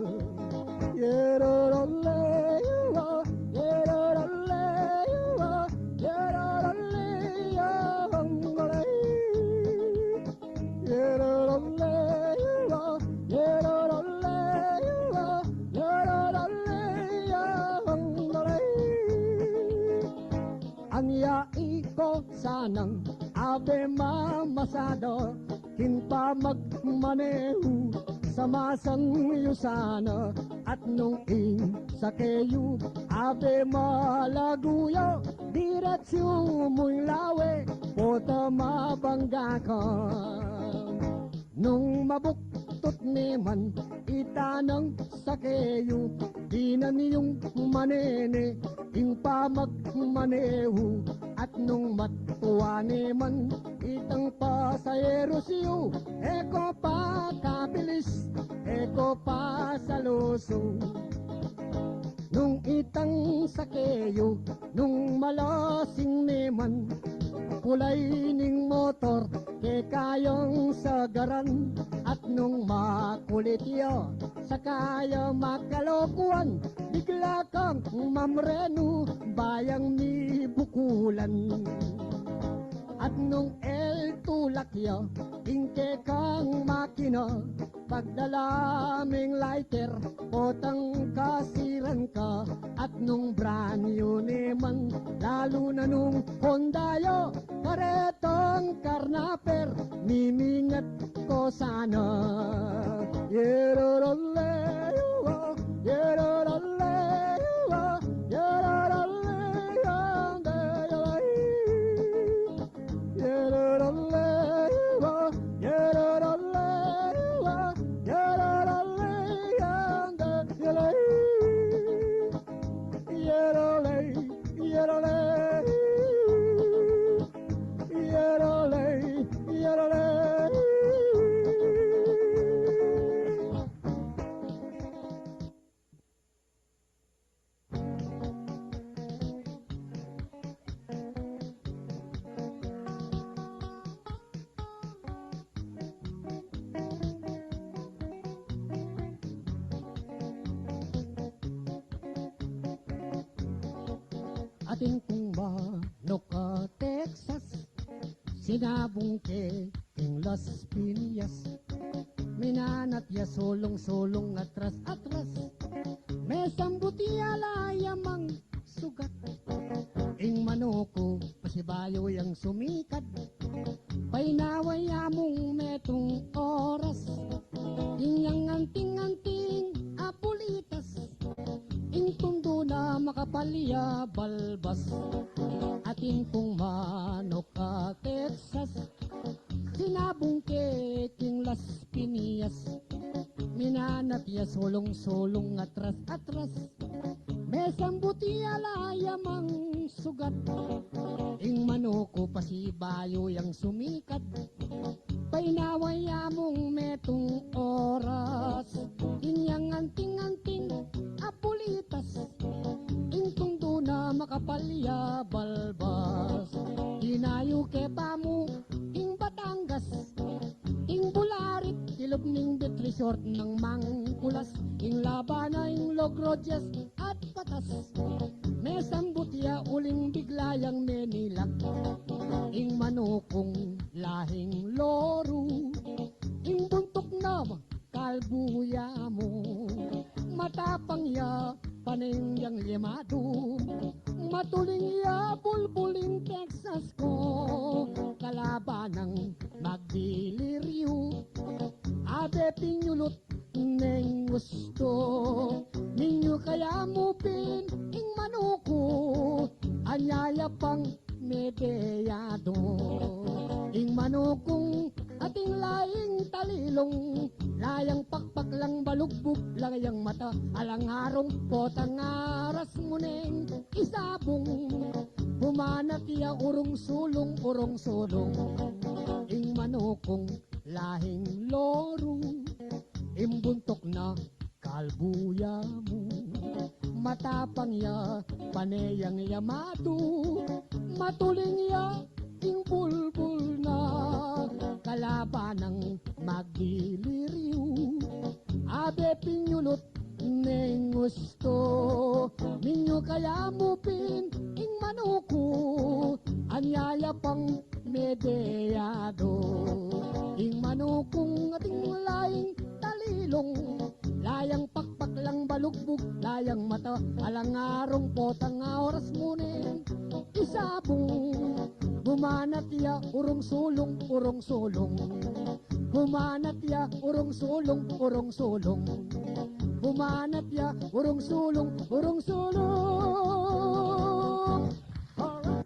Yerololeo, yerololeo, yerololeo, ang malay. Yerololeo, yerololeo, yerololeo, ang malay. Anya iko sanang abe mamasado, king pamagmanehu, samasan yu sana, at nung ing sake yu abe malagu ya, diretsu mung lawe, pota mabangga ka. Nung mabuktut ne man itang sake yu, dinan yung manene ing pamagmanehu, at nung matua ne man itang pasaheru yu, e ko pakabilis, e ko pasalusu. Nung itang sake yu, nung malasing ne man, kulay ning motor, kekayang sagaran, at nung makulit ya, saka ya makalokuan, bigla kang mamrenu, bayang mibukulan. At nung eltulak ya ing kekang makina, pagdala meng lighter, potang kasiran ka. At nung brand new ne man, lalu na nung Honda ya, karetang karnaper, mimingat ko sana. Yerololeo, yerololeo, yerololeo, yerololeo. Yerololeo, yerololeo, yerololeo, yerololeo. Yerolei, yerolei, yerolei, yerolei. Atin kung manuk a Texas, sinabung ke king Las Piñas. Minanat ya sulung-sulung, atras-atras. Mesambut ya la ya mang sugat. Ing manuk ku pasibayu yang sumikad. Painawa ya mung metung oras. Inyang anting-anting a pulitas. Ing tundu na makapal ya balbas. Atin kung manuk a Texas. Sinabung ke king Las Piñas, minanat ya sulung-sulung, atras-atras. Mesambut ya la ya mang sugat. Ing manuk ku pasibayu yang sumikad. Painawa ya mung metung oras. Inyang anting-anting a pulitas. Ing tundu na makapal ya balbas. Inayu ke pamu ing Batangas, ing Bularit, kilub ning beach resort nang mangkulas, ing Labana, ing Logroñez at Patas. Mesambut ya uling bigla yang menilak. Ing manuk kung pang medeyado. Ing manukung ating laing talilung, layang pakpak lang balugbug, layang mata alang arung, potang aras mu neng isabung. Bumanat ya urung sulung, urung sulung. Ing manukung lahing loru, ing buntuk na kalbu ya mu. Matapang ya, pane yang yamatu, matuling ya ing bulbul na, kalaban nang magdiliriu. Abe pinyulut neng ustu, minyukaya mu pin ing manuku, anyaya pang medeyado. Ing manukung ating laing talilung, layang pakpak lang balugbug, layang mata alang arung, potang aras mu neng isabung. Bumanat ya urung sulung, urung sulung. Bumanat ya urung sulung, urung sulung. Bumanat ya urung sulung, urung sulung. Alright.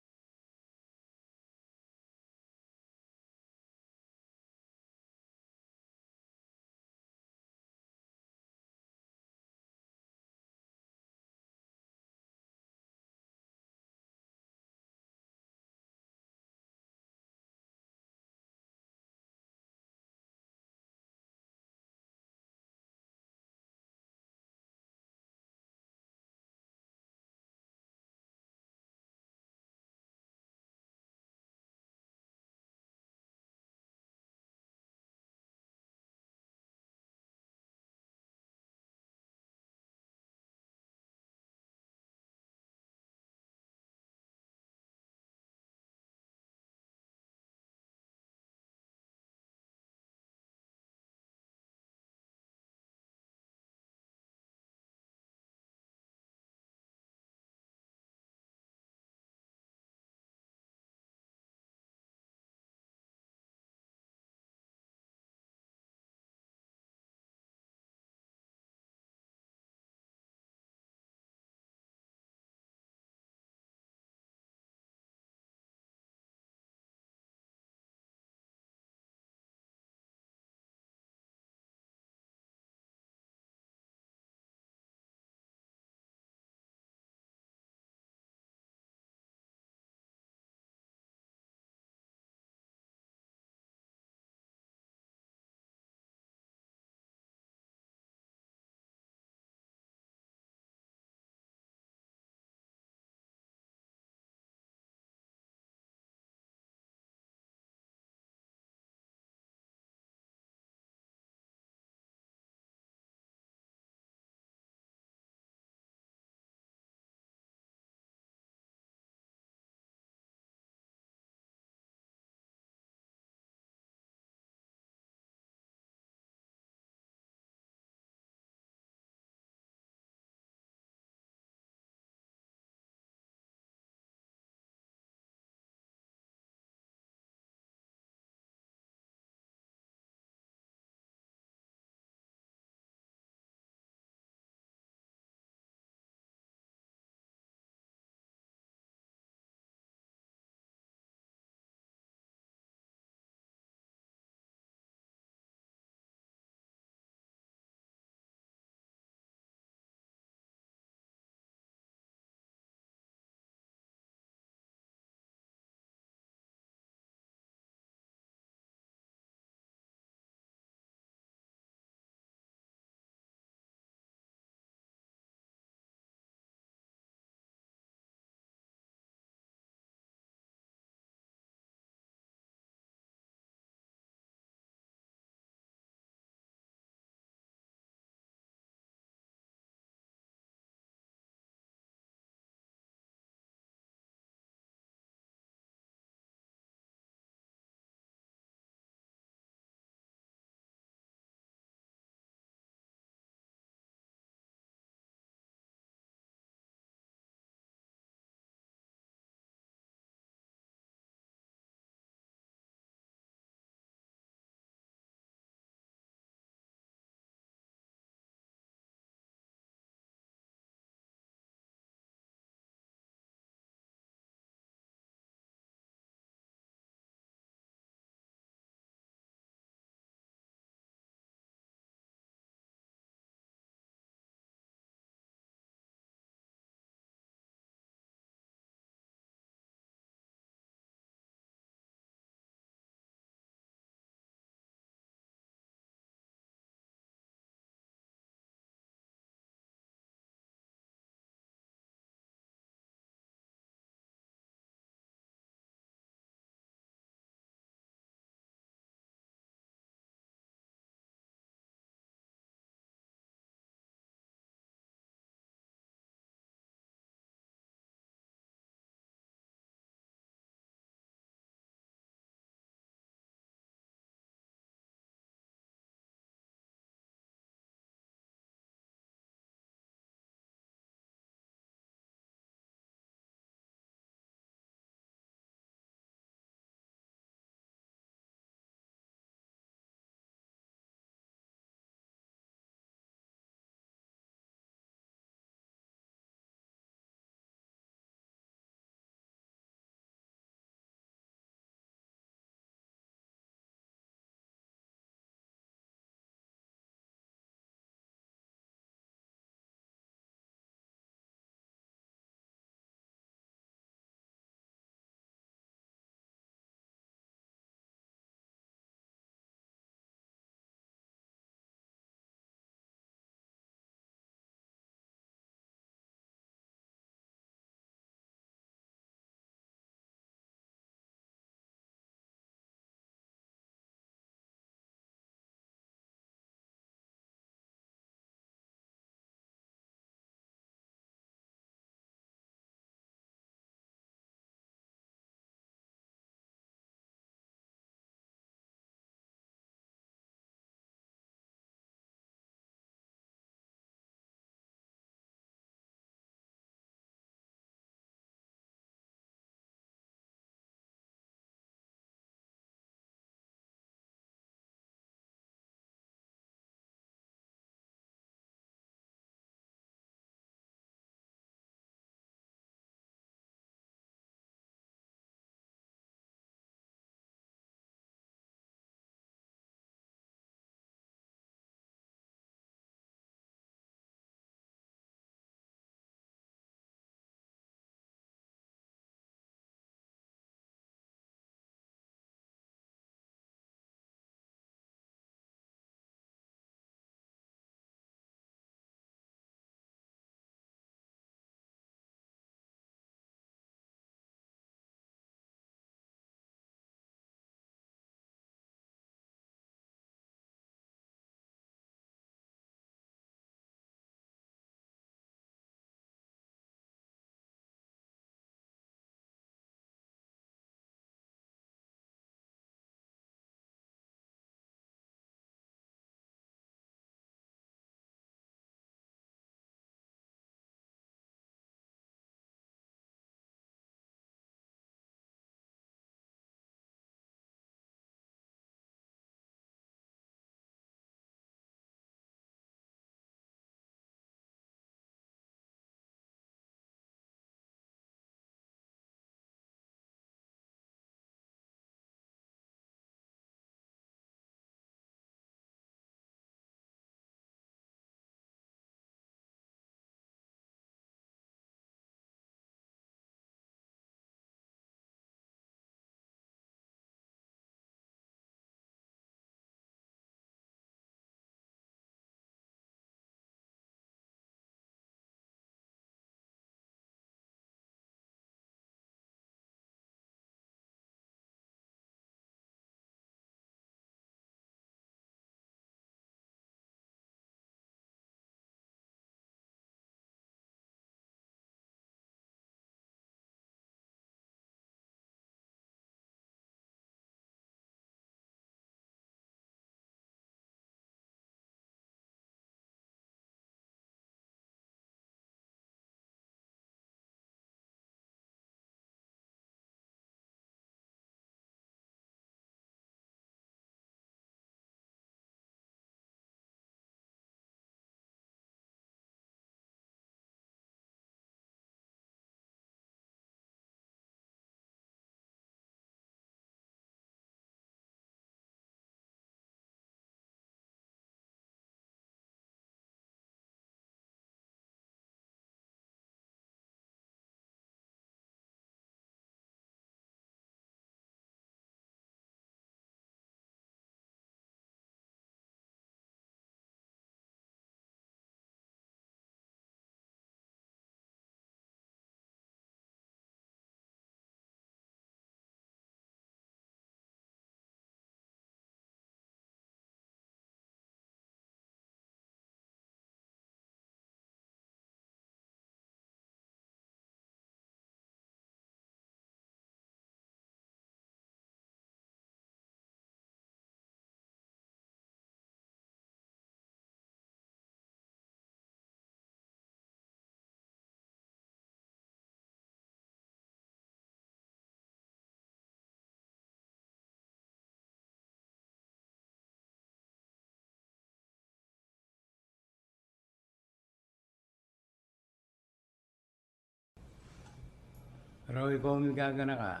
Pero ikaw, migaganaka,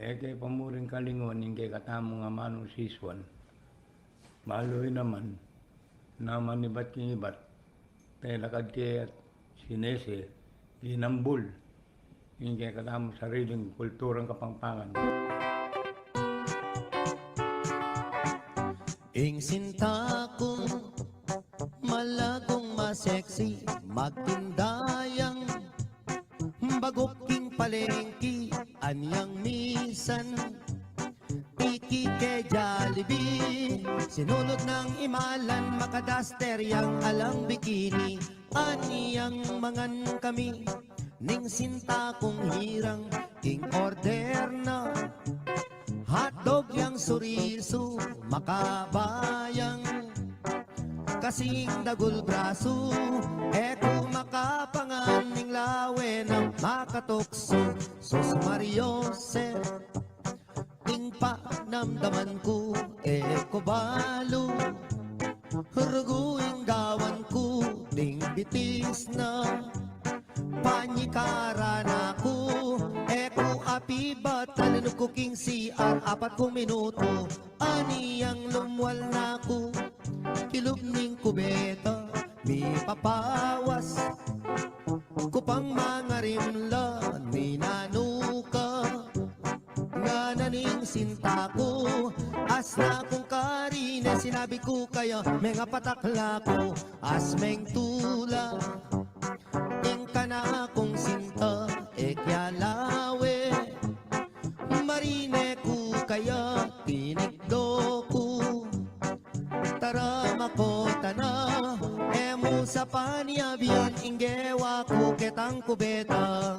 e ke pamuring kalinguan ing kekatamung amanung sisuan. Balu yu naman, naman ibat king ibat, telakad ke at sinese, linambul ing kekatamung sariling kulturang Kapampangan. Ing sinta kung malagung maseksi, magtinda yang baguk king palengki, anyang misan tiki ke Jollibee. Sinulud nang imalan, makadaster yang alang bikini, anyang mangan kami. Ning sinta kung hirang, king order na hotdog yang surisu, makabayang kasing dagul brasu, e ku makapangan ning lawe na makatuksu. Sus Maria Jose, ing panamdaman ku, e ku balu, rugu ing gawan ku, ding bitis na panyikaran na ku, e ku apibat, talunug ku king C R, apat ku minutu, anyang lumwal na ku, kilub ning kubeta, mipapawas ku pang mangarimla, ninanu ka, ngana ning sinta ku, asna kung karine, sinabi ku kaya, mengapatak la ku, as mengtula ing kanakung sinta, e kya lawe, marine ku kaya, tinikdo ku, tara makota na, e mu sa paniabian ing gewa ku ketang kubeta.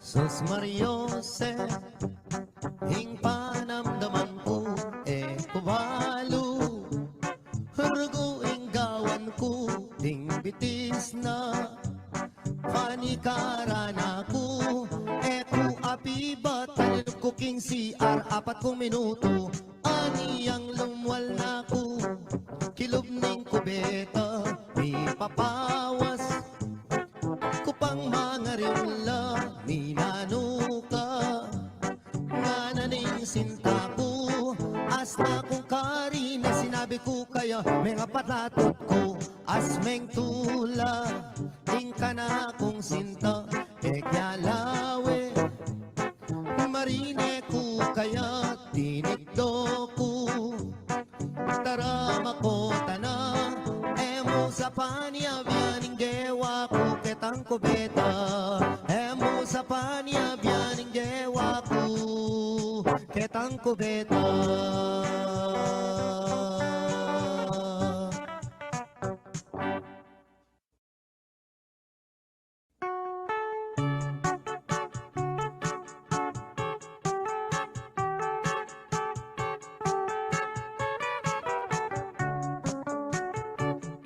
Sus Maria Jose, ing panamdaman ku, e ku balu, rugu ing gawan ku, ding bitis na panikaran na ku, e ku apibat, talunug ku king C R, apat ku minutu, anyang lumwal na ku, kilub ning kubeta, mipapawas ku pang mangarimla, ninanu ka, ngana ning sinta ku, asna kung karine, sinabi ku kaya, mengapatak la ku, as mengtula ing kanakung sinta, e kya lawe, marine ku kaya, tinikdo ku, tara makota na, e mu sa paniabian ing gewa ku ketang kubeta, e mu sa paniabian ing gewa ku ketang kubeta.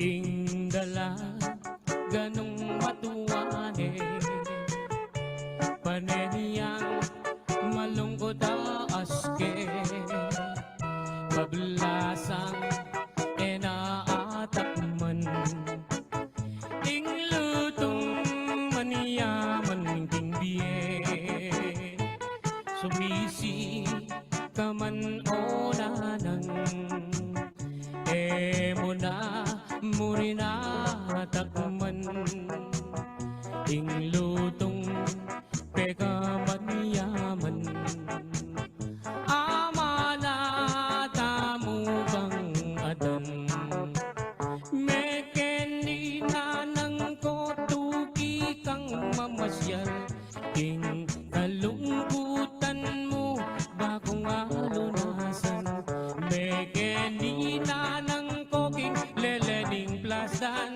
Ing dalaga nung matuane, pane niyang malungkut a aske, pablasang e na atakman. Ing lutung manyaman king bie, sumisi ka man o nanang, e mu na mu rin atakman. Ing lutung pekamanyaman, amana tamu bang adan. Mekeni nanang ko, tuki kang mamasyal, king kalungkutan mu ba kung alunasan. Mekeni nanang ko, king lele ning plasan,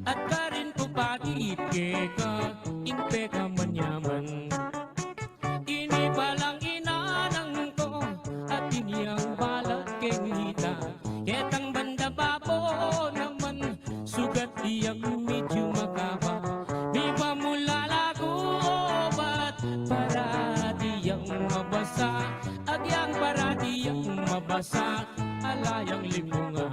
at karin ku pakit keka ing pekamanyaman. Ini palang inanang ko, at ini ang balat keng ita. Ketang banda babo naman, sugat mabasa, ala yang lipunga.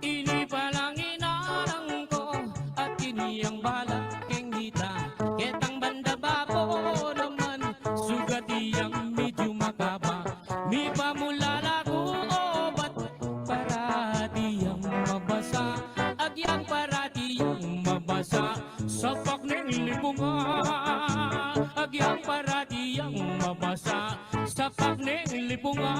Ini palang inalang ku, at ini ang bala keng hita. Ketang banda babo naman, sugat yang medyu makaba. Mipamulala ku obat, parati yang mabasa, agyang parati yang mabasa, sapak neng lipunga. Agyang parati yang mabasa, sapak neng lipunga.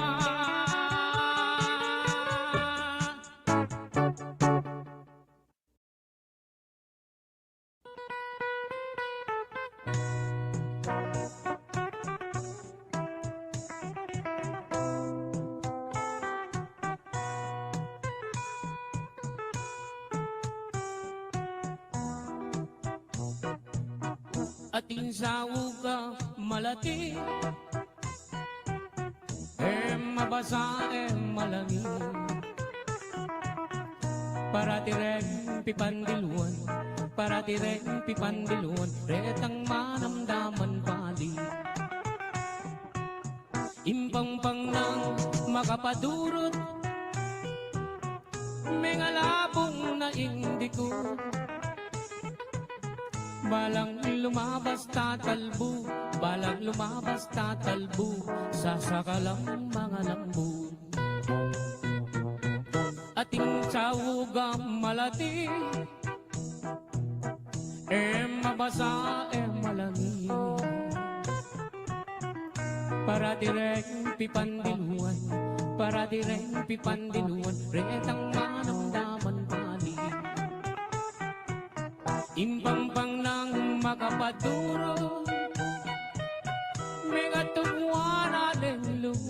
Atin sa uga malati, e mabasa, e malangi. Parati reng pipandiluan, parati reng pipandiluan, retang manamdaman pali. Impangpang nang makapadurut, mengalabung na ing dikut. Balang lumabas tatalbu, balang lumabas tatalbu, sasakalang mangalambut. Atin sa uga malati, e mabasa, e malangi. Parati reng pipandiluan, parati reng pipandiluan, retang manamdaman pali. Impangpang nang makapadurut, mengatugwa na deng lung.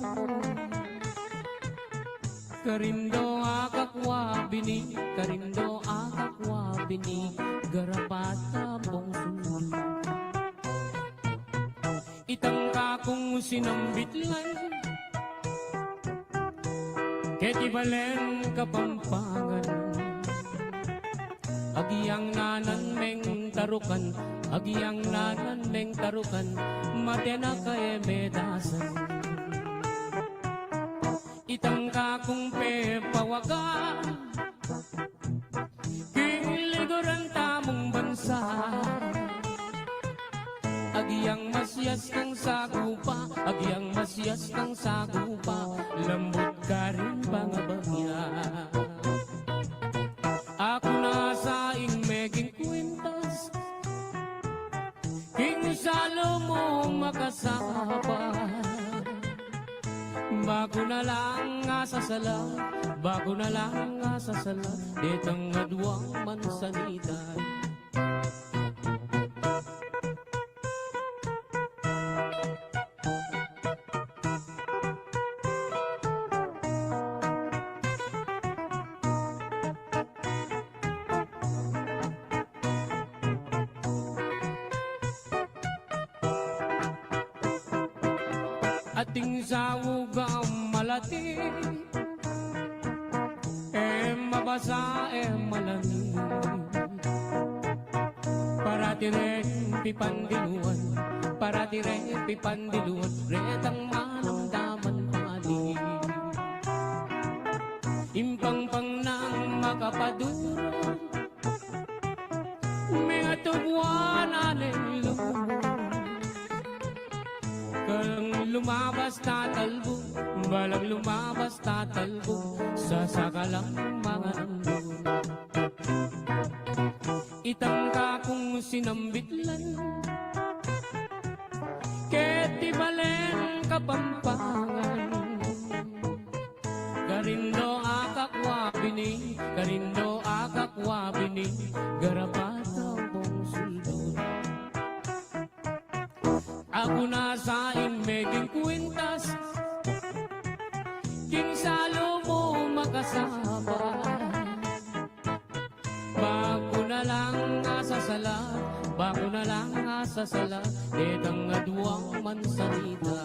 Karin do akakwa bini, karin do akakwa bini, garapat a bong sundu. Itang kakung sinambit lan, keti balen Kapampangan. Agyang nanan meng tarukan, agyang nanan meng tarukan, mate na ka e medasan. Itang kakung pepawaga king liguran tamung bansa. Agyang masias nang sagupa, agyang masias nang sagupa, lambut karin bangabagya. Aku na sa ing meging kwintas, king salu mu makasaba. Baku na lang asasala, baku na lang asasala, detang aduang mansanita. Atin sa uga malati, e mabasa, e malangi. Parati reng pipandiluan, parati reng pipandiluan, retang manamdaman pali. Impangpang nang makapadurut, mengatugwa na deng lung. Kalang lumabas tatalbu, balang lumabas tatalbu, sasakalang mangalambut. Itang kakung sinambit lan, keti balen Kapampangan. Karin do akakwa bini, karin do akakwa bini, garapat a bong suldut. Aku na sa ing meging kwintas, king salu mu makasaba. Baku na lang a Aku na lang a sasala, detang aduang mansanita.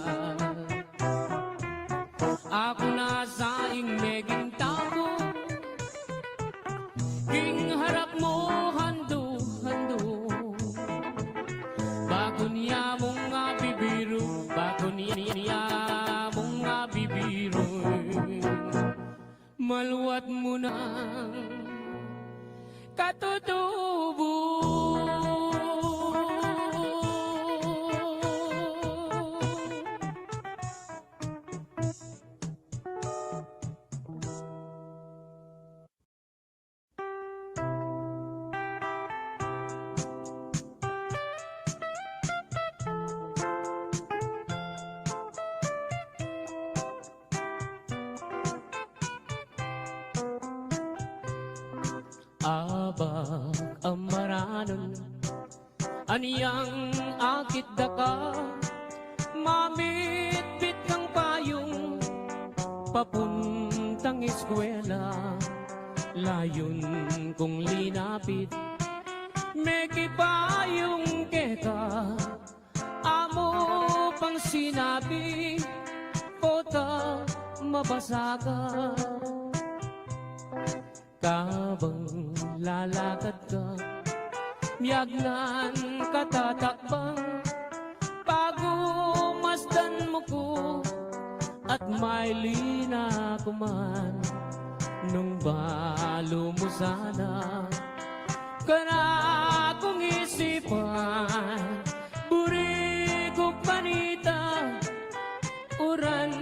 Aku na sa ing meging taku, king harap mu handu-handu. Bakun ya mung abibiru, bakun ya mung abibiru. Maluat mu nang katutubu. Abak a maranun, anyang akit da ka, mamitbit kang payung, papuntang eskwela, layun kung linapit, mekipayung keka, amu pang sinabi, pota mabasa ka. Kabang lalakad ka, miyagnan ka tatakbang, pagumasdan mu ku, at maili na ku man, nung balu mu sana. Kanakung isipan, buri ku kanita, uran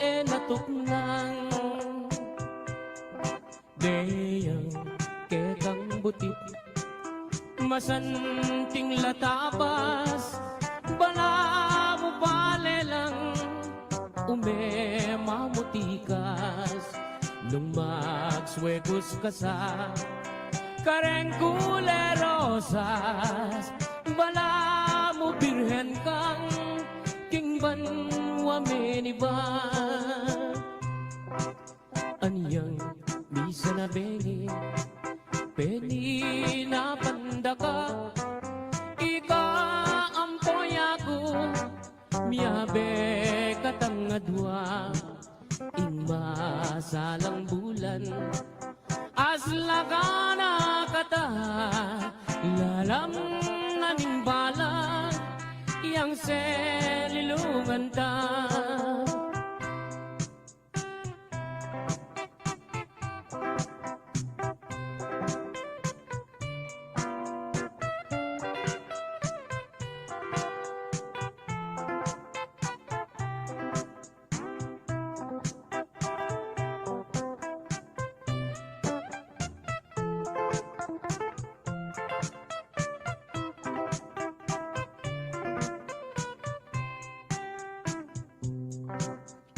e natuknang. Deyang kekang butit, masanting la tabas, balamu bale lang, ume mamutikas, nung magswegus ka sa kareng kule rosas, balamu birhen kang king banua menibat. Anyang misan a bengi, peninapan da ka, ika ampo yaku, miyabe katang adua, ing masalang bulan, aslakan na kata, lalam na ning balang, yang selilungan ta.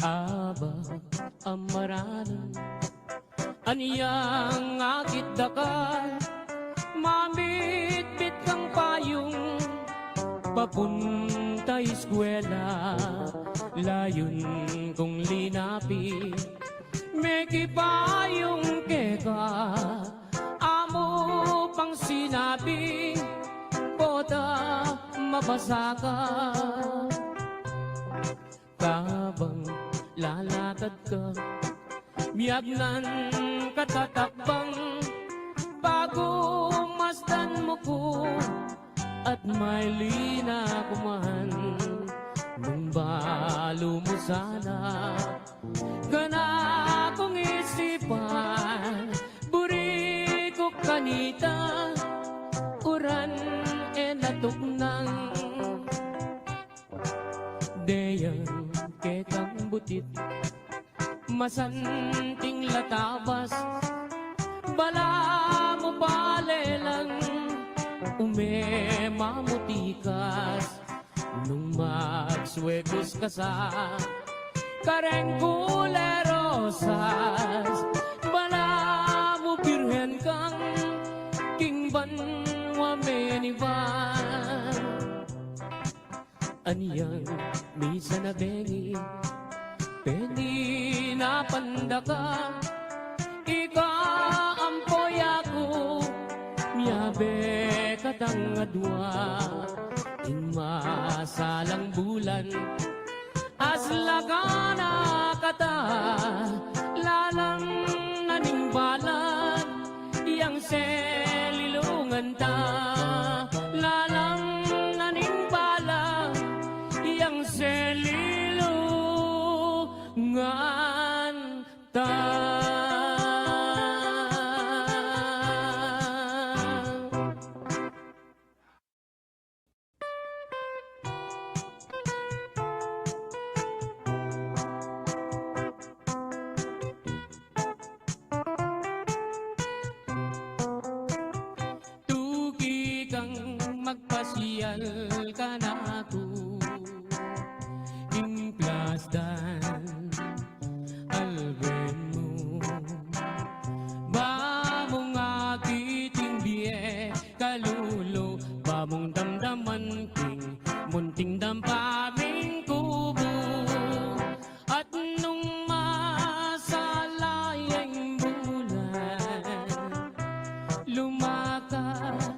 Aba, a maranun, anyang akit da ka, mamitbit kang payung, papunta eskwela, layun kung linapit, mekipayung keka, amu pang sinabi, pota mabasa ka. Kabang lalakad ka, miyagnan ka tatakbang, pagumasdan mu ku, at maili na ku man, nung balu mu sana. Kanakung isipan, buri ku kanita, uran e natuknang. Deyang kekang butit, masanting la tabas, balamu bale lang, ume mamutikas, nung magswegus ka sa kareng kule rosas, balamu birhen kang king banua menibat. Anyang misan a bengi, peninapan da ka, ika ampo yaku, miyabe katang Kadua ing masalang bulan, aslakan na kata, lalam na ning balang yang selilungan ta, lalam na ning balang yang selilungan ta. Tuki kang magpasyal kanaku, king plasdan alben mu, ba mung akit ing bie kalulu, ba mung damdaman king munting dampa ming kubu. At nung masala ya ing bulan, lumakat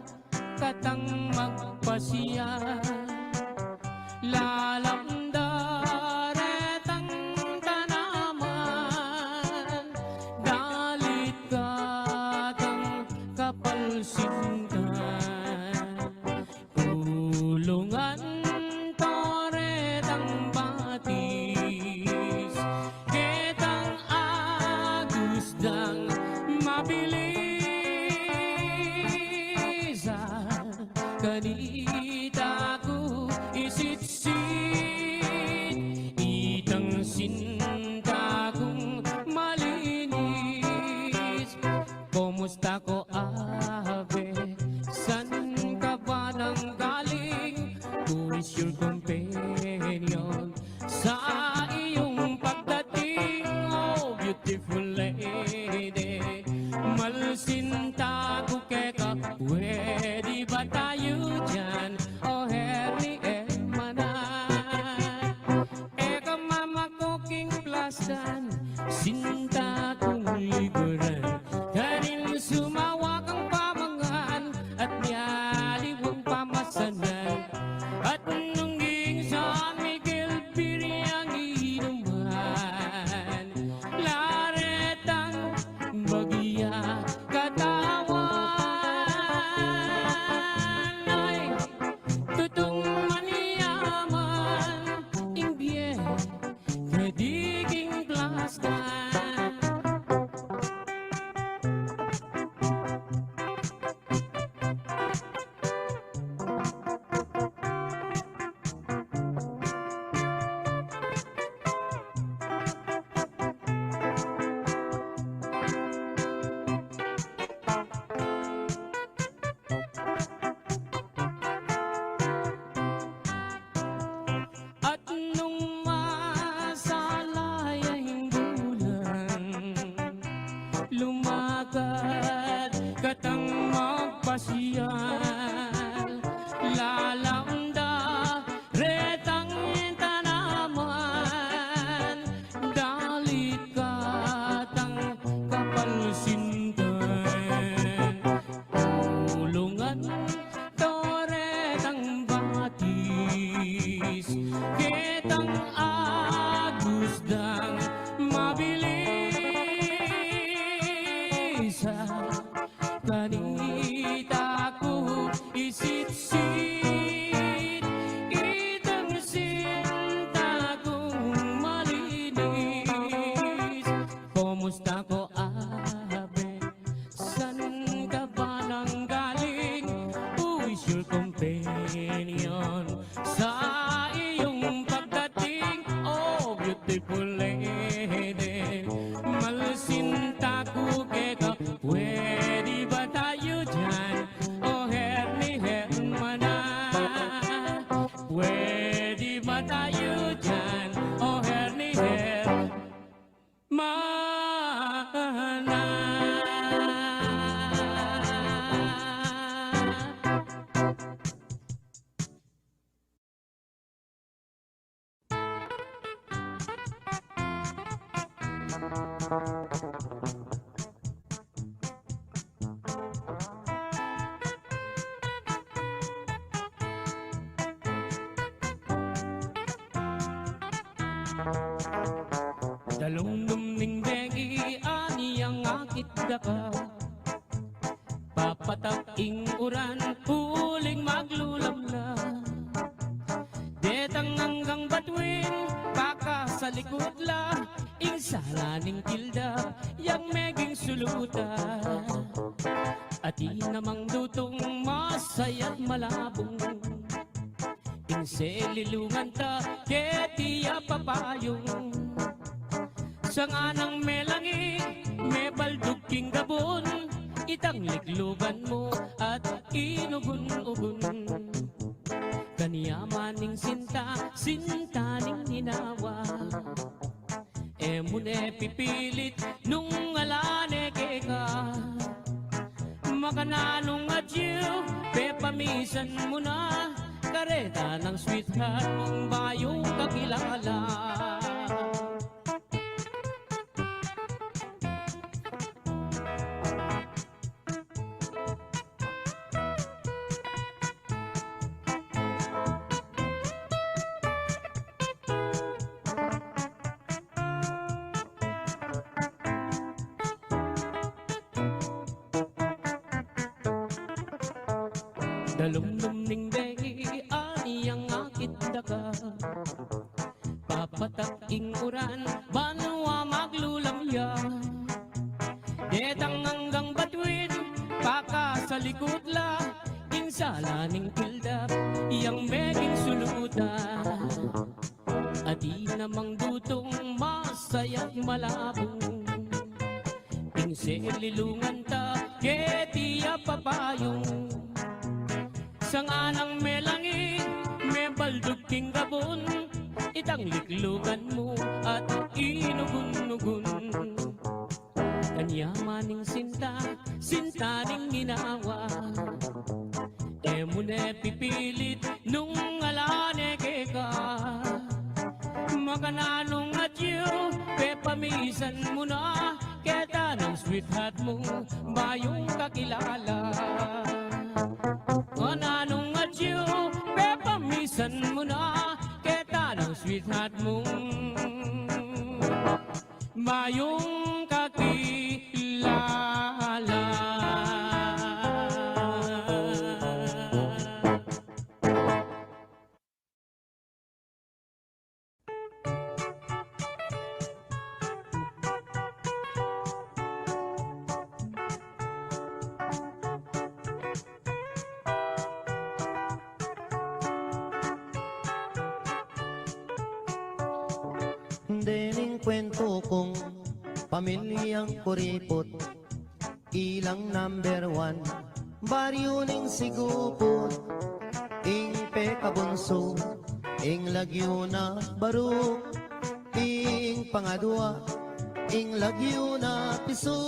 katang magpasyal, lalam da retang tanaman, dalit katang kapalsintan, kulungan to retang batis, ketang agus dang mabilis, kanita ku isitsit itang sinta kung malinis. Kumusta ko, Abe? San ka ba nang galing? Who is your companion? Sa iyong pagdating, oh beautiful lady, malsinta ku keka, pwede ba tayo dyan? O herni hermana, e ka mamaku king plasdan, sinta kung liburan, karin sumawa kang pamangan, at mialiwang pamasanan, at nung king San Miguel Beer yang inuman, la retang bagya katawan. Ay, tutung manyaman ing bie, kadi king plasdan. At nung masala ya ing bulan, lumakad katang magpasyal, lalam da retang tanaman, dalit katang kapalsintan, kulungan to retang batis, ketang agus dang mabilis, kanita ku isitsit itang sinta kung malinis. Kumusta ko, Abe? San ka ba nang galing? Who is your companion? Sa iyong pagdating, oh beautiful lady, malsinta ku keka, pwede ba tayo dyan? O herni hermana, pwede ba tayo dyan? O herni hermana. daka. Papatak ing uran uling maglulam la. Detang anggang batuin, pakasalikut la, ing sala ning kilda, yang meging sulutan. Atin namang dutung masaya't malabung, ing selilungan ta keti ya papayung. Sanganang melangi, mebaldug king gabun, itang liklugan mu at inugun-ugun. Kanyaman ning sinta, sinta ning ginawa. E mu ne pipilit nung ala ne keka. Makananung atyu, pepamisan mu na, kareta nang sweetheart mung bayung kakilala. Dalumdum ning bengi, anyang akit daka. Papatak ing uran, banua maglulam ya. Detang anggang batuin, pakasalikut la, ing sala ning kilda, yang meging sulutan. Atin namang dutung masaya't malabung, ing selilungan ta keti ya papayung. Sanganang melangi, mebaldug king gabun, itang liklugan mu at inugun-ugun. Kanyaman ning sinta, sinta ning ginawa. E mu ne pipilit nung ala ne keka. Makananung atyu, pepamisan mu na, keta nang sweetheart mung bayung kakilala. Makananung atyu, pepamisan mu na, keta nang sweetheart mung bayung kakilala. Dening kwentu kung pamilyang kuriput, ilang number one, baryu ning Sigupu, ing pekabunsu, ing lagyu na Baruk, ing pangadua, ing lagyu na Pisu,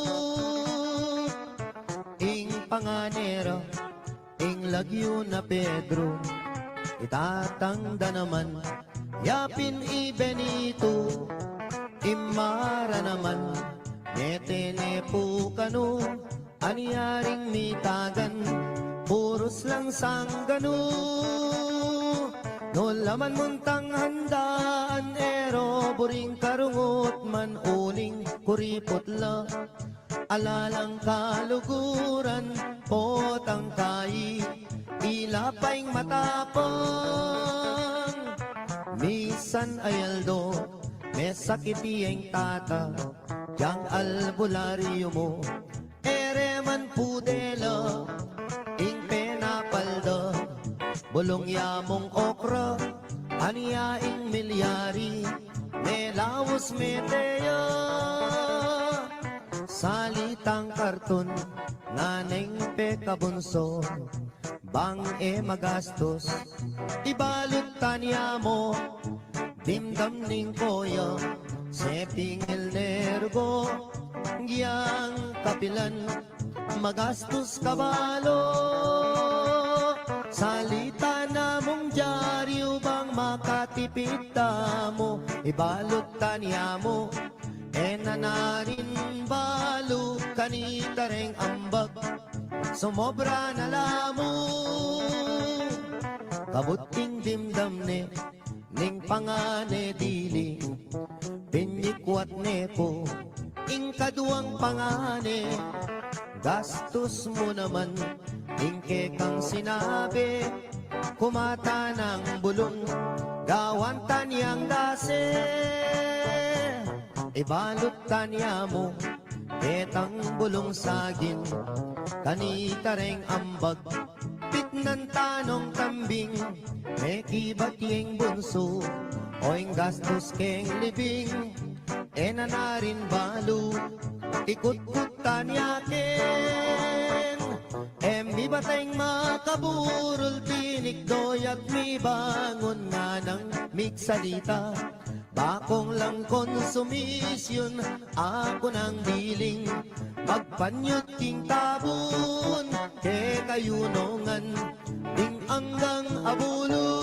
ing pangane ra, ing lagyu na Pedro, i tatang da naman, yapin i Benito, i Mara naman, mete ne pu kanu, anyaring mitagan, purus lang sangganu. Nung laman muntang handaan, e ro buring karungut man uling kuriput la. Ala lang kaluguran, potang kayi, ila pa ing matapang. Misan ay aldo, mesakit ing tata, yang albularyu mu, e re man pudela, ing penapalda, bulung ya mung okra, anya ing milyari, melaus mete ya. Salitang karton, nganeng pekabunsu, bang e magastus, ibalut tanya mu, dimdam ning koya, sepingil ne rugo, giyang kapilan, magastus kabalu. Salita na mung dyaryu bang makatipid tamu, ibalut tanya mu, e na narin balu kanita reng ambag, sumobra na la mu. Kabud ing dimdam ne ning pangane dili, binikwat ne pu ing kad Duang pangane, gastus mu naman, ing kekang sinabi, kumatan nang bulung, gawan tanyang dase, ibalut tanya mu, ketang bulung saging, kanita reng ambag, pitnan tanong tambing, mekibat yeng bunsu, o ing gastus keng libing, e na narin balu, ikutkut tanya ken, e mibateng makaburul, tinikdo ya't mibangun nganang migsalita. Bakung lang konsumisyun, aku nang biling, magpanyut king tabun, kekayu nongan, ding anggang abuluy.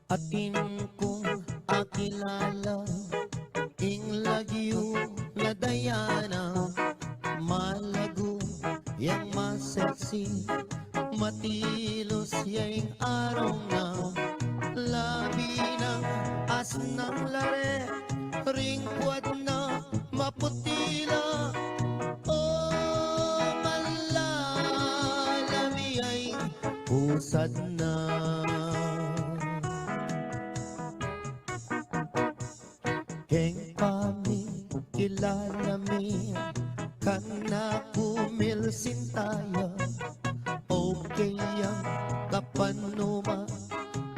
Atin kung akilala ing lagyu na Diana, malagu yang maseksi, matilus ya ing arong na, labi nang asnang lare, ring puwad na maputi la, o manlalami ay pusad na. Keng pamikilala mi, kanaku milsinta ya. Okay yang kapanuma,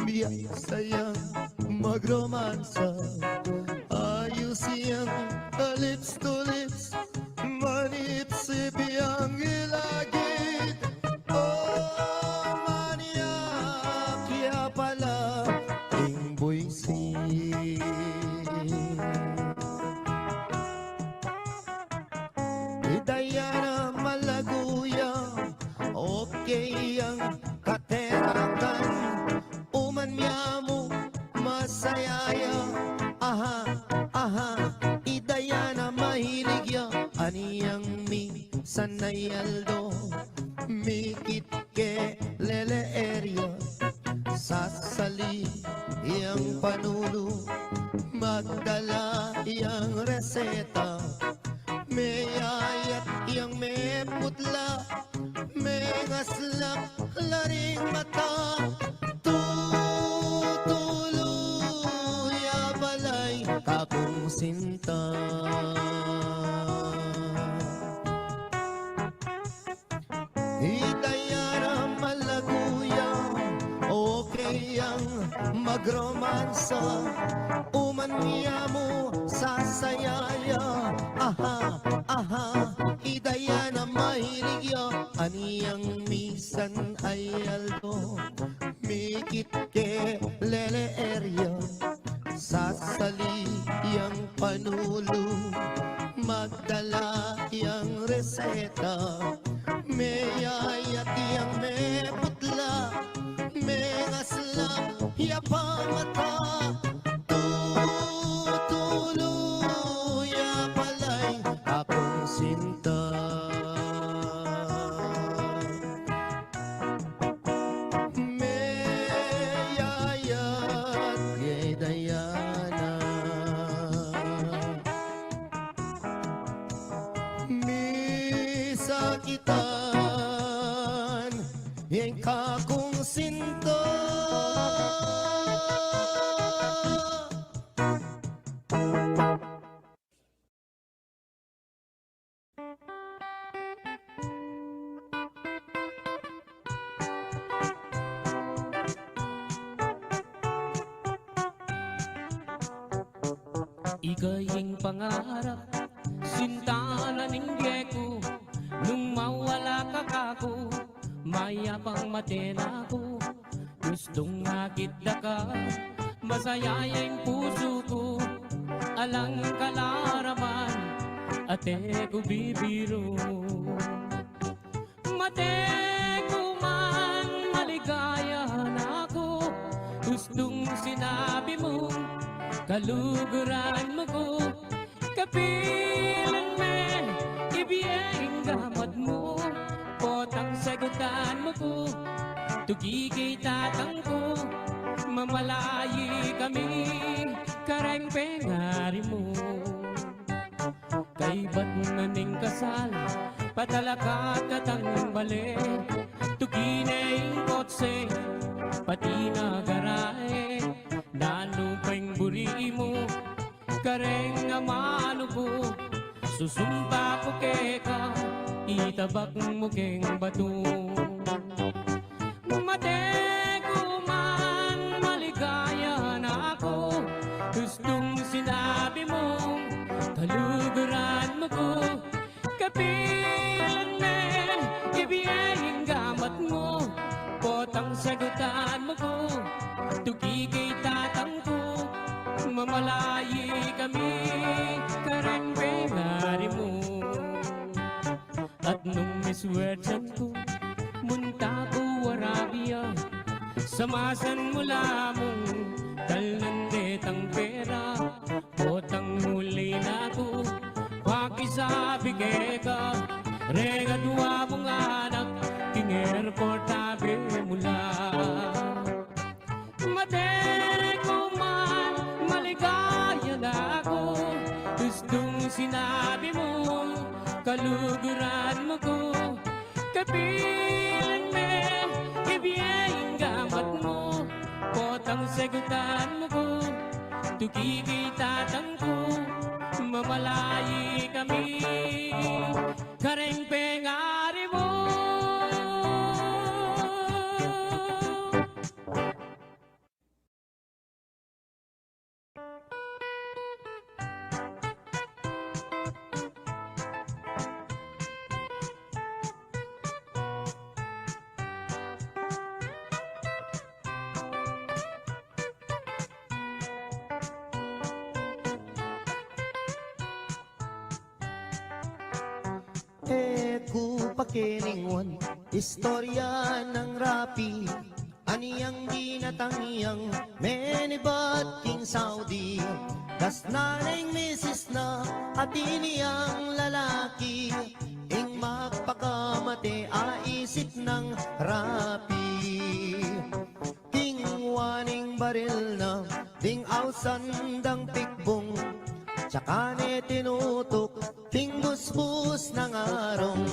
biasa yang magromansa. Ayus yang ka-lips to lips, manipsip yang ilagid. O manyak ya pala ing buisit. I Diana malagu ya, okay yang katerakan, uman mia mu masaya ya. Aha, aha, i Diana mahilig ya, anyang mi sanay aldo, mikit ke lele area, sasali yang panulu, magdala yang reseta, meyayat yang meputla, mengaslak la ring mata, tutulu ya balay kapung sinta. I Diana malagu ya, okay yang magromansa, uman mia mu sasaya ya. Aha, aha, i Diana mahilig ya, anyang misan ay aldo, mikit ke lele area, sasali yang panulu, magdala yang reseta, meyayat yang meputla, mengaslak ya pa mata, tutulu ya palay kapung sinta. Meyayat ya i Diana, misakitan ya ing kakung sinta. Ika ing pangarap, sinta na ning geku, nung mawala ka kaku, mayapang mate na ku. Gustung akit da ka, masaya ya ing pusu ku, alang kalaraman, ate ku bibiru. Mate ku man maligaya na ku, Kustung sinabi mu, kaluguran mu ku, kapilan me ibie ing gamat mu, potang sagutan mu ku, tuki kang tatang ku, mamalayi kami kareng pengari mu. Kaybat na ning kasal, patalakad katang bale, tuki ne ing kotse, pati na garahe, nanu peng buri mu, kareng amanu ku, susumpa ku keka, itabak mu keng batu. Mate ku man, maligaya na ku, kustung sinabi mu, kaluguran mu ku, kapilan me ibie ing gamat mu, potang sagutan mu ku, tuki kang tatang ku, mamalayi kami kareng pengari mu. At nung miswerten ku, munta ku Arabia, samasan mu la mung dalnan detang pera, potang muli na ku, pakisabi keka, reng adwa mung anak, king airport abe mu la. Mate ku man, maligaya na ku, kustung sinabi mu, kaluguran mu ku, kapilan me ibie ing gamat mu, potang sagutan mu ku, tuki kang tatang ku, mamalayi kami kareng pengari mu. E ku pakinalingwan istorya nang Rapi, anyang binatang yang menibat king Saudi. Dasnan neng misis na, atin yang lalaki, ing magpakamate a isip nang Rapi. King waning baril na ding ausan dang pikbung, tsaka ne tinutuk king busbus nang arung.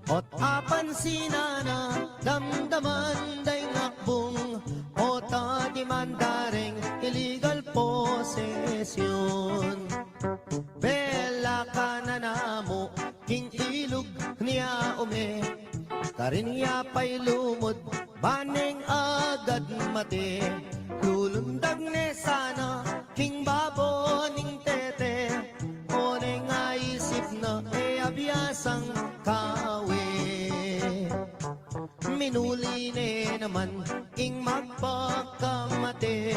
Ot apansinan na, damdaman da ing akbung, ot adimanda reng illegal possession. Belakan na namu king ilug nia ume, karin ya pay lumud, ban neng agad mate. Lulundag ne sana king babo ning tete, o neng aisip na e abiasang kawe. Minuli ne naman ing magpakamate,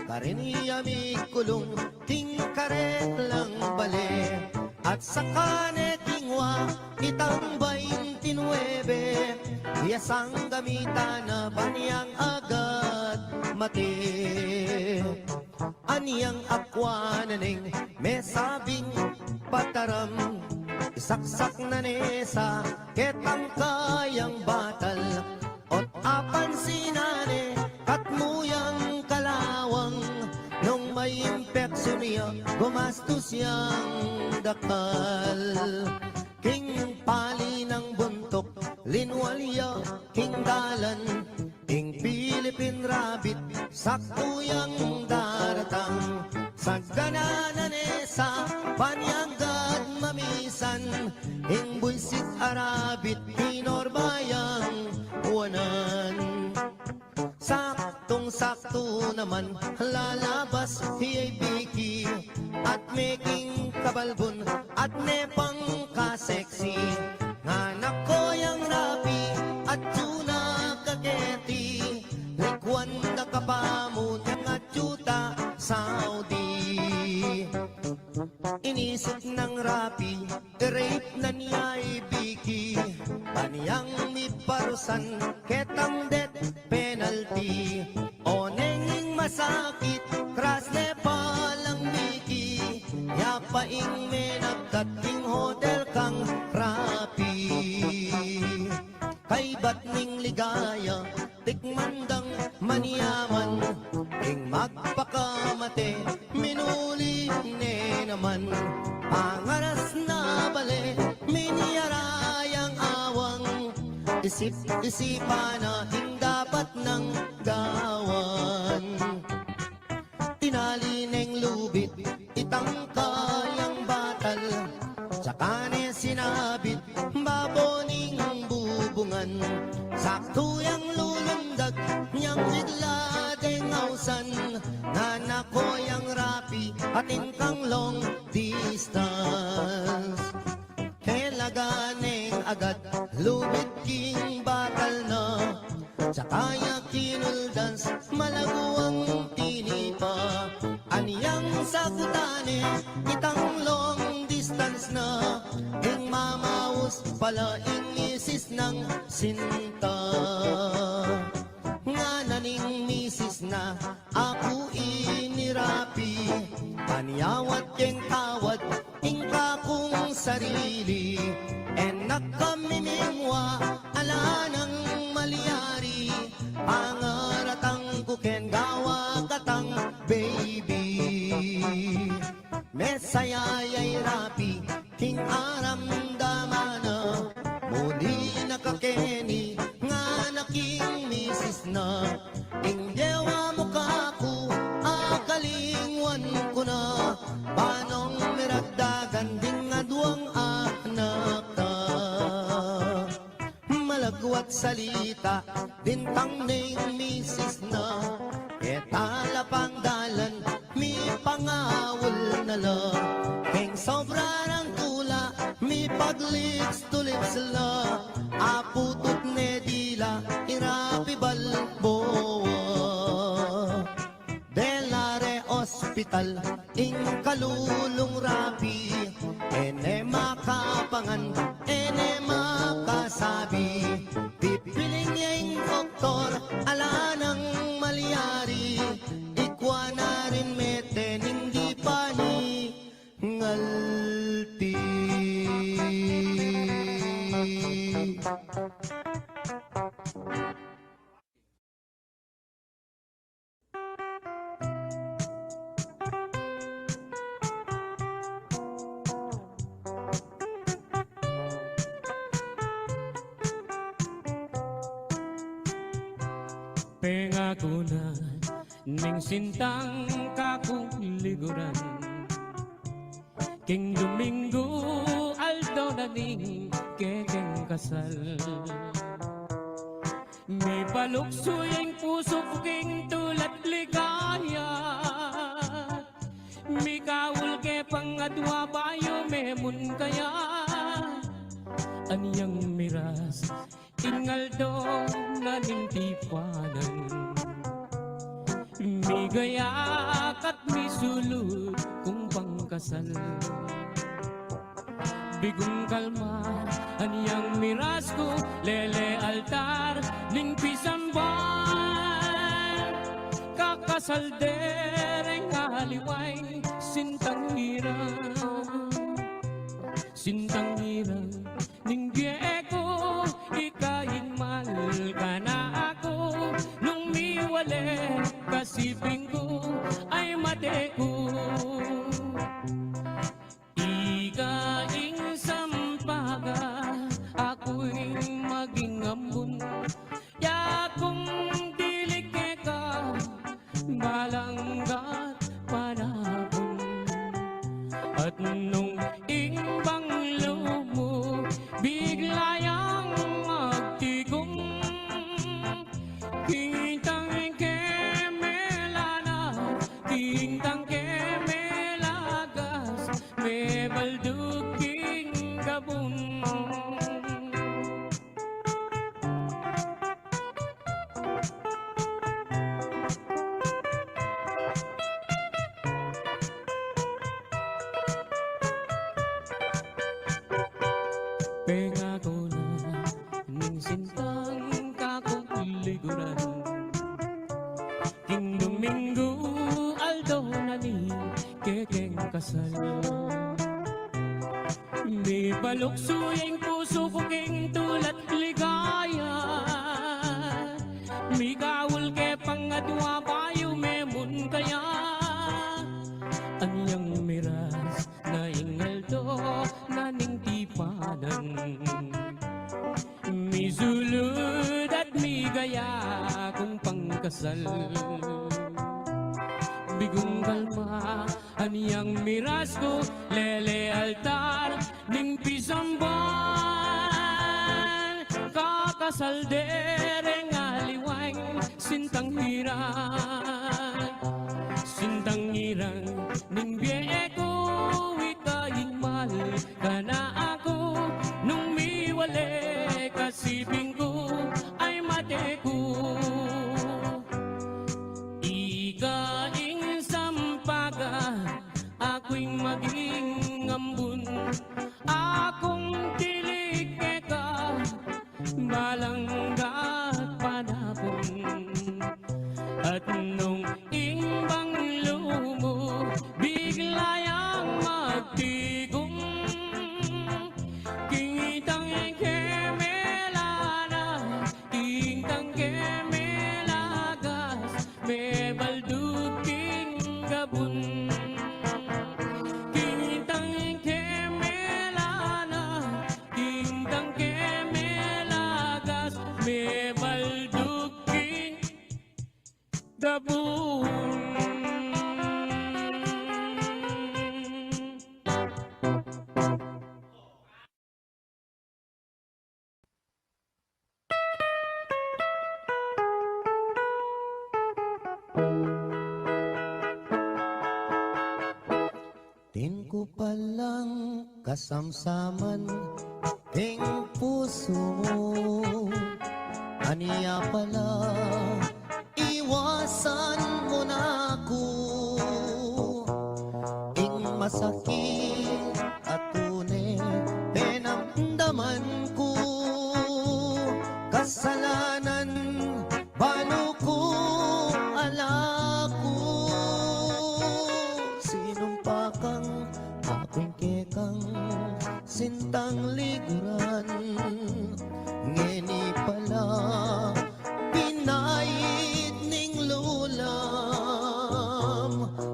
karin ya mikulung king karetlang bale. At saka ne kingwa itang baintinuebe, ya sang gamitan na ban yang agad mate. Anyang akwa na neng mesabing pataram, isaksak na ne sa ketang kayang batal. Ot apansinan ne, katmu yang kalawang, nung may impeksyon ya, gumastus yang dakal. King pali nang buntuk, linwal ya king dalan, ing Philippine Rabbit, saktu yang daratang. Sagana na ne sa panyagad mamisan, ing buisit a rabbit, pinorma yang wanan. Saktung-saktu naman, lalabas hi Vicky, at meking kabalbun, at ne pang ka-sexy. Nganak ko yang Rapi, atyu na ka keti, likwan da ka pamu neng atyu ta Saudi. Inisip nang Rapi, i-rape na ne ya i Vicky, ban yang miparusan ketang death penalty. O neng Sakit, kras ne palang miki, ya pa ing menagkat king hotel kang Rapi. Kaybat ning ligaya, tikman dang manyaman, ing magpakamate, minuli ne naman. Pangaras na bale, minyara yang awang, isip-isipan na ing dapat nang gawan. Tinali neng lubid, itang kayang batal, tsaka ne sinabit, babo ning bubungan. Saktu yang lulundag, nyang bigla deng ausan, nganako yang Rapi, atin kang long distance. Kelaga neng agad, lubid king batal na, tsaka ya kinuldans, malaguang tinipa. Anyang sakutan ne, itang long distance na, ing mamaus pala ing misis nang sinta. Ngana ning misis na, aku ini Rapi, panyawad keng tawad ing kakung sarili. E na ka mimingwa, ala nang malyari, pangaratang ku ken gawa katang baby. Mesaya ya i Rapi, king aramdaman na, muli na ka keni, ngana king misis na. Ing gewa mu kaku, akalingwan ku na, banong miragdagan ding aduang anak ta. Malagwat salita, bintang ning misis na, e tala pang dalan, mipangawul na la. Keng sobra nang tula, mipag-lips to lips la, aputut ne dila, i Rapi Balboa. Dela re ospital ing kalulung Rapi, e ne makapangan, e ne makasabi. Pipiling ya ing doktor, ala nang malyari, ikwa na rin mete ning di pa ni ngalti. Pengaku na ning sintang kaku liguran. King Duminggu aldo na ning kekeng kasal. Mipaluksu ing pusu ku king tula't ligaya. Mikaul ke pang adwa bayu me mun kaya. Anyang miras ing aldo na ning tipanan. Migayak at misulut kung pangkasal. Bigung kalma anyang miras ku, lele altar ning pisamban. Kakasal de reng aliway sintang ira, sintang ira. Ning bie ku, ika ing mal kanaku, nung miwale kasiping ku, ay mate ku. Ika ing sampaga, aku ing maging ambun, ya kung dili keka, balanggat panapun. At nung ing banglo mu bigla yang magtikung, kintang ke melana, kintang ke kasal. Mibaluksu ya ing pusu ku king tula't ligaya, mikaul ke pangadwa bayu memun kaya. Anyang miras na ing aldo na ning tipanan, misulud at migaya kung pangkasal. Bigung kalma, anyang miras ku, lele altar ning pisamban. Kakasal de reng aliwang sintang irang, sintang irang ning bie ku, ika ing mal ka na aku, nung miwale ka siping ku ay mate ku. Ika ing sampaga, aku ing maging ambun, akung tilik keka, balang gat panapun. At nung ing banglu mu bigla yang magtigum, king itang ke melana, king itang ke melagas, mebaldug king gabun. King itang ke melana, king itang ke melagas, mebaldug king gabun. Atin ku palang kasamsaman king pusu mu, ania pala iwasan mu na ku. Ing masakit a tune penamdaman ku, kasalanan balu ku ala ku. Sinumpa kang aku ing kekang sintang liguran, ngeni pala pinait ning lulam.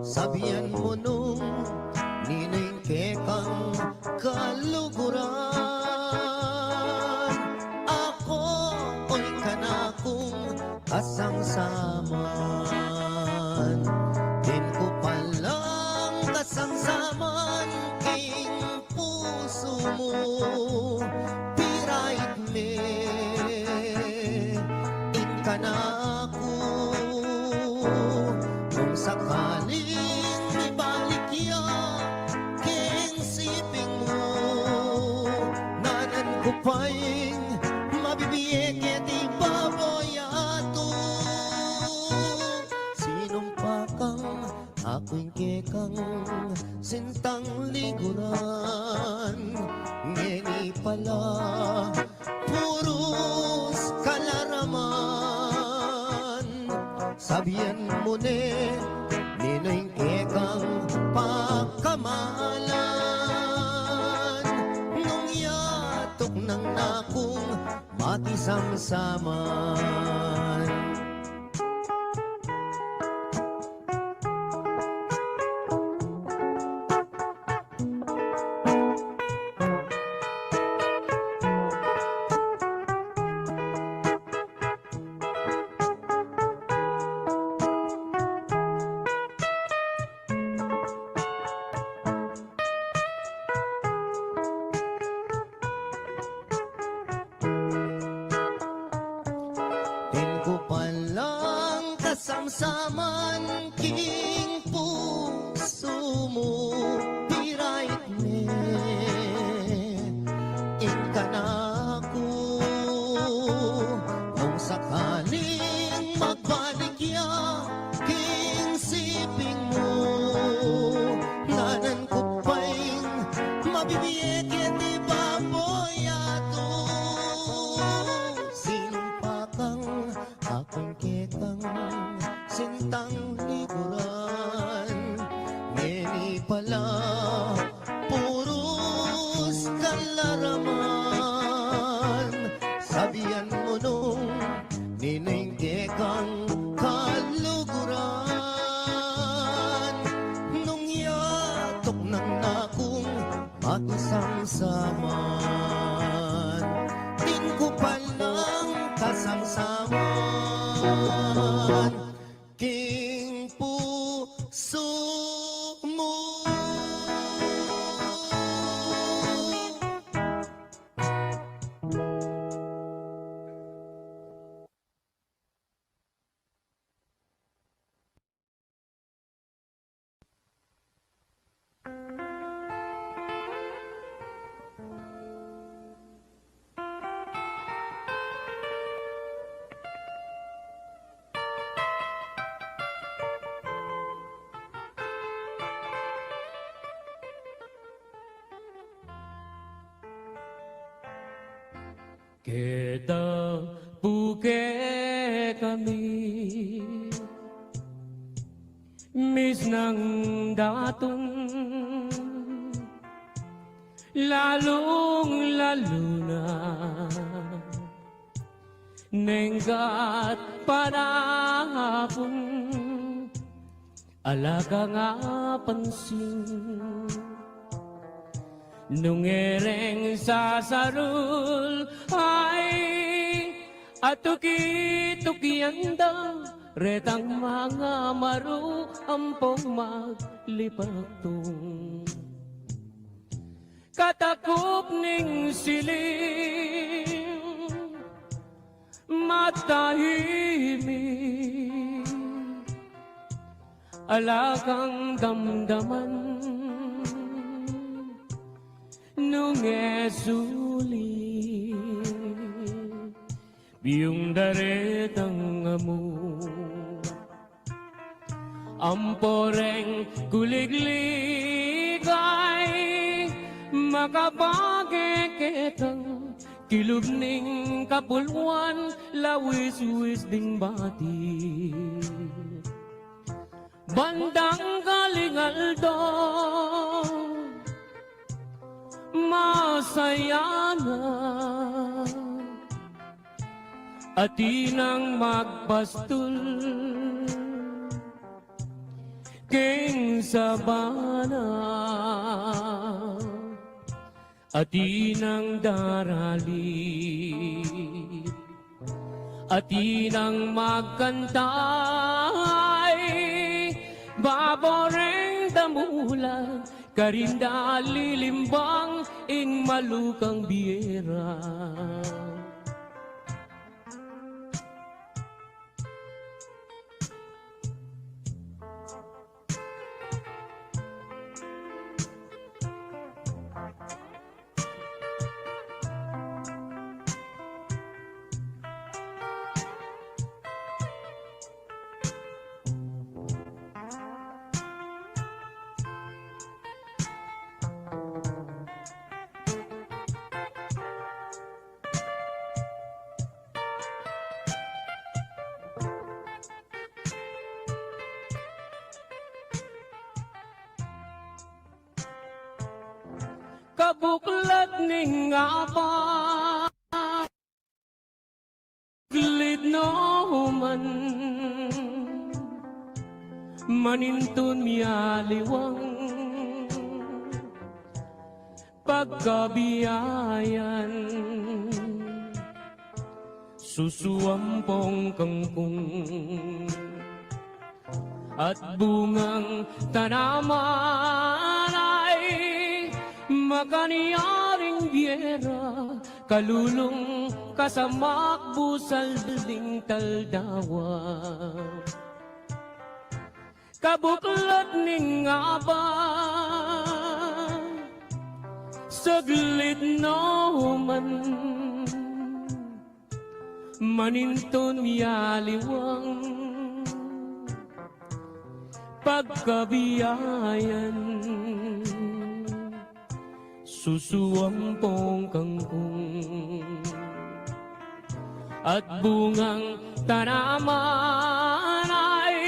Sabian mu nung ninu ing kekang kaluguran. Aku o ing kanakung kasangsaman. Atin ku palang kasangsaman king pusu mu, pirait me ing kanaku. Nung sakaling mibalik ya king siping mu, nanan ku pa ing mabibie keti baboy yatu. Sinumpa kang aku ing kekang sintang liguran, ngeni pala purus kalaraman. Sabian mu ne ninu ing kekang pakamalan, nung yatuk nang nakung makisamsaman. Atin ku palang kasamsaman king pusu mu, pirait me ing kanaku. Nung sakaling magbalik ya king siping mu, nanan ku pa ing mabibie keti baboy yatu. Sinumpa kang aku ing kekang sintang liguran, ngeni pala pusu mu. Keta pu kekami misnang datun, lalung-lalu na neng gat panapun, ala kang apansin. Nung e reng sasarul, ay, atuki-tukian da retang mangamaru ampong maglipaktung. Katakup ning silim, matahimik, ala kang damdaman nung e sulit. Biyung da retang amu ampo reng kuliglig, ay, makapake ketang kilub ning kapulwan, lawis-wis ding bati. Bandang kalingaldo, masaya na, atin nang magpastul king sabana, atin nang darali, atin nang magkanta, ay, babo reng damulag, karin da lilimbang ing malukang biyera. Kabuklat ning apat, saglit no man manintun mialiwang pagkabiayan, susu ampong kangkung at bungang tanaman ay makanyaring biyera, kalulung, kasamak, busal, dilding, taldawa. Kabuklat ning apat, saglit no man manintun mialiwang pagkabiayan, susu ampong kangkung at bungang tanaman ay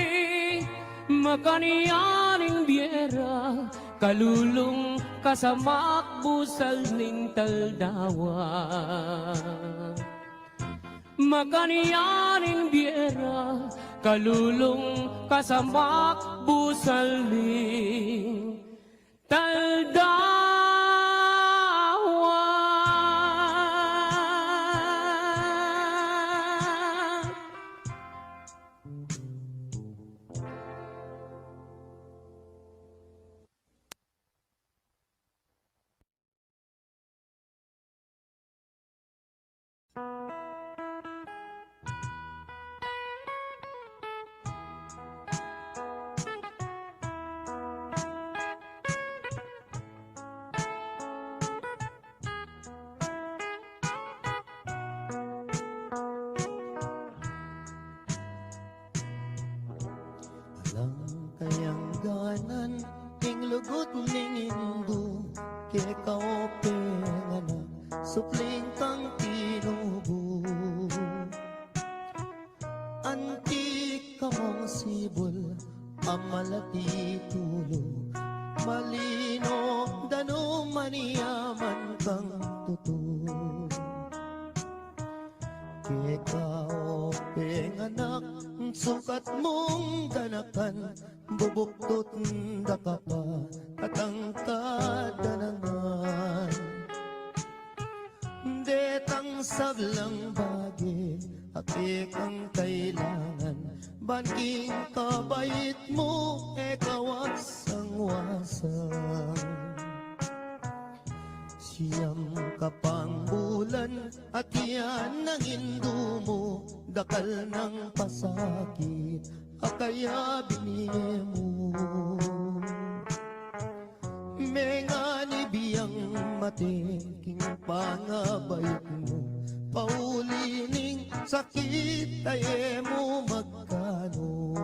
makanyaring biyera, kalulung, kasamak, busal ning taldawa. Makanyaring biyera, kalulung, kasamak, busal ning taldawa. Kayang ganan ing lugud ning indu, keka o penganak, supling kang tinubu. Anti ka mung sibul, a malati tulu, malino danum a niyaman kang tutu. Keka o penganak, sukat mung ganakan, bubuktut da ka pa, katangkad da na ngan. Detang sablang bage, a kekang kailangan, ban king kabait mu, e ka wasang-wasang. Siyam ka pang bulan, at yan ang indu mu, dakal nang pasakit, a kaya binie mu. Menganib yang mate king pangabait mu, pauli ning sakit a e mu magkanu.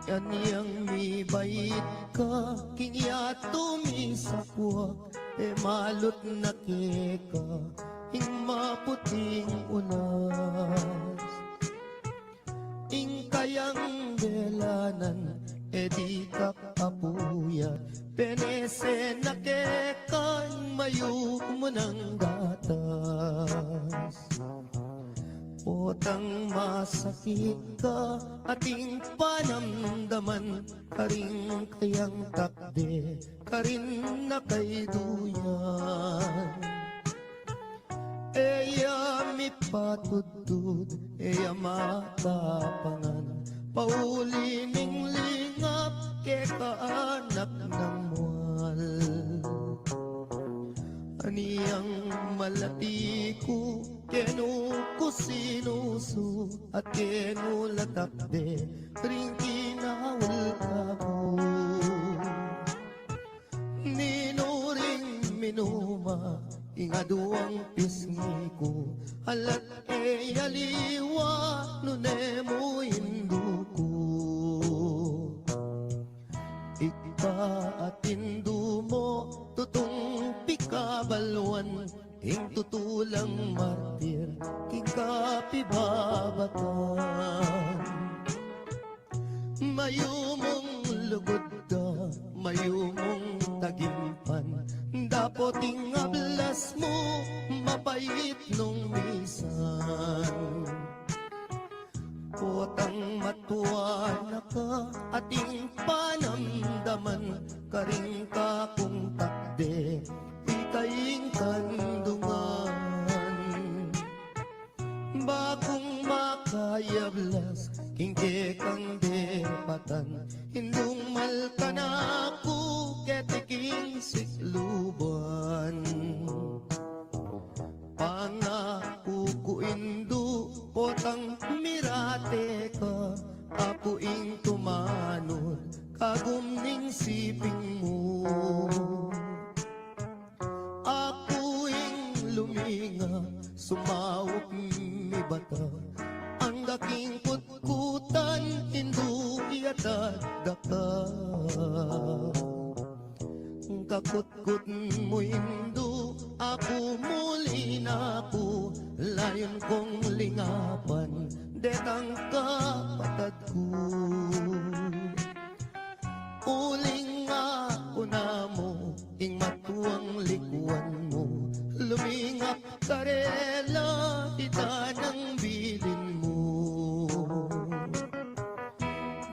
Yan yang mibait ka, king yatu misakwak, e malut na keka ing maputing unas. Ing kayang delanan, e di ka apuya, penese na keka ing mayumu nang gatas. Potang masakit ka, ating panamdaman, karing kayang takde, karin na kayduyan. E ya mipatudtud, e ya matapangan, pauli ning lingap keka anak nang mual. Ani yang malati ku, kenu ku sinusu, at kenu la takde ring kinaul kaku. Ninu ring minuma ing aduang pisngi ku, alat e aliwa nune mu indu ku. Ika at indu mu tutung pikabaluan, ing tutu lang martir king kapibabatan. Mayumung lugud da, mayumung tagimpan, dapot ing ablas mu mapait nung misan. Potang matua na ka, ating panamdaman, karing kakung takde, ika ing kandungan. Bakung makayablas king kekang depatan, indung mal kanaku keti king sikluban. Pangaku ku indu, potang mirate ka, aku ing tumanud kagum ning siping mu. Aku ing luminga, sumaup mibata, angga king kutkutan, indu, iyatad da ka. Kakutkut mu indu, aku muli na ku, layun kung lingapan detang kapatad ku. Uling aku na mu ing matuang likuan mu, lumingap karela, ita nang bilin mu.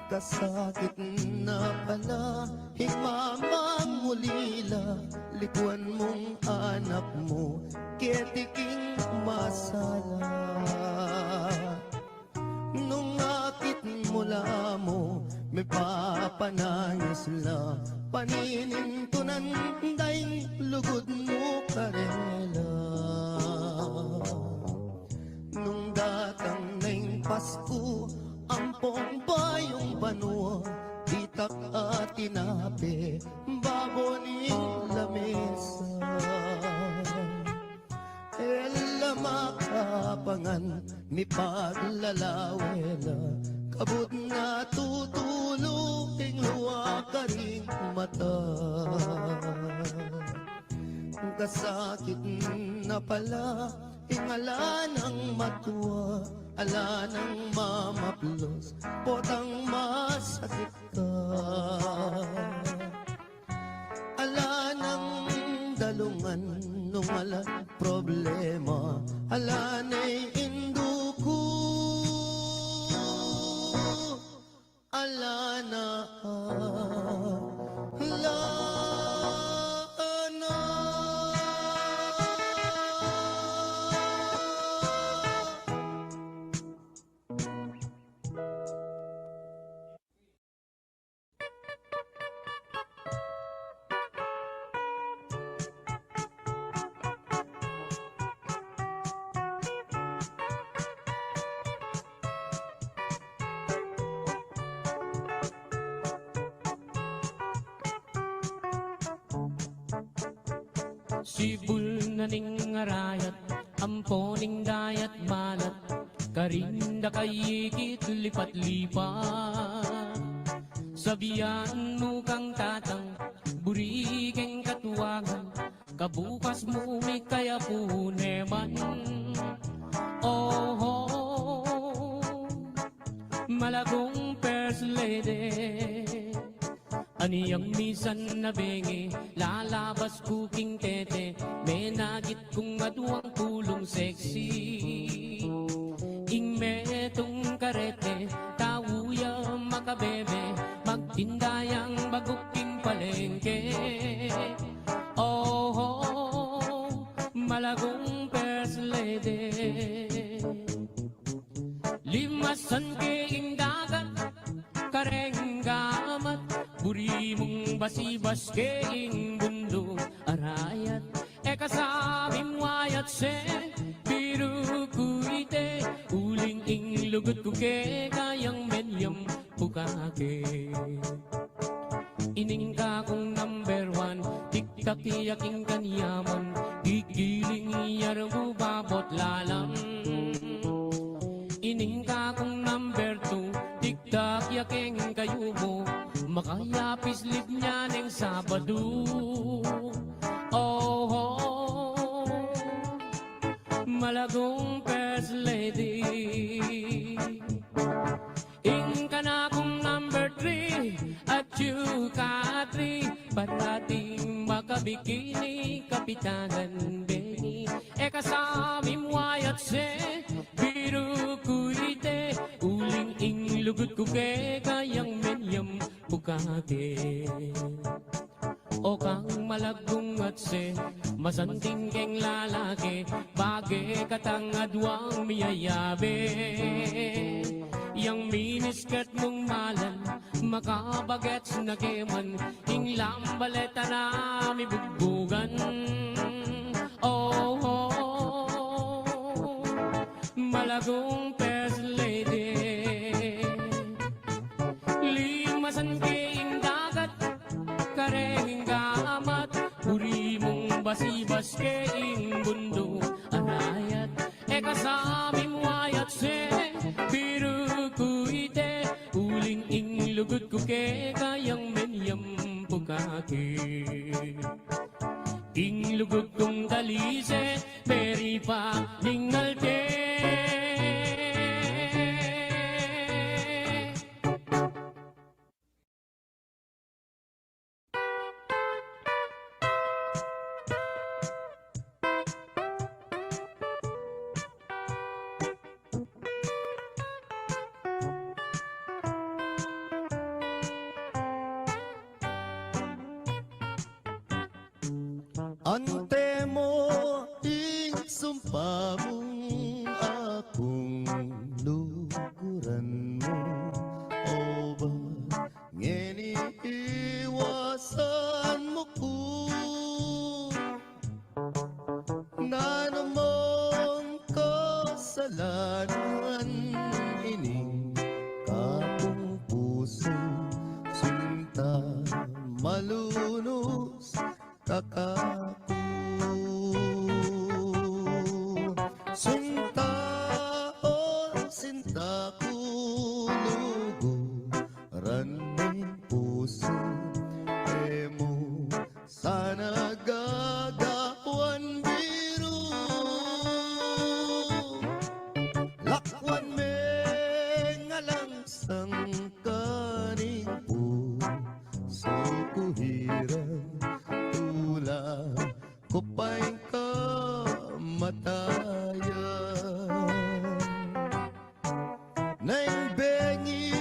Kasakit na pala ing mamang ulila, likuan mung anak mu keti king masala. Nung akit mu la mu, mipapanangis la, paninintunan da ing lugud mu karela. Nung datang na ing Pasku, ampong bayung banua, ditak a tinape babo ning lamesa. E la makapangan, mipaglalawe la Kabud na tutuluk ing luwa karing mata. Kasakit na pala ing ala nang matua, ala nang mamaplos, potang masakit ka. Ala nang dalungan nung ala problema, ala nang induku. Ala na, ala na. Sibul na ning arayat, ampo ning dayat balat, karin da kayikit lipat-lipat. Sabian mu kang tatang, buri keng katuangan, kabukas mu mikayapu ne man. Oho, malagung first lady. Ani yang misan na bengi, lalabas ku king tete, menagit kung aduang pulung sexy. Ing metung karete, tau ya makabebe, magtinda yang baguk king palengke. Oho, malagung first lady. Limasan ke ing dagat, kareng gamat, buri mung basibas ke ing bunduk arayat. E ka sa mimwayat se, biru ku ite, uling ing lugud ku keka yang menyam pukake. Ining kakung number one, tiktak ya king kanyaman, gigiling ya rubabot lalam. Ining kakung number two, tiktak ya keng kayumu, makayapis lib nya neng Sabadu. Oho, malagung first lady. Ing kanakung number three, at yuka three, parating makabikini, Kapitanan Benny. E ka sa mimwayat se, biru ku ite, uling ing lugud ku keka yang menyam pukake. O kang malaggung atse, masanting keng lalaki, bage katang aduang miyayabe. Yang miniskirt mung malan, makabagets na ke man, ing lambaleta na mibugbugan. Oh, oh, malaggung first lady. Limasan ke ing dagat, kareng gamat, buri mung basibas ke ing bunduk arayat. E ka sa mimwayat se, biru ku ite, uling ing lugud ku keka yang menyam pukake. Ing lugud kung talise, meripa ning alte. Antimo ing sumpa mung akung luguran mu, o ba ngeni iwasan mu ku? Nanu mung kasalanan ining kakung pusu, sinta malunus kakaku. kaning pusu ku hiran, tula ku pa ing kamatayan. Neng bengi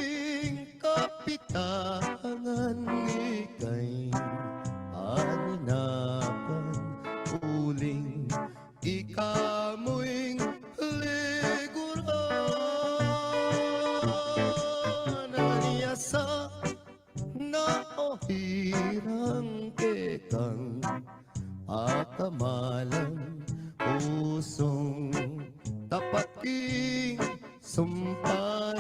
ing kapitangan, ikang aninapan, uling ika mu ing liguran. Ania sa na o hirang kekang akamalan, pusung tapat king sumpanan.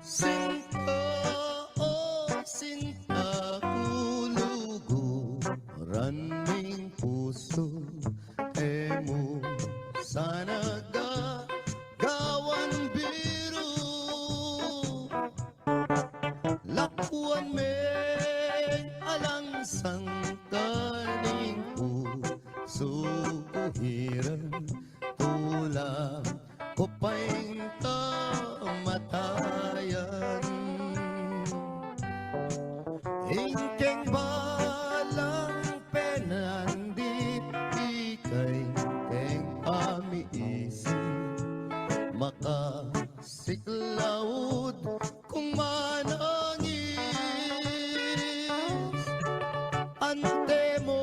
Sinta, o sinta ku, luguran ning pusu, e mu sana gagawan biru. Lakuan meng alang sangkaning pusu ku hiran, tula ku pa ing kamatayan. Ing keng balang penandit, ikang keng pamiisip, makasiklaud kung manangis. Antimo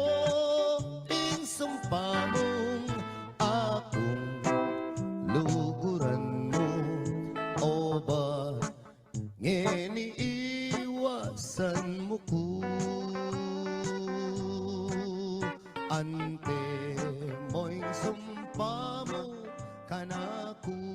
ing sumpa mung akung luguran mu, o ba ngeni iwasan mu ku? Antimo ing sumpa mu kanaku.